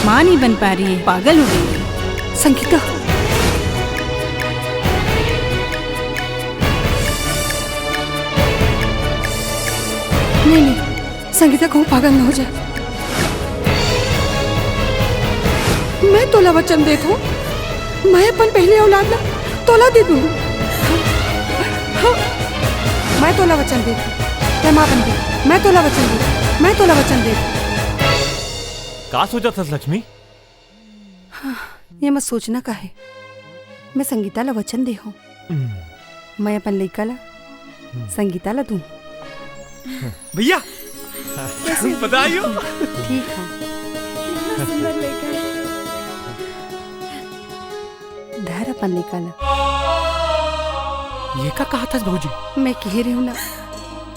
माँ नहीं बन पा रही है, पागल हो गई है। संगीता, नहीं, नहीं, संगीता कहूँ पागल न हो जाए। मैं तोला वचन देत हूँ, मैं अपन पहली औलाद ला तोला दे दूँ। हाँ, मैं तोला वचन देत हूँ, तैं माँ बन गई। मैं तोला वचन देत हूँ, मैं तोला वचन देत हूँ। का सोचत हस लक्ष्मी? हाँ, ये मत सोचना का है, मैं संगीता ला वचन दे हूँ। हम्म। मैं अपन लइका ला हम्म। संगीता ला दूँ। भैया, कैसे? बधाई हो। ठीक है। कितना सुंदर लइका है। धर अपन लइका ला। ये का कहा था भौजी? मैं कह रही हूँ ना,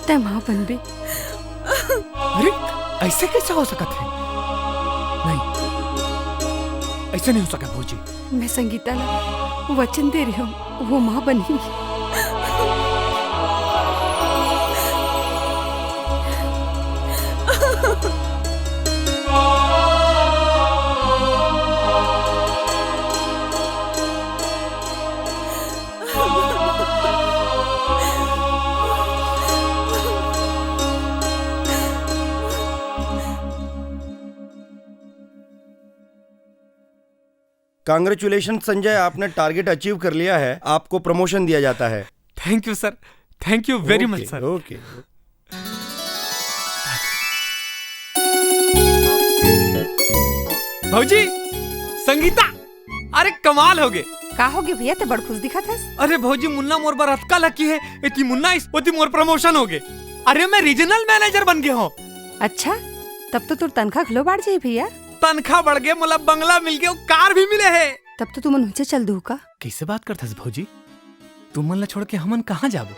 तैं माँ बनबे। अरे, ऐसे कैसे हो सकत है? नहीं, ऐसे नहीं हो सकत भौजी। मैं संगीता ला वचन दे रही हूँ, वो माँ बनही। Congratulations संजय, आपने टारगेट अचीव कर लिया है, आपको प्रमोशन दिया जाता है। Thank you sir, thank you very much sir। ओके। भौजी, संगीता, अरे कमाल हो गे। का हो गे भैया, तैं बड़ खुश दिखत हस। अरे भौजी, मुन्ना मोर बर अतका लकी है, एती मुन्ना आइस, ओती मोर प्रमोशन हो गे। अरे मैं रीजनल मैनेजर बन गे हूँ। अच्छा, तब तो तोर तनखा घलो बाढ़ जाही भैया। तनखा बढ़ गे, मोला बंगला मिल गे, कार भी मिले है। तब तो तुमन उहिंचे चल दू का? कैसे बात करथस भौजी? तुमन ला छोड़ के हमन कहाँ जाबो?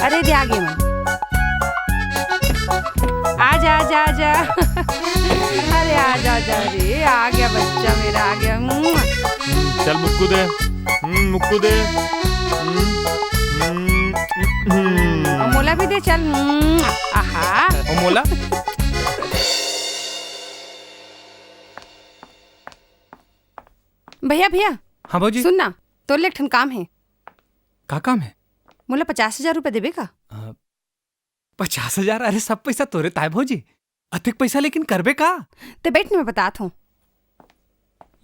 अरे रे, आ गे मैं। आजा, आजा, आजा। अरे आजा, आजा रे, आ गया बच्चा मेरा, आ गया। मुआ। चल मुक्कू दे। हम्म, मुक्कू दे। हम्म, हम्म, हम्म। अउ मोला भी दे, चल। हम्म, आहा। अउ मोला? भैया, भैया। हाँ भौजी। सुन ना, तोर ले एक ठन काम हे। का काम हे? मोला पचास हजार रुपया देबे का? अ, पचास हजार? अरे, सब पैसा तोरे ताय भौजी। अतेक पैसा लेकिन करबे का? तैं बैठ न, मैं बतात हूँ।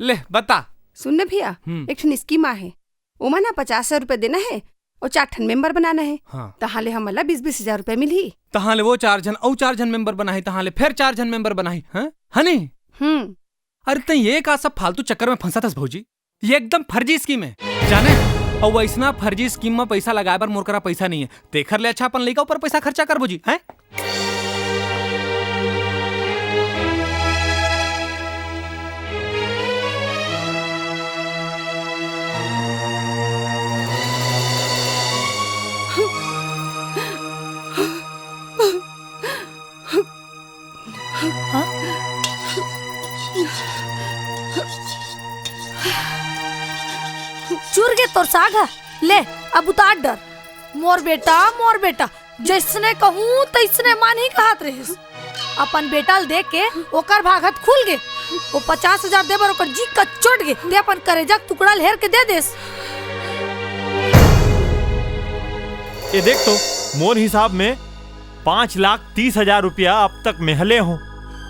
ले, बता। सुन न भैया, हम्म। एक ठन स्कीम आहे, ओमा ना पचास हजार रुपया देना हे अउ चार ठन मेंबर बनाना हे। हाँ। तहाँ ले हमन ला बीस बीस हजार रुपया मिलही। तहाँ ले वो चार झन अउ चार झन मेंबर बनाही, तहाँ ले फेर चार झन मेंबर बनाही, हाँ? हनी? हम्म। अरे, तैं ये का सब फालतू चक्कर में फंसत हस भौजी? ये एकदम फर्जी स्कीम हे, जाने? अउ वइसना फर्जी स्कीम में पैसा लगाए बर मोर करा पैसा नहीं हे। तेखर ले अच्छा अपन लइका ऊपर पैसा खर्चा करबो जी, हैं? हाँ? चुर गे तोर साग ह, ले, अब उतार डर। मोर बेटा, मोर बेटा, जइसने कहूँ तइसने मानही कहत रहिस। अपन बेटा ल देख के ओकर भागत खुल गे। वो पचास हजार दे बर ओकर जी कचोट गे, ते अपन करेजा के टुकड़ा ल हेर के दे देस। ए देख तो, मोर हिसाब में पाँच लाख तीस हजार रुपया अब तक मेंह ले हों,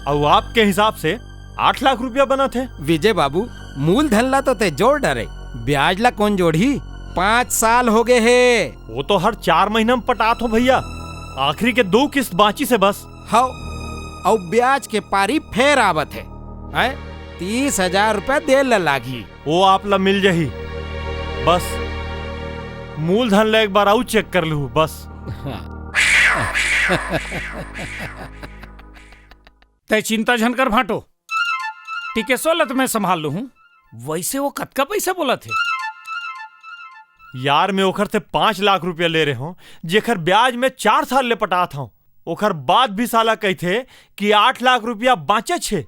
अउ आपके हिसाब से आठ लाख रुपया बनत हे। विजय बाबू, मूलधन ला तो ते जोड़ डरे, ब्याज ला कोन जोड़ही? पाँच साल हो गे हे। वो तो हर चार महीना में पटात हों भइया, आखिरी के दो किस्त बाँचिस हे बस। हव, अउ ब्याज के पारी फेर आवत हे। हैं? तीस हजार रुपया दे ला लागही। वो आप ला मिल जाही। बस मूलधन ला एक बार अउ चेक कर लूँ बस। तै चिंता झन कर भांटो, टिकेसो ला त मैं संभाल लूँ हूँ। वइसे वो कतका पइसा बोलत हे? यार, मैं ओखर से पाँच लाख रुपया ले रहे हों, जेखर ब्याज मैं चार साल ले पटात हों। ओखर बाद भी साला कहिथे कि आठ लाख रुपया बाँचेच हे।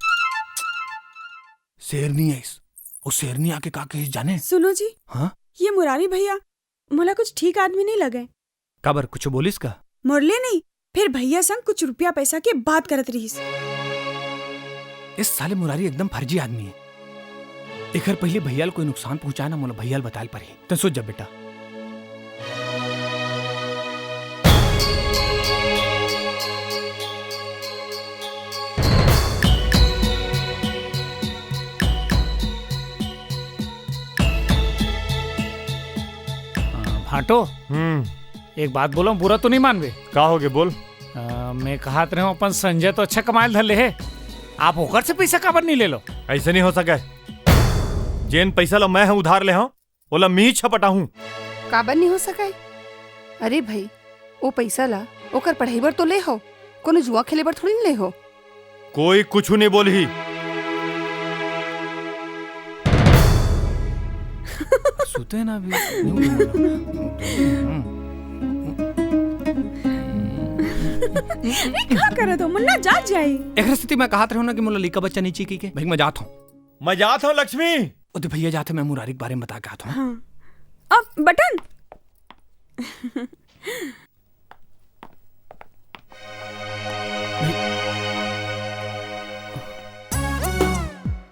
शेरनी आइस। ओ शेरनी आके का कहिस जाने? सुनो जी, हाँ? ये मुरारी भइया मोला कुछ ठीक आदमी नइ लगे। काबर, कुछ बोलिस का? मोर ले नहीं, फेर भइया संग कुछ रुपया पइसा के बात करत रहिस। इस साले मुरारी एकदम फर्जी आदमी हे। एखर पहिली भइया ल कोई नुकसान पहुंचाय ना, मोला भइया ल बताय ल परही। तैं सोच जा बेटा। अ, भांटो, हम्म। एक बात बोलूं, बुरा तो नहीं मानबे? का होगे, बोल। अ, मैं कहत रहे हों, अपन संजय तो अच्छा कमाय ल धर ले हे, आप ओकर से पइसा काबर नहीं ले लो? अइसे नहीं हो सकय। जेन पइसा ल मैं ह उधार ले हों, ओला मीच ह पटाहूं। काबर नहीं हो सकय? अरे भई, ओ पइसा ला ओकर पढ़ई बर तो ले हो, कोनो जुआ खेले बर थोड़ी न ले हो। कोई कुछु नहीं बोलही। सुते ना अभी। ए, का करत हो? मुन्ना जाग जाही। एकरे सेती मैं कहत रहे हों ना कि मोला लइका बच्चा नहीं चाहिए के। भई, मैं जात हों। मैं जात हों, लक्ष्मी। ओ दे भइया जात हे, मैं मुरारी के बारे में बता के आत हों। हाँ। अब बटन।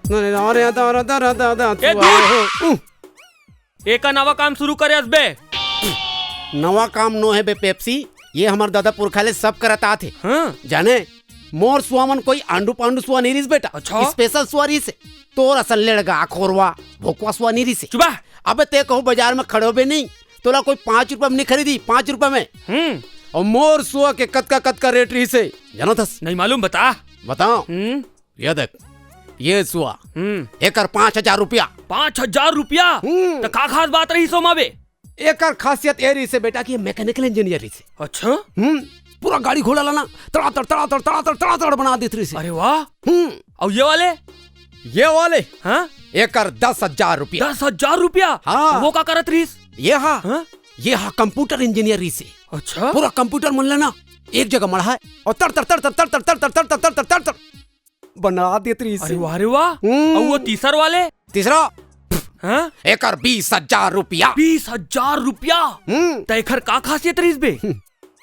ए, दूर। एका नवा काम शुरू करे अस बे। नवा काम नो हे बे पेप्सी, ये हमर ददा पुरखा ले सब करत आत हे। हाँ। जाने, मोर सुआ मन कोई आंडू पांडू सुआ नहीं रिस बेटा। अच्छा। स्पेशल सुआ रिस हे। तोर असन लेड़गा, खोरवा, भोकवा सुआ नहीं रिस हे। चुबा। अबे ते कहूं बाजार में खड़े होबे नहीं, तोला कोई पाँच रुपया में नहीं खरीदी, पाँच रुपया में। हम्म। अउ मोर सुआ के कतका कतका रेट रिस हे, जानत हस? नहीं मालूम, बता। बताओ। हम्म। ये देख, ये सुआ, हम्म। एकर पाँच हजार रुपया। पाँच हजार रुपया? हम्म। त का खास बात रहिस ओमा बे? एकर खासियत ए रहिस हे बेटा कि ये मैकेनिकल इंजीनियर रहिस हे। अच्छा? हम्म, पूरा गाड़ी घोड़ा ला ना तड़ातड़, तड़ातड़, तड़ातड़, तड़ातड़ बना देत रहिस हे। अरे वाह। हम्म। अउ ये वाले? ये वाले? हाँ? एकर दस हजार रुपया। दस हजार रुपया? हाँ। वो का करत रहिस? ये हा? हाँ? ये हा कंप्यूटर इंजीनियर रहिस हे। अच्छा? पूरा कंप्यूटर मन ला ना एक जगह मढ़ाय अउ तड़तड़, तड़तड़, तड़तड़ बना देत रहिस हे। अरे वाह, अरे वाह। हम्म। अउ वो तीसर वाले? तीसरा? हाँ? एकर बीस हजार रुपया। बीस हजार रुपया? हम्म। त एकर का खासियत रहिस बे?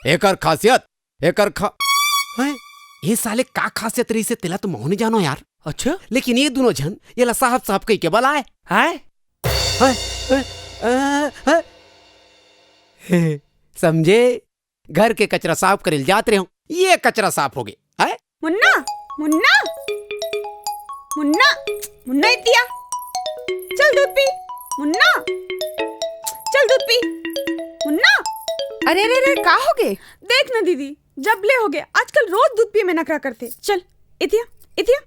एकर खासियत, एकर खा-, हैं? ये साले का खासियत रहिस हे, तेला तो महूं नहीं जानों यार। अच्छा? लेकिन ये दूनों झन एला साफ साफ कहि के बलाय। हैं? हैं? हैं? अ, हैं? हे, समझे? घर के कचरा साफ करे ल जात रहे हों, ये कचरा साफ होगे। हैं? मुन्ना, मुन्ना, मुन्ना, मुन्ना इतिया, चल दूध पी। मुन्ना, चल दूध पी। मुन्ना। अरे, अरे, अरे, का होगे? देख ना दीदी, जब ले होगे, आजकल रोज दूध पिए में नखरा करथे। चल, इतिया, इतिया,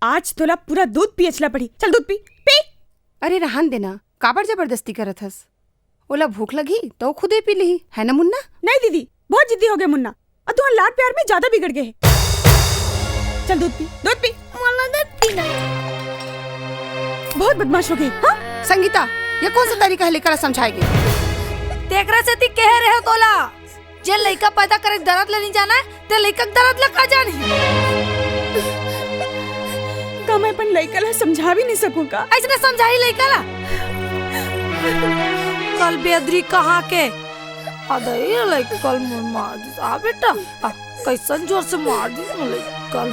आज तोला पूरा दूध पिएच ला पड़ी। चल दूध पी, पी। अरे रहन दे ना, काबर जबरदस्ती करत हस? ओला भूख लगही त ओ खुदे पी लिही, है ना मुन्ना? नहीं दीदी, बहुत जिद्दी होगे मुन्ना। अउ तुंहर लाड़ प्यार में ज्यादा बिगड़ गे हे। चल दूध पी, दूध पी। मोला दूध पीना हे। बहुत बदमाश होगे, हाँ? संगीता, ये कोन सा तरीका हे लइका ला समझाय के? तेकरे सेती कहे रहे हों तोला, जे लइका पैदा करे के दरद ले नहीं जानय, ते लइका के दरद ला का जानही? का मैं अपन लइका ला समझा भी नहीं सकूं का? अइसने समझाही लइका ला? कल बेदरी कहाँ के आ दे, ये लइका ल मोर मार दिस। आ बेटा, आ, कइसन जोर से मार दिस मोर लइका ल।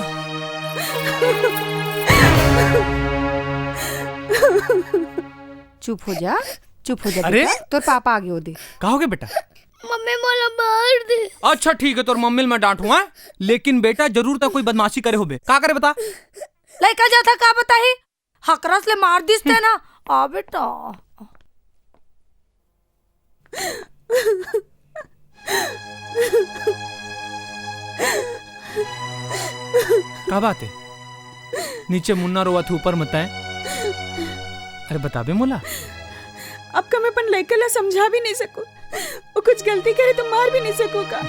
चुप हो जा, चुप हो जा अरे? बेटा, तोर पापा आगे हो दे। का हो गया बेटा? मम्मी मोला मार दे। अच्छा ठीक है, तोर मम्मी ल मैं डांटूं, हाँ? लेकिन बेटा, जरूर त कोई बदमाशी करे होबे। का करे बता? लइका जाथा का बताही? हकरस ले मार दिस ते ना। आ बेटा। का बात है? नीचे मुन्ना रोवत हे, ऊपर मताए। अरे बताबे मोला। अब का मैं अपन लइका ला समझा भी नहीं सकूं। वो कुछ गलती करे तो मार भी नहीं सकूं का?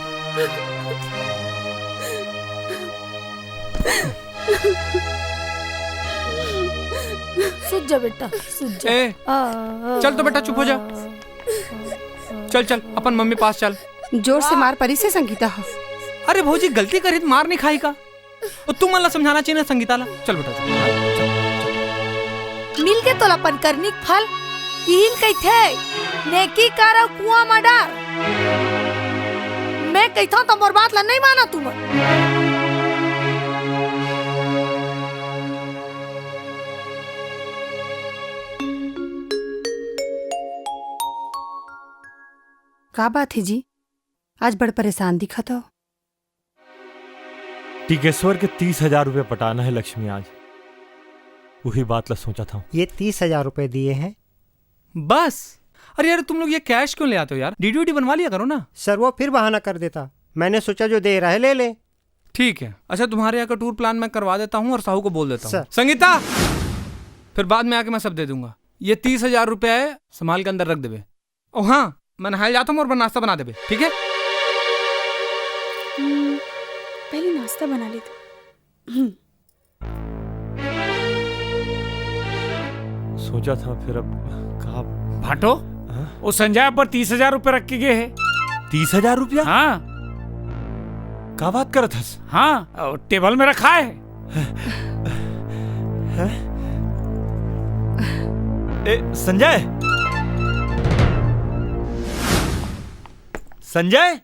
सुत जा बेटा, सुत जा। ए, आ, आ, चल तो बेटा, चुप हो जा। चल, चल, अपन मम्मी पास चल। जोर से मार परी से संगीता ह। अरे भौजी, गलती करे त मार नहीं खाई का? ओ, तुमन ला समझाना चाहिए ना संगीता ला। चल बेटा, चल, चल, चल। मिल के तोला अपन करनी के फल इहिन कहिथे, नेकी कर अउ कुआं म डार। मैं कहिथंव त मोर बात ला नहीं माना तुमन। का बात हे जी, आज बड़ परेशान दिखत हव। टिकेश्वर के तीस हजार रुपये पटाना है लक्ष्मी आज, वही बात ला सोचा था। ये तीस हजार रुपये दिए हैं। बस? अरे यार, तुम लोग ये कैश क्यों ले आते हो यार? डीडी वीडी बनवा लिया करो ना। सर, वो फिर बहाना कर देता, मैंने सोचा जो दे रहा है ले ले। ठीक है, अच्छा, तुम्हारे यहाँ का टूर प्लान मैं करवा देता हूँ और साहू को बोल देता हूँ। सर। संगीता, फिर बाद में आके मैं सब दे दूंगा। ये तीस हजार रुपया है, संभाल के अंदर रख देबे। ओ हाँ, मैं नहाए जाता हूँ और नाश्ता बना देबे, ठीक है? हम्म, पहले नाश्ता बना लेते। हम्म। सोचा था फिर अब कहा। भाटो, हाँ? वो संजय पर तीस हजार रुपये रख के गए हैं। तीस हजार रुपया? हाँ। का बात करत हस? हाँ, और टेबल में रखा है। हैं? ए, संजय! संजय!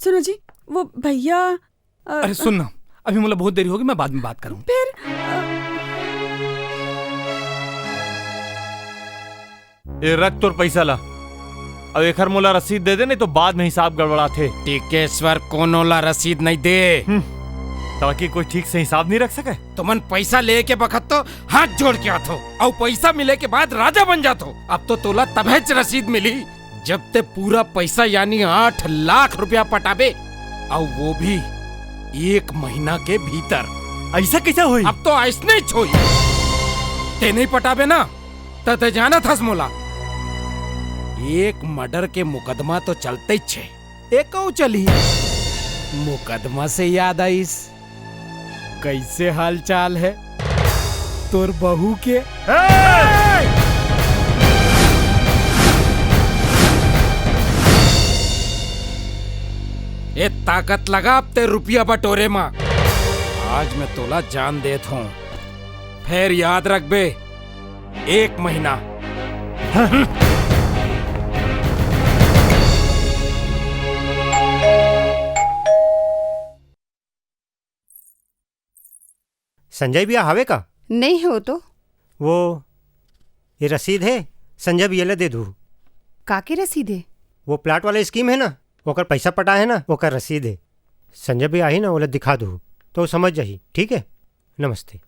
सुनो जी, वो भैया, अ, अरे सुन ना, अभी मोला बहुत देरी होगी, मैं बाद में बात करूँ। फिर, अ, ए रख तोर पैसा ला, अब एखर मोला रसीद दे दे, नहीं तो बाद में हिसाब गड़बड़ाथे। टिकेश्वर कोनो ला रसीद नहीं दे। हम्म, ताकि कोई ठीक से हिसाब नहीं रख सके। तुमन पैसा लेके बखत तो हाथ जोड़ के आथो, अउ पैसा मिले के बाद राजा बन जाथो। अब तो तोला तभेच रसीद मिली, जब ते पूरा पैसा यानी आठ लाख रुपया पटाबे, अउ वो भी एक महीना के भीतर। ऐसा कैसे होई? अब तो ऐसने ही होई। ते नहीं पटाबे ना, त ते जानत हस मोला, एक मर्डर के मुकदमा तो चलते ही छे, एकऊ चली। मुकदमा से याद आइस, कैसे हाल चाल है तोर बहू के? ए ताकत लगा अब ते रुपया बटोरे मा। आज मैं तोला जान देत हूँ, फेर याद रखबे, एक महीना। संजय भैया हावे का? नहीं हो तो। वो, ये रसीद है, संजय भैया ले दे दू। का के रसीद है? वो प्लाट वाला स्कीम है ना, ओकर पैसा पटा है ना, ओकर रसीद है। संजय भैया आही ना, ओला दिखा दू, तो समझ जाही, ठीक है? नमस्ते।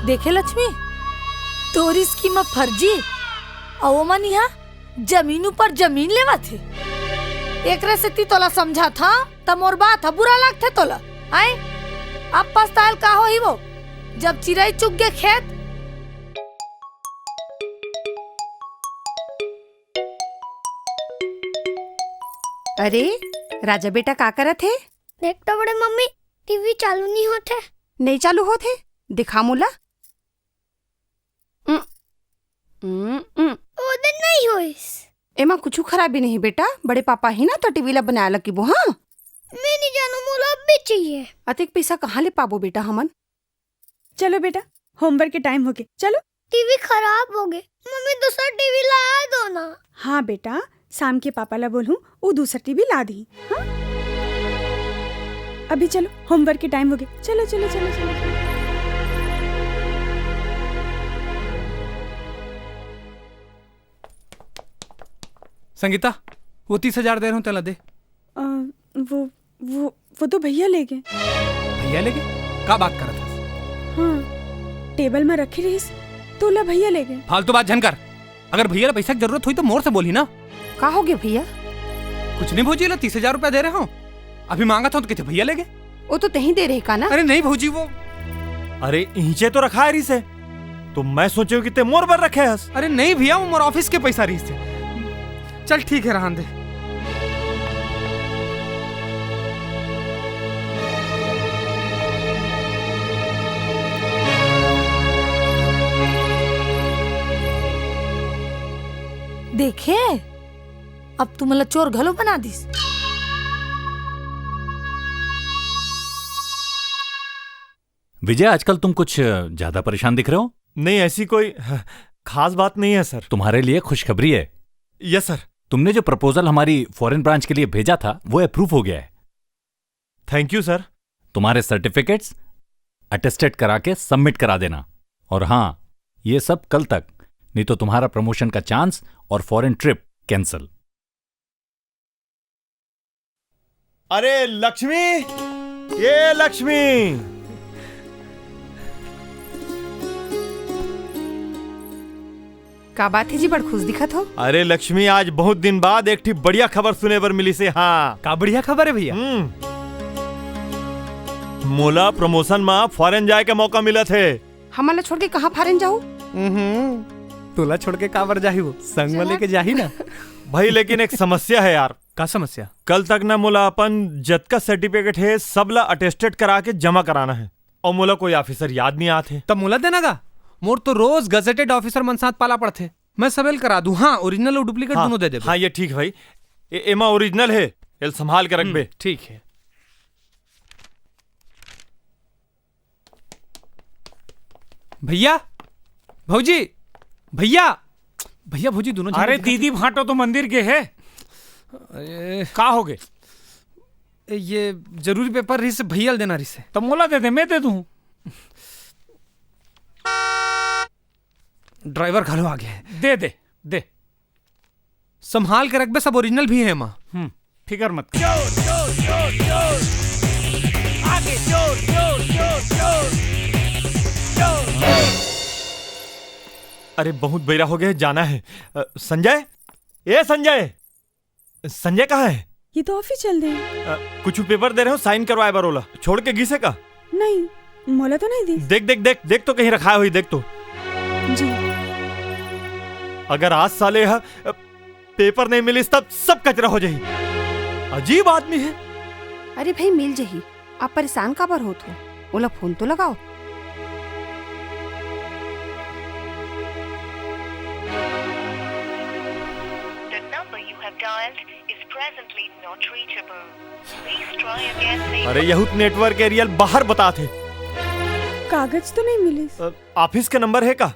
देखे लक्ष्मी, तोर स्कीम म फर्जी, अउ ओमन इहाँ जमीन ऊपर जमीन लेवत हे। एकरे सेती तोला समझाथंव, त मोर बात ह बुरा लागथे तोला, आय? अब पछताए ल का होही वो, जब चिरई चुग गे खेत। अरे, राजा बेटा का करत हे? देख तो बड़े मम्मी, टीवी चालू नहीं होत हे। नहीं चालू होत हे? दिखा मोला। उम, उम, उम। ओ दिन नहीं होइस। एमा कुछु खराबी नहीं बेटा, बड़े पापा ही ना तो टीवी ला बनाए ला किबो, हाँ? मैं नहीं जानू, मोला अभी चाहिए। अतेक पैसा कहाँ ले पाबो बेटा हमन? चलो बेटा, होमवर्क के टाइम होगे, चलो। टीवी खराब होगे, मम्मी दूसरा टीवी ला दो ना। हाँ बेटा, शाम के पापा ला बोलूँ, वो दूसरा टीवी ला दी। हाँ? अभी चलो, होमवर्क के टाइम होगे, चलो चलो चलो चलो चलो। संगीता, वो तीस हजार दे रहे हूँ, तेला दे। अ, वो वो वो तो भैया ले गए। भैया ले गए? का बात करत हस? हाँ, टेबल में रखे रहिस तो ला भैया ले गए। फालतू बात झन कर। अगर भैया ला पैसा की जरूरत हुई तो मोर से बोली ना। का हो गया भैया? कुछ नहीं भौजी, ला तीस हजार रुपया दे रहे हो, अभी मांगत हो तो कहते भैया ले गए। वो तो तहीं दे रहे का ना? अरे नहीं भौजी, वो अरे इहिंचे तो रखा है रहिस हे। तो मैं सोचे कि ते मोर बर रखे हस। अरे नहीं भैया, वो मोर ऑफिस के पैसा रहिस हे। चल ठीक है, रहन दे। देखे, अब तुमला चोर घलो बना दिस। विजय, आजकल तुम कुछ ज्यादा परेशान दिख रहे हो। नहीं, ऐसी कोई खास बात नहीं है सर। तुम्हारे लिए खुशखबरी है। Yes sir. तुमने जो प्रपोजल हमारी फॉरेन ब्रांच के लिए भेजा था, वो अप्रूव हो गया है। Thank you sir. तुम्हारे सर्टिफिकेट्स अटेस्टेड करा के सबमिट करा देना। और हाँ, ये सब कल तक, नहीं तो तुम्हारा प्रमोशन का चांस और फॉरेन ट्रिप कैंसिल। अरे लक्ष्मी, ये लक्ष्मी। का बात हे जी, बड़ खुश दिखत हो? अरे लक्ष्मी, आज बहुत दिन बाद एक ठी बढ़िया खबर सुने बर मिलिस हे। हाँ। का बढ़िया खबर हे भैया? हम्म। मोला प्रमोशन मा फॉरेन जाए के मौका मिलत हे। हमन ला छोड़ के कहाँ फॉरेन जाहू? हम्म, तोला छोड़ के काबर जाही वो? संग मा लेके जाही ना। भाई, लेकिन एक समस्या हे यार। का समस्या? कल तक ना मोला अपन जतका सर्टिफिकेट हे, सब ला अटेस्टेड करा के जमा कराना हे। अउ मोला कोई ऑफिसर याद नहीं आत हे। तब मोला देना गा। मोर तो रोज गजेटेड ऑफिसर मन साथ पाला पड़थे। मैं सबेल करा दूं। हाँ, ओरिजिनल अउ डुप्लीकेट हाँ, दोनों दे देबे। हाँ, ये ठीक हे भाई। ए-, एमा ओरिजिनल हे, एल संभाल के रखबे। हम्म, ठीक हे। भैया, भौजी, भैया, भैया, भौजी दोनों झन अरे दिखा दीदी भांटो तो मंदिर गे हे। अरे। का हो गे? ए, ये जरूरी पेपर रहिस हे, भैया ल देना रहिस हे। त मोला दे दे, मैं दे दूं। ड्राइवर घलो आ गे हे। दे दे, दे। संभाल के रखबे, सब ओरिजिनल भी हे एमा। हम्म, फिकर मत कर। चोर, चोर, चोर, चोर। आगे चोर, चोर, चोर, चोर। चोर, चोर। अरे, बहुत बेरा हो गया, जाना हे। अ, संजय, ए संजय, संजय कहाँ हे? ये तो ऑफिस चल दे। अ, कुछ पेपर दे रहे हो, साइन करवाए बर ओला। छोड़ के गिसे का? नहीं, मोला तो नहीं दिस। देख, देख, देख, देख तो कहीं रखाए होही, देख तो। जी। अगर आज साले ह, अ, पेपर नहीं मिलिस तब सब कचरा हो जाही। अजीब आदमी हे। अरे भाई, मिल जाही, आप परेशान काबर होत हो? ओला फोन तो लगाओ। The number you have dialed is presently not reachable. Please try again later. अरे, यहूत नेटवर्क एरिया बाहर बतात हे। कागज तो नहीं मिलिस। अ, ऑफिस के नंबर हे का?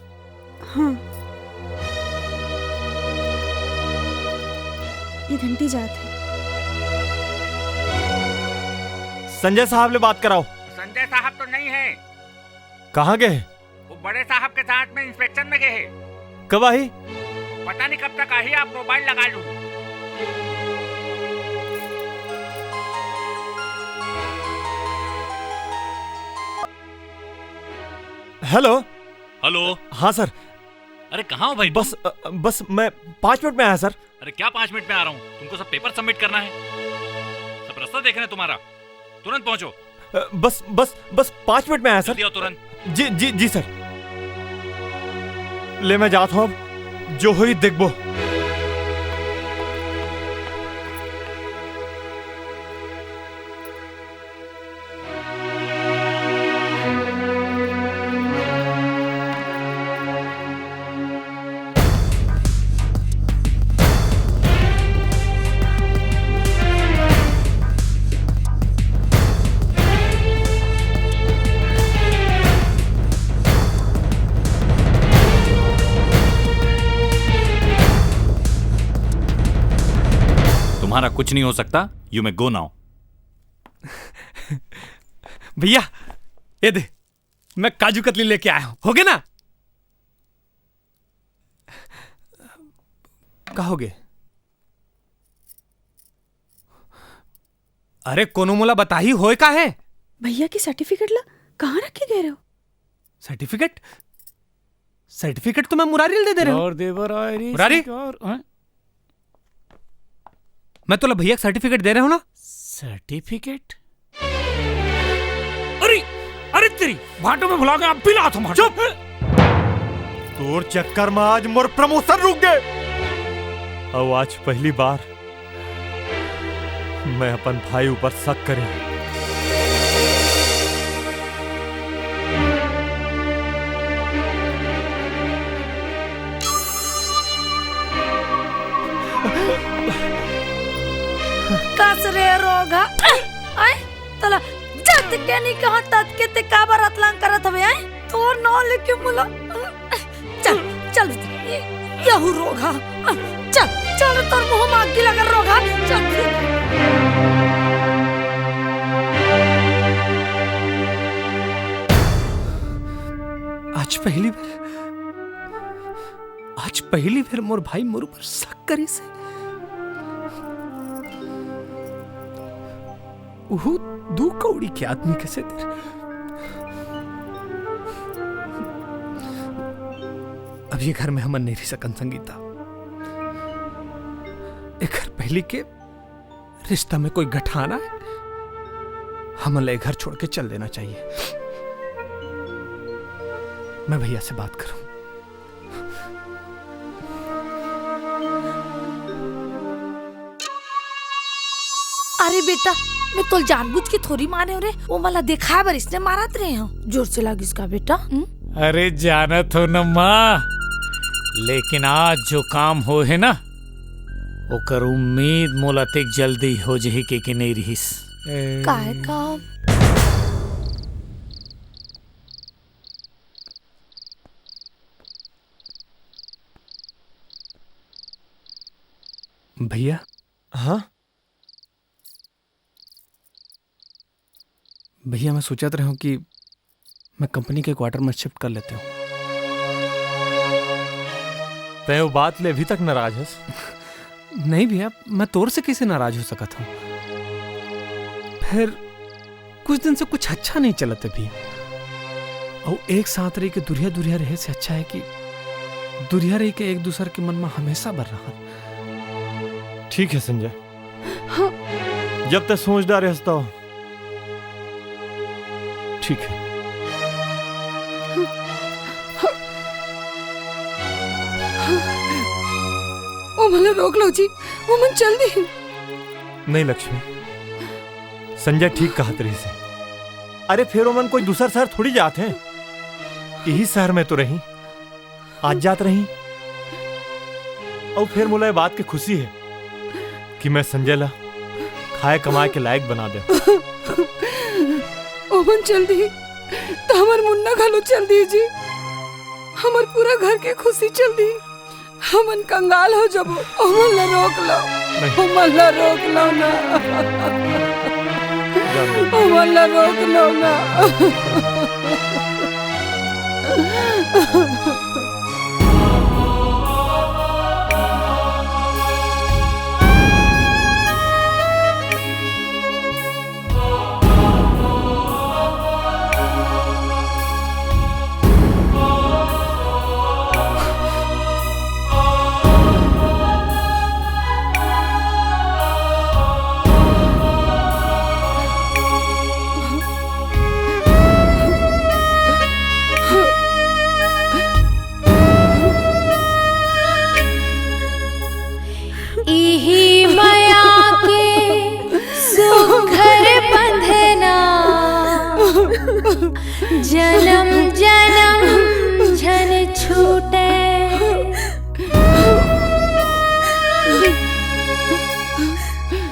हाँ। ये घंटी जात हे। संजय साहब ले बात कराओ। संजय साहब तो नहीं हे। कहाँ गए? वो बड़े साहब के साथ में इंस्पेक्शन में गए हे। कब आही? पता नहीं कब तक आही, आप मोबाइल लगा लो। हेलो। हेलो। हाँ सर। अरे कहाँ हो भाई तुम? बस, अ, बस मैं पाँच मिनट में आया सर। अरे क्या पाँच मिनट में आ रहा हूँ, तुमको सब पेपर सबमिट करना है, सब रास्ता देखना है तुम्हारा। तुरंत पहुंचो। अ, बस, बस, बस पाँच मिनट में आया सर। जल्दी आओ तुरंत। जी, जी, जी सर। ले मैं जात हूँ अब, जो होही देखबो। तुम्हारा कुछ नहीं हो सकता। You may go now. भैया, ये दे, मैं काजू कतली लेके आया हूं, हो गया ना? का हो गए? अरे कोनो मोला बताही होय का है? भैया के सर्टिफिकेट ला कहाँ रख के गए रहे हो? सर्टिफिकेट? सर्टिफिकेट तो मैं मुरारी ल दे दे रहे हूँ। और देवर आए रे मुरारी? सरकार, हैं? मैं तोला भैया का सर्टिफिकेट दे रहे हूँ ना। सर्टिफिकेट? अरे, अरे तेरी भाटो में भुला गया, अब भी लात हूँ भाटो। चुप! तोर चक्कर में आज मोर प्रमोशन रुक गए। अउ आज पहली बार मैं अपन भाई ऊपर शक करे। कस रे रोगा, आय, तला जत के नहीं कहा तत के ते काबर अतलांग करत हवे, आय? तोर नाव लेके मुला। चल, चल भीतर। ये, यहू रोगा। चल, चल, तोर मुंह में आगी लगल रोगा। चल भीतर। आज पहली बार, आज पहली बार मोर भाई मोर ऊपर शक करिस हे। उहू दू कौड़ी के आदमी के सेती। अब ये घर में हमन नहीं रह सकन, संगीता। एकर पहली के रिश्ता में कोई गठान आय, हमन ला ये घर छोड़ के चल देना चाहिए। मैं भैया से बात करूं। अरे बेटा, मैं तोल जानबूझ के थोड़ी मारे हूँ रे, वो मला दिखाए बर इसने मारत रहे हूँ। जोर से लागिस का बेटा? हम्म? अरे जानत हो न माँ, लेकिन आज जो काम हो है ना, ओकर उम्मीद मोला तेक जल्दी हो जही के, के नहीं रहिस। ए- काय काम? भैया। हाँ? भैया, मैं सोचत रहे हूँ कि मैं कंपनी के क्वार्टर में शिफ्ट कर लेते हूँ। तय वो बात ले अभी तक नाराज हस? नहीं भैया, मैं तोर से कैसे नाराज हो सकत हूँ? फिर कुछ दिन से कुछ अच्छा नहीं चलत अभी। और एक साथ रह के दुरिया दुरिया रहे से अच्छा है कि दुरिया रह के एक दूसर के मन में हमेशा बर रहा। ठीक है संजय, हाँ। जब तक सोचदार है तो ठीक है। ओ मला रोक लो जी, वो मन चल दी। नहीं लक्ष्मी, संजय ठीक कहत रहिस हे। अरे फेर ओमन कोई दूसर शहर थोड़ी जात हे, यही शहर में तो रही, आत जात रही। अउ फेर मोला ये बात के खुशी हे कि मैं संजय ला खाए कमाए के लायक बना दे। ओमन चल दी तो हमर मुन्ना घलो चल दी जी, हमर पूरा घर के खुशी चल दी। हमन कंगाल हो जबो, ओमन ला रोक लो, नहीं। ओमन ला रोक लो ना, जान दे। ओमन ला रोक लो ना। इही मया के सुघर बंधना, जनम जनम झन छूटे।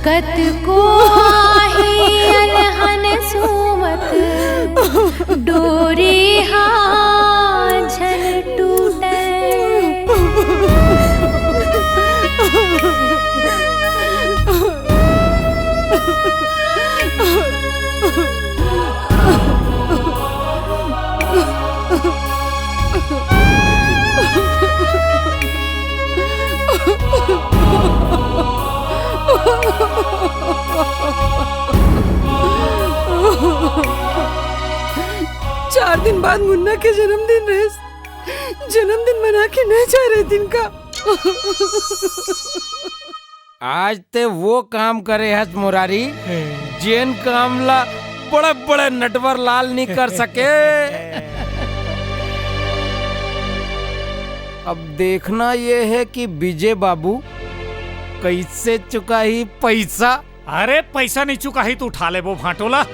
कतको आही अलहन सूमत, डोरी हा झन टूटे। दिन बाद मुन्ना के जन्मदिन रहिस, जन्मदिन मना के नहीं जा रहे दिन का। आज ते वो काम करे हस मुरारी, जेन काम ला बड़े बड़े नटवर लाल नहीं कर सके। अब देखना ये है कि विजय बाबू कैसे चुकाही पैसा। अरे, पैसा नहीं चुकाही तो उठा लेबो भांटोला।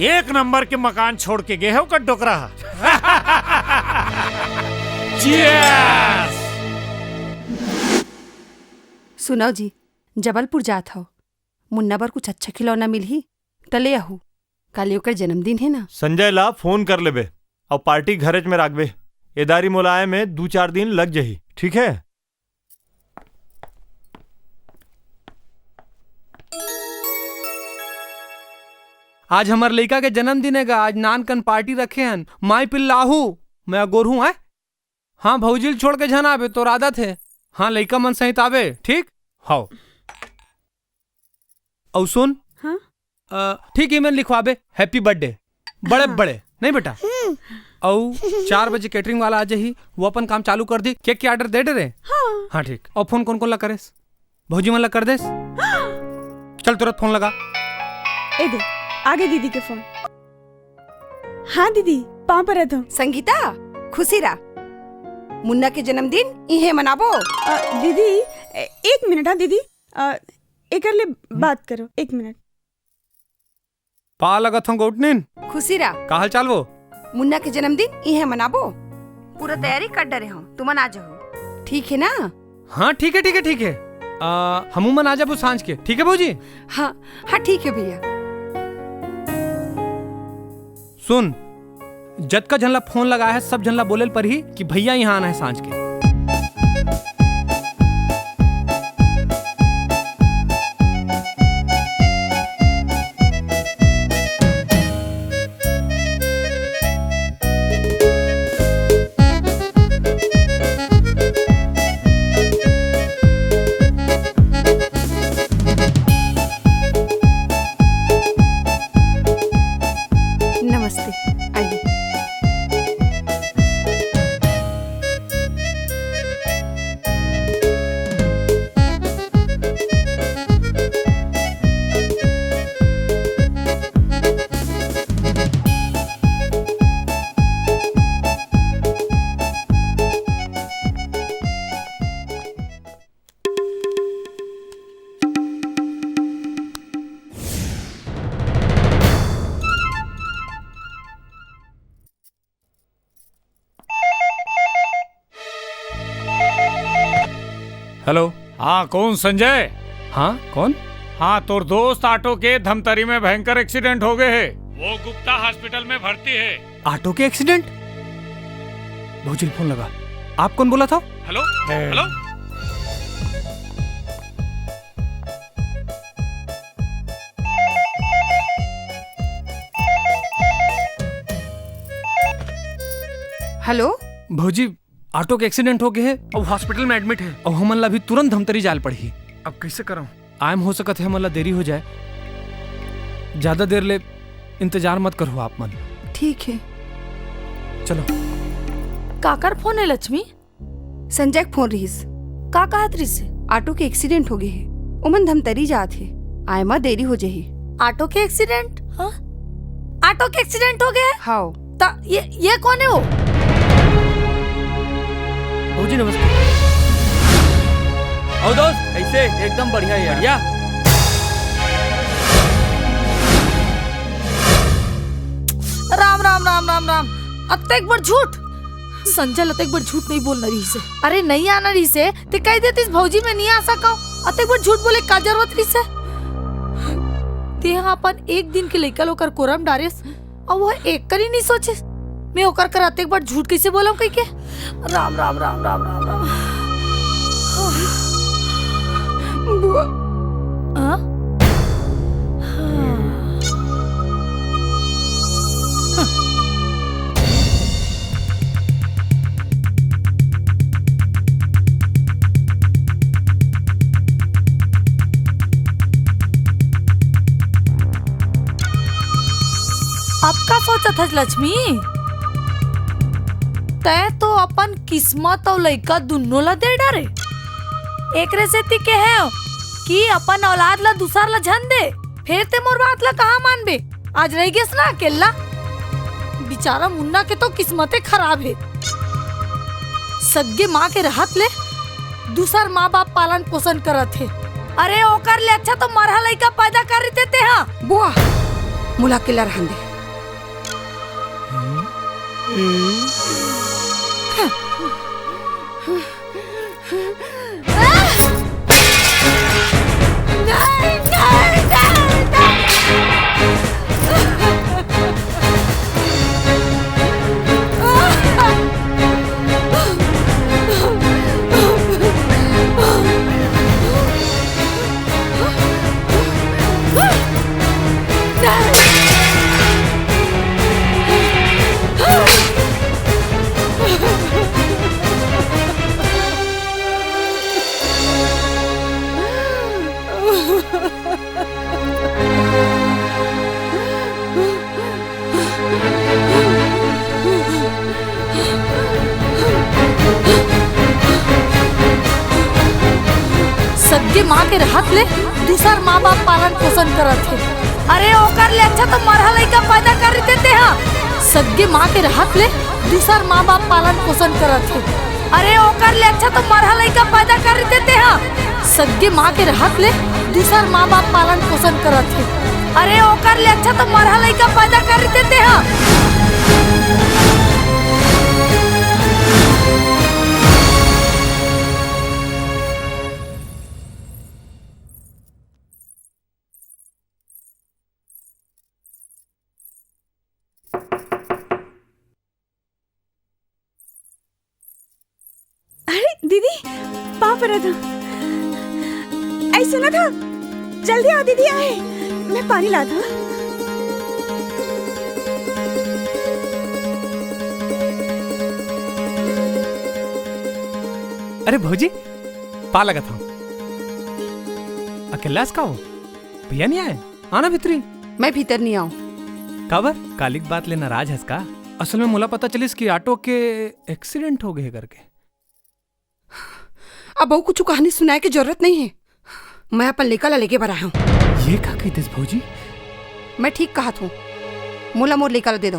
एक नंबर के मकान छोड़ के गे हे ओकर डोकरा ह। Cheers! सुनव जी, जबलपुर जात हव, मुन्ना बर कुछ अच्छा खिलौना मिलही त ले आहू। काली ओकर जन्मदिन हे ना। संजय ला फोन कर लेबे अउ पार्टी घरेच में राखबे। एदारी मोला आए में दू चार दिन लग जही, ठीक है? आज हमर लइका के जन्मदिन हे गा, आज नान कन पार्टी रखे हन। माई पिल्लाहू, मैं अगोरहूँ, हैं? हाँ, भौजी ल छोड़ के झन आबे, तोर आदत हे। हाँ, लइका मन सहित आबे, ठीक? हव। अउ सुन, हाँ? अ, ठीक, ईमेल लिखवाबे, Happy birthday। बड़े हाँ। बड़े, नहीं बेटा? हम्म। अउ चार बजे केटरिंग वाला आ जाही, वो अपन काम चालू कर दी। केक के ऑर्डर दे डरे? हाँ। हाँ, ठीक। अउ फोन कोन कोन ला करेस? भौजी मन ला कर देस? हाँ। चल, तुरंत फोन लगा। ए दे, आगे दीदी के फोन। हाँ दीदी, पाँव परत हूँ। संगीता, खुशी रह। मुन्ना के जन्मदिन इहे मनाबो। अ, दीदी, ए-, एक मिनट, हाँ दीदी, अ, एकर ले बात करो, एक मिनट। पाँव लगत हूँ गोटनिन। खुशी रह। का हाल चाल वो? मुन्ना के जन्मदिन इहे मनाबो। पूरा तैयारी कर डरे हूँ, तुमन आ जाओ। ठीक है ना? हाँ, ठीक है, ठीक है, ठीक है। आ, हमू मन आ जाबो सांझ के, ठीक है भौजी? हाँ, हाँ, ठीक है भैया। सुन, जतका झन ला फोन लगाए हे, सब झन ला बोले ल परही कि भैया यहाँ आना हे सांझ के। नमस्ते, आइए। हेलो। हाँ, कौन संजय? हाँ, कौन? हाँ, तोर दोस्त ऑटो के धमतरी में भयंकर एक्सीडेंट हो गए है। वो गुप्ता हॉस्पिटल में भर्ती है। ऑटो के एक्सीडेंट? भौजी ल फोन लगा। आप कौन बोला था? Hello, hello. हेलो। भौजी, ऑटो के एक्सीडेंट हो गए है, अब हॉस्पिटल में एडमिट है, अब हमन ला अभी तुरंत धमतरी जाल पड़ही। अब कैसे करम? आए म हो सकत हे हमन ला देरी हो जाए, ज्यादा देर ले इंतजार मत करो आप मन। ठीक है। चलो। काकर फोन है लक्ष्मी? संजय के फोन रहिस। का कहत रहिस? ऑटो के एक्सीडेंट हो गए हे, ओमन धमतरी जात हे, आए म देरी हो जाही। ऑटो के एक्सीडेंट? हाँ? ऑटो के एक्सीडेंट हो गए? हाव। त ये, ये कौन है वो? भौजी नमस्ते। आओ दोस्त, कैसे? एकदम बढ़िया यार। बढ़िया। राम, राम, राम, राम, राम। अतेक बड़ झूठ। संजय ल अतेक बड़ झूठ नहीं बोलना रहिसे। अरे नहीं आना रहिसे, ते कह देतिस भौजी मैं नहीं आ सकव। अतेक बड़ झूठ बोले का जरूरत रहिसे? ते ह अपन एक दिन के लइका ल ओकर कोरा म डारेस, अउ वो एक करी नहीं सोचिस। मैं ओकर कर अतेक बड़ झूठ कैसे बोलम कहिके? राम, राम, राम, राम, राम, राम। बुआ। हाँ? हाँ। आप का सोचत हस लक्ष्मी? तैं तो अपन किस्मत अउ लइका दुन्नो ला दे डारे। एकरे सेती केहेंव कि अपन औलाद ला दूसर ला झन दे, फेर तैं मोर बात ला कहाँ मानबे? आज रहि गेस ना अकेल्ला। बिचारा मुन्ना के तो किस्मते खराब हे। सग्गे माँ के रहत ले दूसर माँ बाप पालन पोषण करत हे। अरे ओकर ले अच्छा तो मरहा लइका पैदा कर रहिते तेहा। बुआ, मोला अकेल्ला रहन दे। सग्गे माँ के रहत ले दूसर माँ बाप पालन पोषण करत हे। अरे ओकर ले अच्छा तो मरहा लइका पैदा कर रहिते तेहा। सग्गे माँ के रहत ले दूसर माँ बाप पालन पोषण करत हे। अरे ओकर ले अच्छा तो मरहा लइका पैदा कर रहिते तेहा। सग्गे माँ के रहत ले दूसर माँ बाप पालन पोषण करत हे। अरे ओकर ले अच्छा तो मरहा लइका पैदा कर रहिते तेहा। अरे दीदी, पाँव परत हँव। ऐ सुनत हव, जल्दी आव दीदी, आए, मैं पानी लात हँव। अरे भौजी, पाँव लगत हँव। अकेल्ला हस का वो? भैया नइ आए? आना भीतरी। मैं भीतर नइ आँव। काबर? काली के बात ले नाराज हस का? असल में मोला पता चलिस कि ऑटो के accident हो गे हे करके। अब अउ कुछु कहानी सुनाए के जरूरत नइ हे। मैं अपन लइका ला लेगे बर आए हँव। ये का कहिथस भौजी? मैं ठीक कहत हँव, मोला मोर लइका ला दे दव।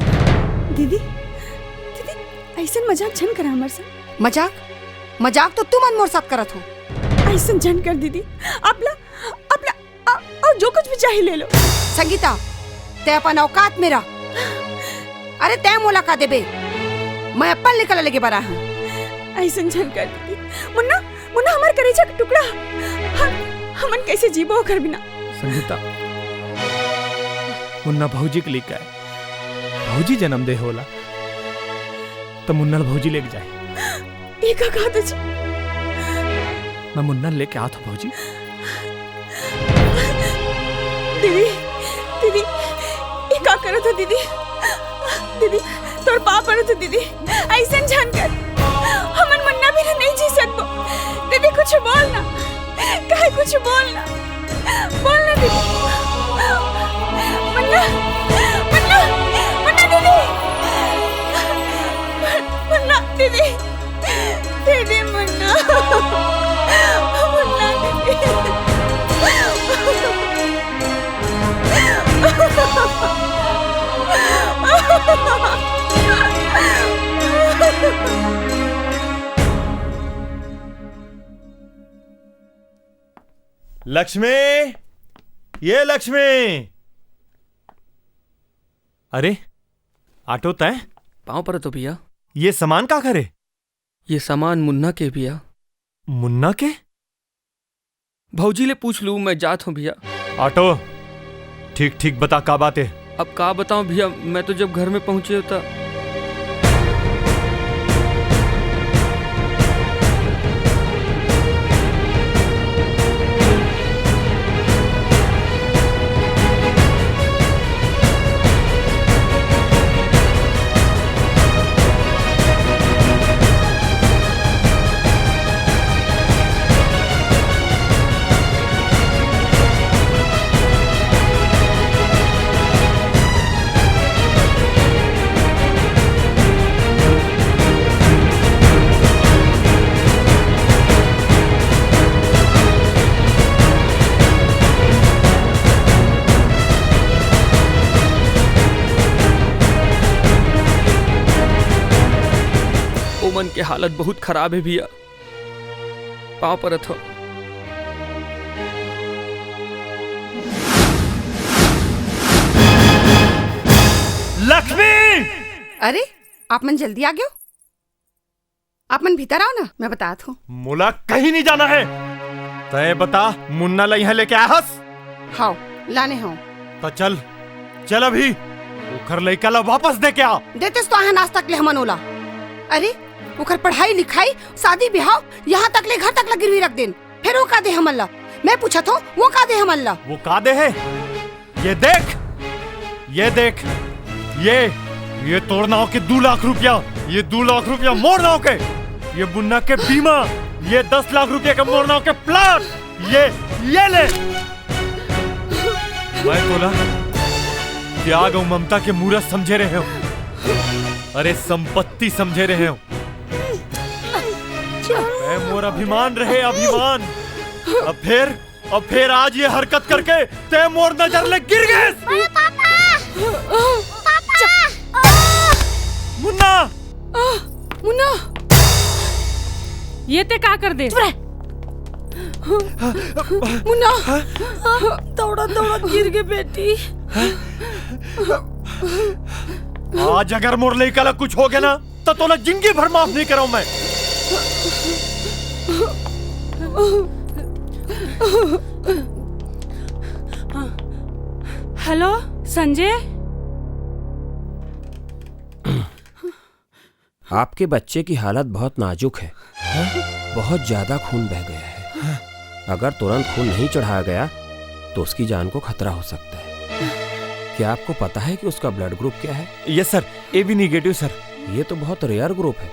दीदी, दीदी, अइसन मजाक झन करा हमर साथ। मजाक? मजाक तो तुमन मोर साथ करत हव। अइसन झन कर दीदी, अब ला, अब ला, अ-, अउ जो कुछ भी चाही ले लो। संगीता, तैं अपन औकात में रह। अरे तैं मोला का देबे? मैं अपन लइका ला लेगे बर आए हँव। अइसन झन कर दीदी। मुन्ना, मुन्ना हमर करेजा के टुकड़ा। हम, हमन कइसे जीबो ओकर बिना? संगीता, मुन्ना भौजी के लइका हे। भौजी जनम दे हे ओला, त मुन्ना ल भौजी लेके जाए। ये का कहत हव जी? मैं मुन्ना ल लेके आत हँव भौजी। दीदी, दीदी, ये का करत हव दीदी? दीदी, तोर पाँव परत हँव दीदी, अइसन झन कर। हमन मुन्ना बिना नइ जी सकबो। दीदी, कुछु बोल ना, काहे कुछु बोल ना, बोल ना दीदी। मुन्ना, मुन्ना, मुन्ना दीदी, मुन्ना दीदी। दीदी मुन्ना, मुन्ना दीदी। लक्ष्मी, ये लक्ष्मी। अरे, ऑटो तैं? पाँव परत हँव भैया। ये सामान का करे? ये सामान मुन्ना के भैया। मुन्ना के? भौजी ले पूछ लूँ, मैं जात हँव भैया। ऑटो, ठीक ठीक बता का बात हे? अब का बतावँव भैया, मैं तो जब घर में पहुँचे हँव त हालत बहुत खराब हे भैया, पाँव परत हँव। लक्ष्मी! अरे, आप मन जल्दी आ गेव? आप मन भीतर आव ना, मैं बतात हँव। मोला कहीं नहीं जाना हे। तैं बता, मुन्ना ला इहाँ लेके आए हस? हव, लाने हँव। त चल, चल अभी, ओखर लइका ला वापस दे के आ। देतेस तो आहन आज तक ले हमन ओला। अरे, ओखर पढ़ाई लिखाई, शादी बिहाव, यहाँ तक ले घर तक ला गिरवी रख देन। फेर वो का दे हमन ला? मैं पूछत हँव, वो का दे हमन ला? वो का दे हे? ये देख, ये देख, ये, ये तोर नाव के दू लाख रुपया, ये दू लाख रुपया मोर नाव के, ये मुन्ना के बीमा, ये दस लाख रुपया के मोर नाव के प्लाट, ये, ये ले। मैं तोला त्याग अउ ममता के मूरत समझे रहे हँव, अरे संपत्ति समझे रहे हँव। तैं मोर अभिमान रहे, अभिमान। अब फेर, अब फेर आज ये हरकत करके तैं मोर नजर ले गिर गेस। अरे पापा! पापा! मुन्ना! मुन्ना! ये तैं का कर देस? चुप रह। मुन्ना! दौड़त दौड़त गिर गे बेटी। आज अगर मोर लइका ला कुछ हो गे ना, त तोला जिंदगी भर माफ नहीं करँव मैं। हेलो संजय। आपके बच्चे की हालत बहुत नाजुक है। बहुत ज्यादा खून बह गया है। अगर तुरंत खून नहीं चढ़ाया गया तो उसकी जान को खतरा हो सकता है। क्या आपको पता है कि उसका ब्लड ग्रुप क्या है? Yes sir, AB negative sir. ये तो बहुत रेयर ग्रुप है,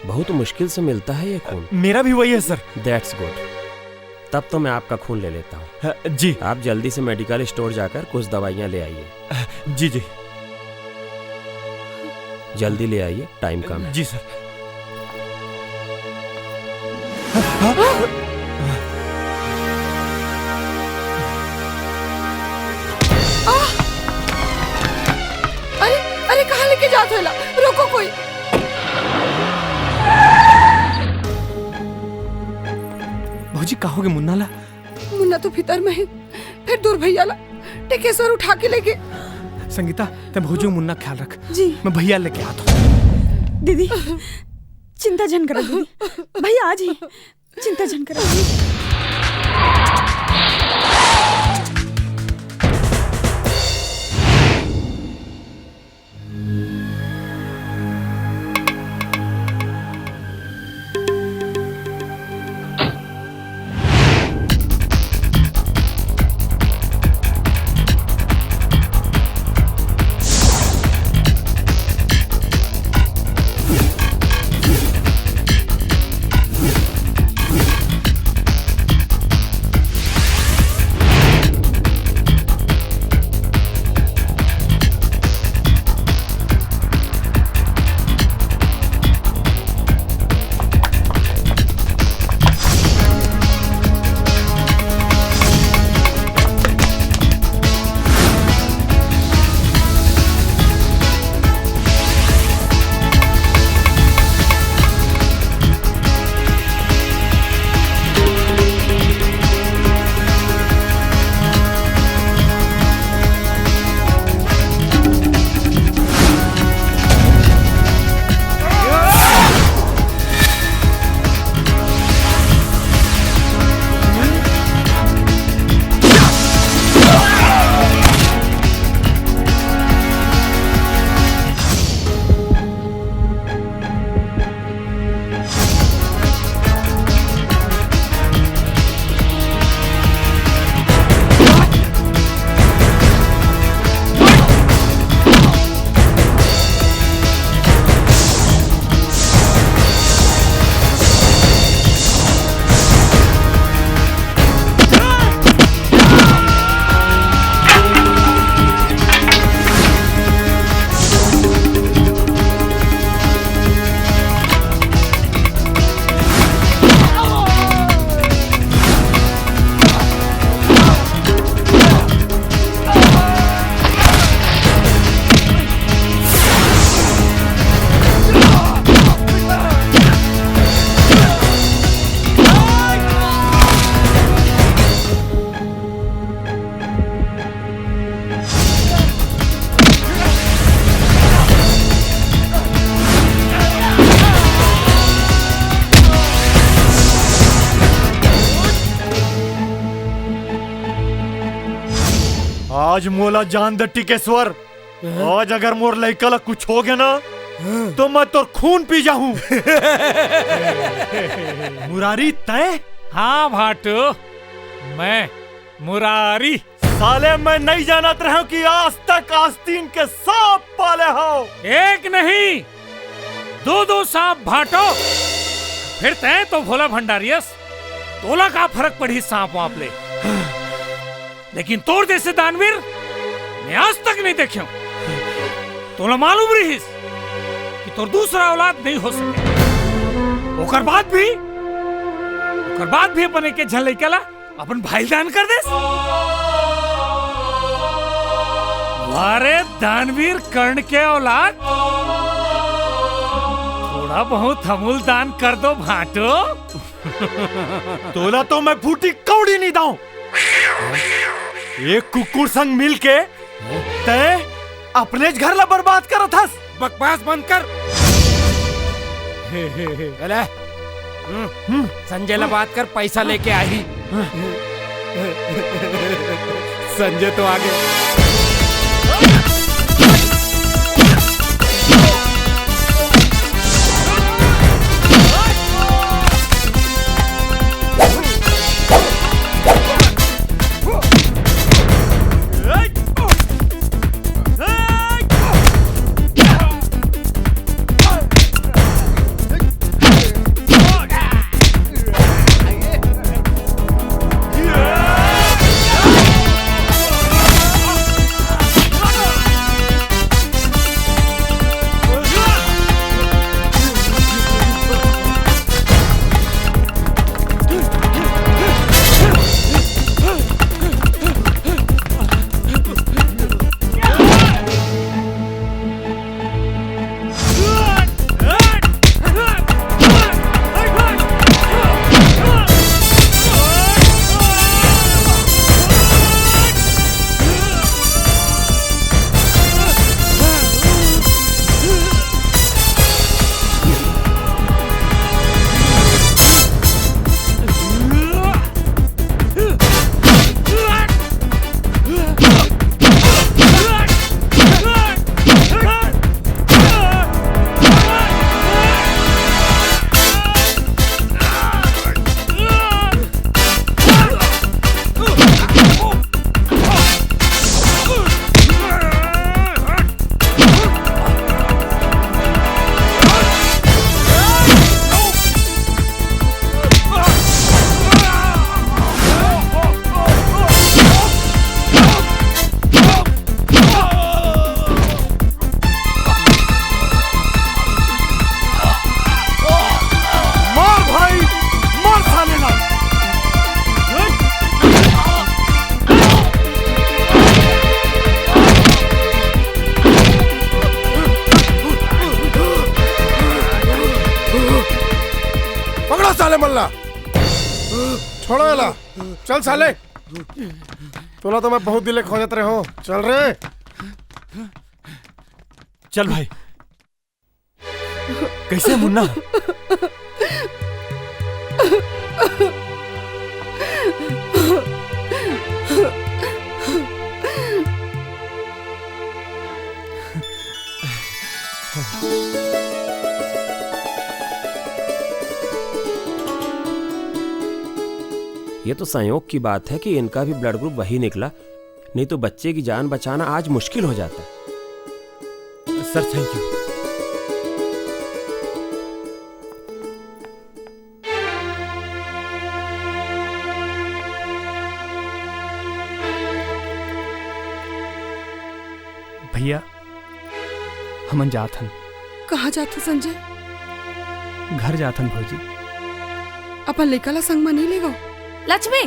बहुत मुश्किल से मिलता है ये खून। मेरा भी वही है सर। दैट्स गुड, तब तो मैं आपका खून ले लेता हूँ। हाँ, जी। आप जल्दी से मेडिकल स्टोर जाकर कुछ दवाइयाँ ले आइए। जी जी। जल्दी ले आइए, टाइम कम है। जी सर। अरे, अरे, कहाँ लेके जात हो एला? रोको कोई। भौजी, का होगे मुन्ना ला? मुन्ना तो भीतर में हे, फेर दूर भैया ला टेकेश्वर उठा के लेगे। संगीता, तैं भौजी मुन्ना ख्याल रख। जी। मैं भैया लेके आत हँव। दीदी, चिंता झन करा दीदी, भैया आज ही चिंता झन करा। आज मोला जान दे टिकेश्वर। हाँ? आज अगर मोर लइका ला कुछ हो गया ना, हाँ। तो मैं तोर खून पी जाहूँ। मुरारी तय? हाँ भाटो, मैं मुरारी। साले, मैं नहीं जानत रहूं कि आज तक आस्तीन के सांप पाले हो। एक नहीं, दो दो सांप भाटो। फिर तय तो भोला भंडारियस, तोला का फरक पड़ी सांप वाप ले। लेकिन तोर जैसे दानवीर मैं आज तक नहीं देखे हूं। तोला मालूम रहीस कि तोर दूसरा औलाद नहीं हो सके। ओकर बाद भी, ओकर बाद भी अपन एक झन लइका ला अपन भाई दान कर देस। अरे दानवीर कर्ण के औलाद, थोड़ा बहुत हमूल दान कर दो भाटो। तोला तो मैं फूटी कौड़ी नहीं दाऊं। एक कुकुर संग मिल के तय अपने घर ला बर्बाद करत हस। बकवास बंद कर। अले, हम्म, संजय ला बात कर, पैसा लेके आही। संजय तो आगे। मार भाई, मार साले ला। पकड़ो साले मन ला। छोड़ो एला। चल साले। तोला तो मैं बहुत दिन ले खोजत रहे हो। चल रे। चल भाई। कैसे मुन्ना? ये तो संयोग की बात है कि इनका भी ब्लड ग्रुप वही निकला, नहीं तो बच्चे की जान बचाना आज मुश्किल हो जाता। Sir, thank you. भैया, हमन जात हन। कहाँ जात हो संजय? घर जात हन भौजी। अपन लइका ला संग म नहीं लेगो? लक्ष्मी,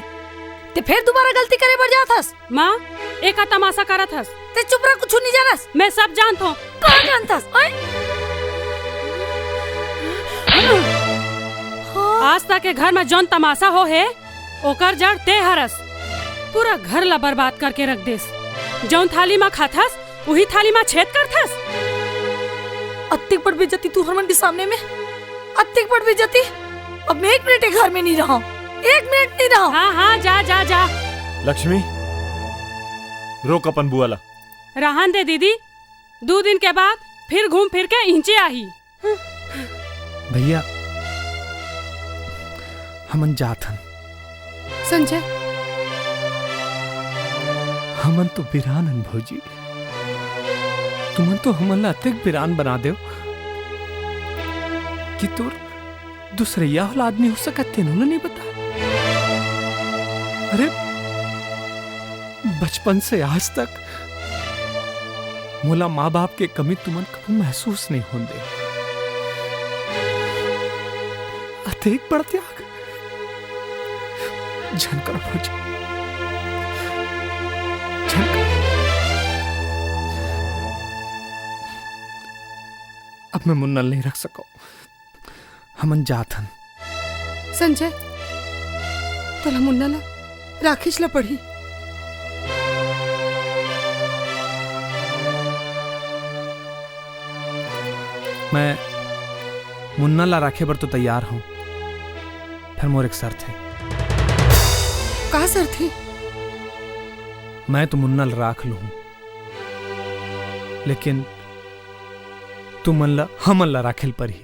ते फेर दोबारा गलती करे बर जात हस? माँ, ए का तमाशा करत हस? ते चुप रह, कुछु नहीं जानस। मैं सब जानत हूँ। का जानत हस? ओए? आज तक के घर में जौन तमाशा हो हे, ओकर जड़ ते हरस। पूरा घर ला बर्बाद करके रख देस। जौन थाली मा खाथस, उही थाली मा छेद करथस। अत्तेक बड़ बेइज्जती तू हमन के सामने में, अत्तेक बड़ बेइज्जती। अब मैं एक मिनट ए घर में नहीं रहा, एक मिनट नहीं रहा। हाँ, हाँ, जा, जा, जा। लक्ष्मी, रोक अपन बुआ ला। रहन दे दीदी, दू दिन के बाद फिर घूम फिर के इहिंचे आही। भैया, हमन जात हन। संजय। हमन तो बिरान हन भौजी, तुमन तो हमन ला अतेक बिरान बना देव कि तोर दूसरइया वाला आदमी हो सकत तेनो ला नहीं बता। अरे, बचपन से आज तक मोला माँ बाप के कमी तुमन कभू महसूस नहीं होन दे। अतेक बड़ त्याग। झन कर भौजी, झन कर। अब मैं मुन्ना ल नहीं रख सकव। हमन जात हन। संजय, तोला मुन्ना ला राखेच ला पड़ही। मैं मुन्ना ला राखे बर तो तैयार हूँ, फेर मोर एक शर्त हे। का शर्त हे? मैं तो मुन्ना ला राख लूँ, लेकिन तुमन ला हमन ला राखे ल परही।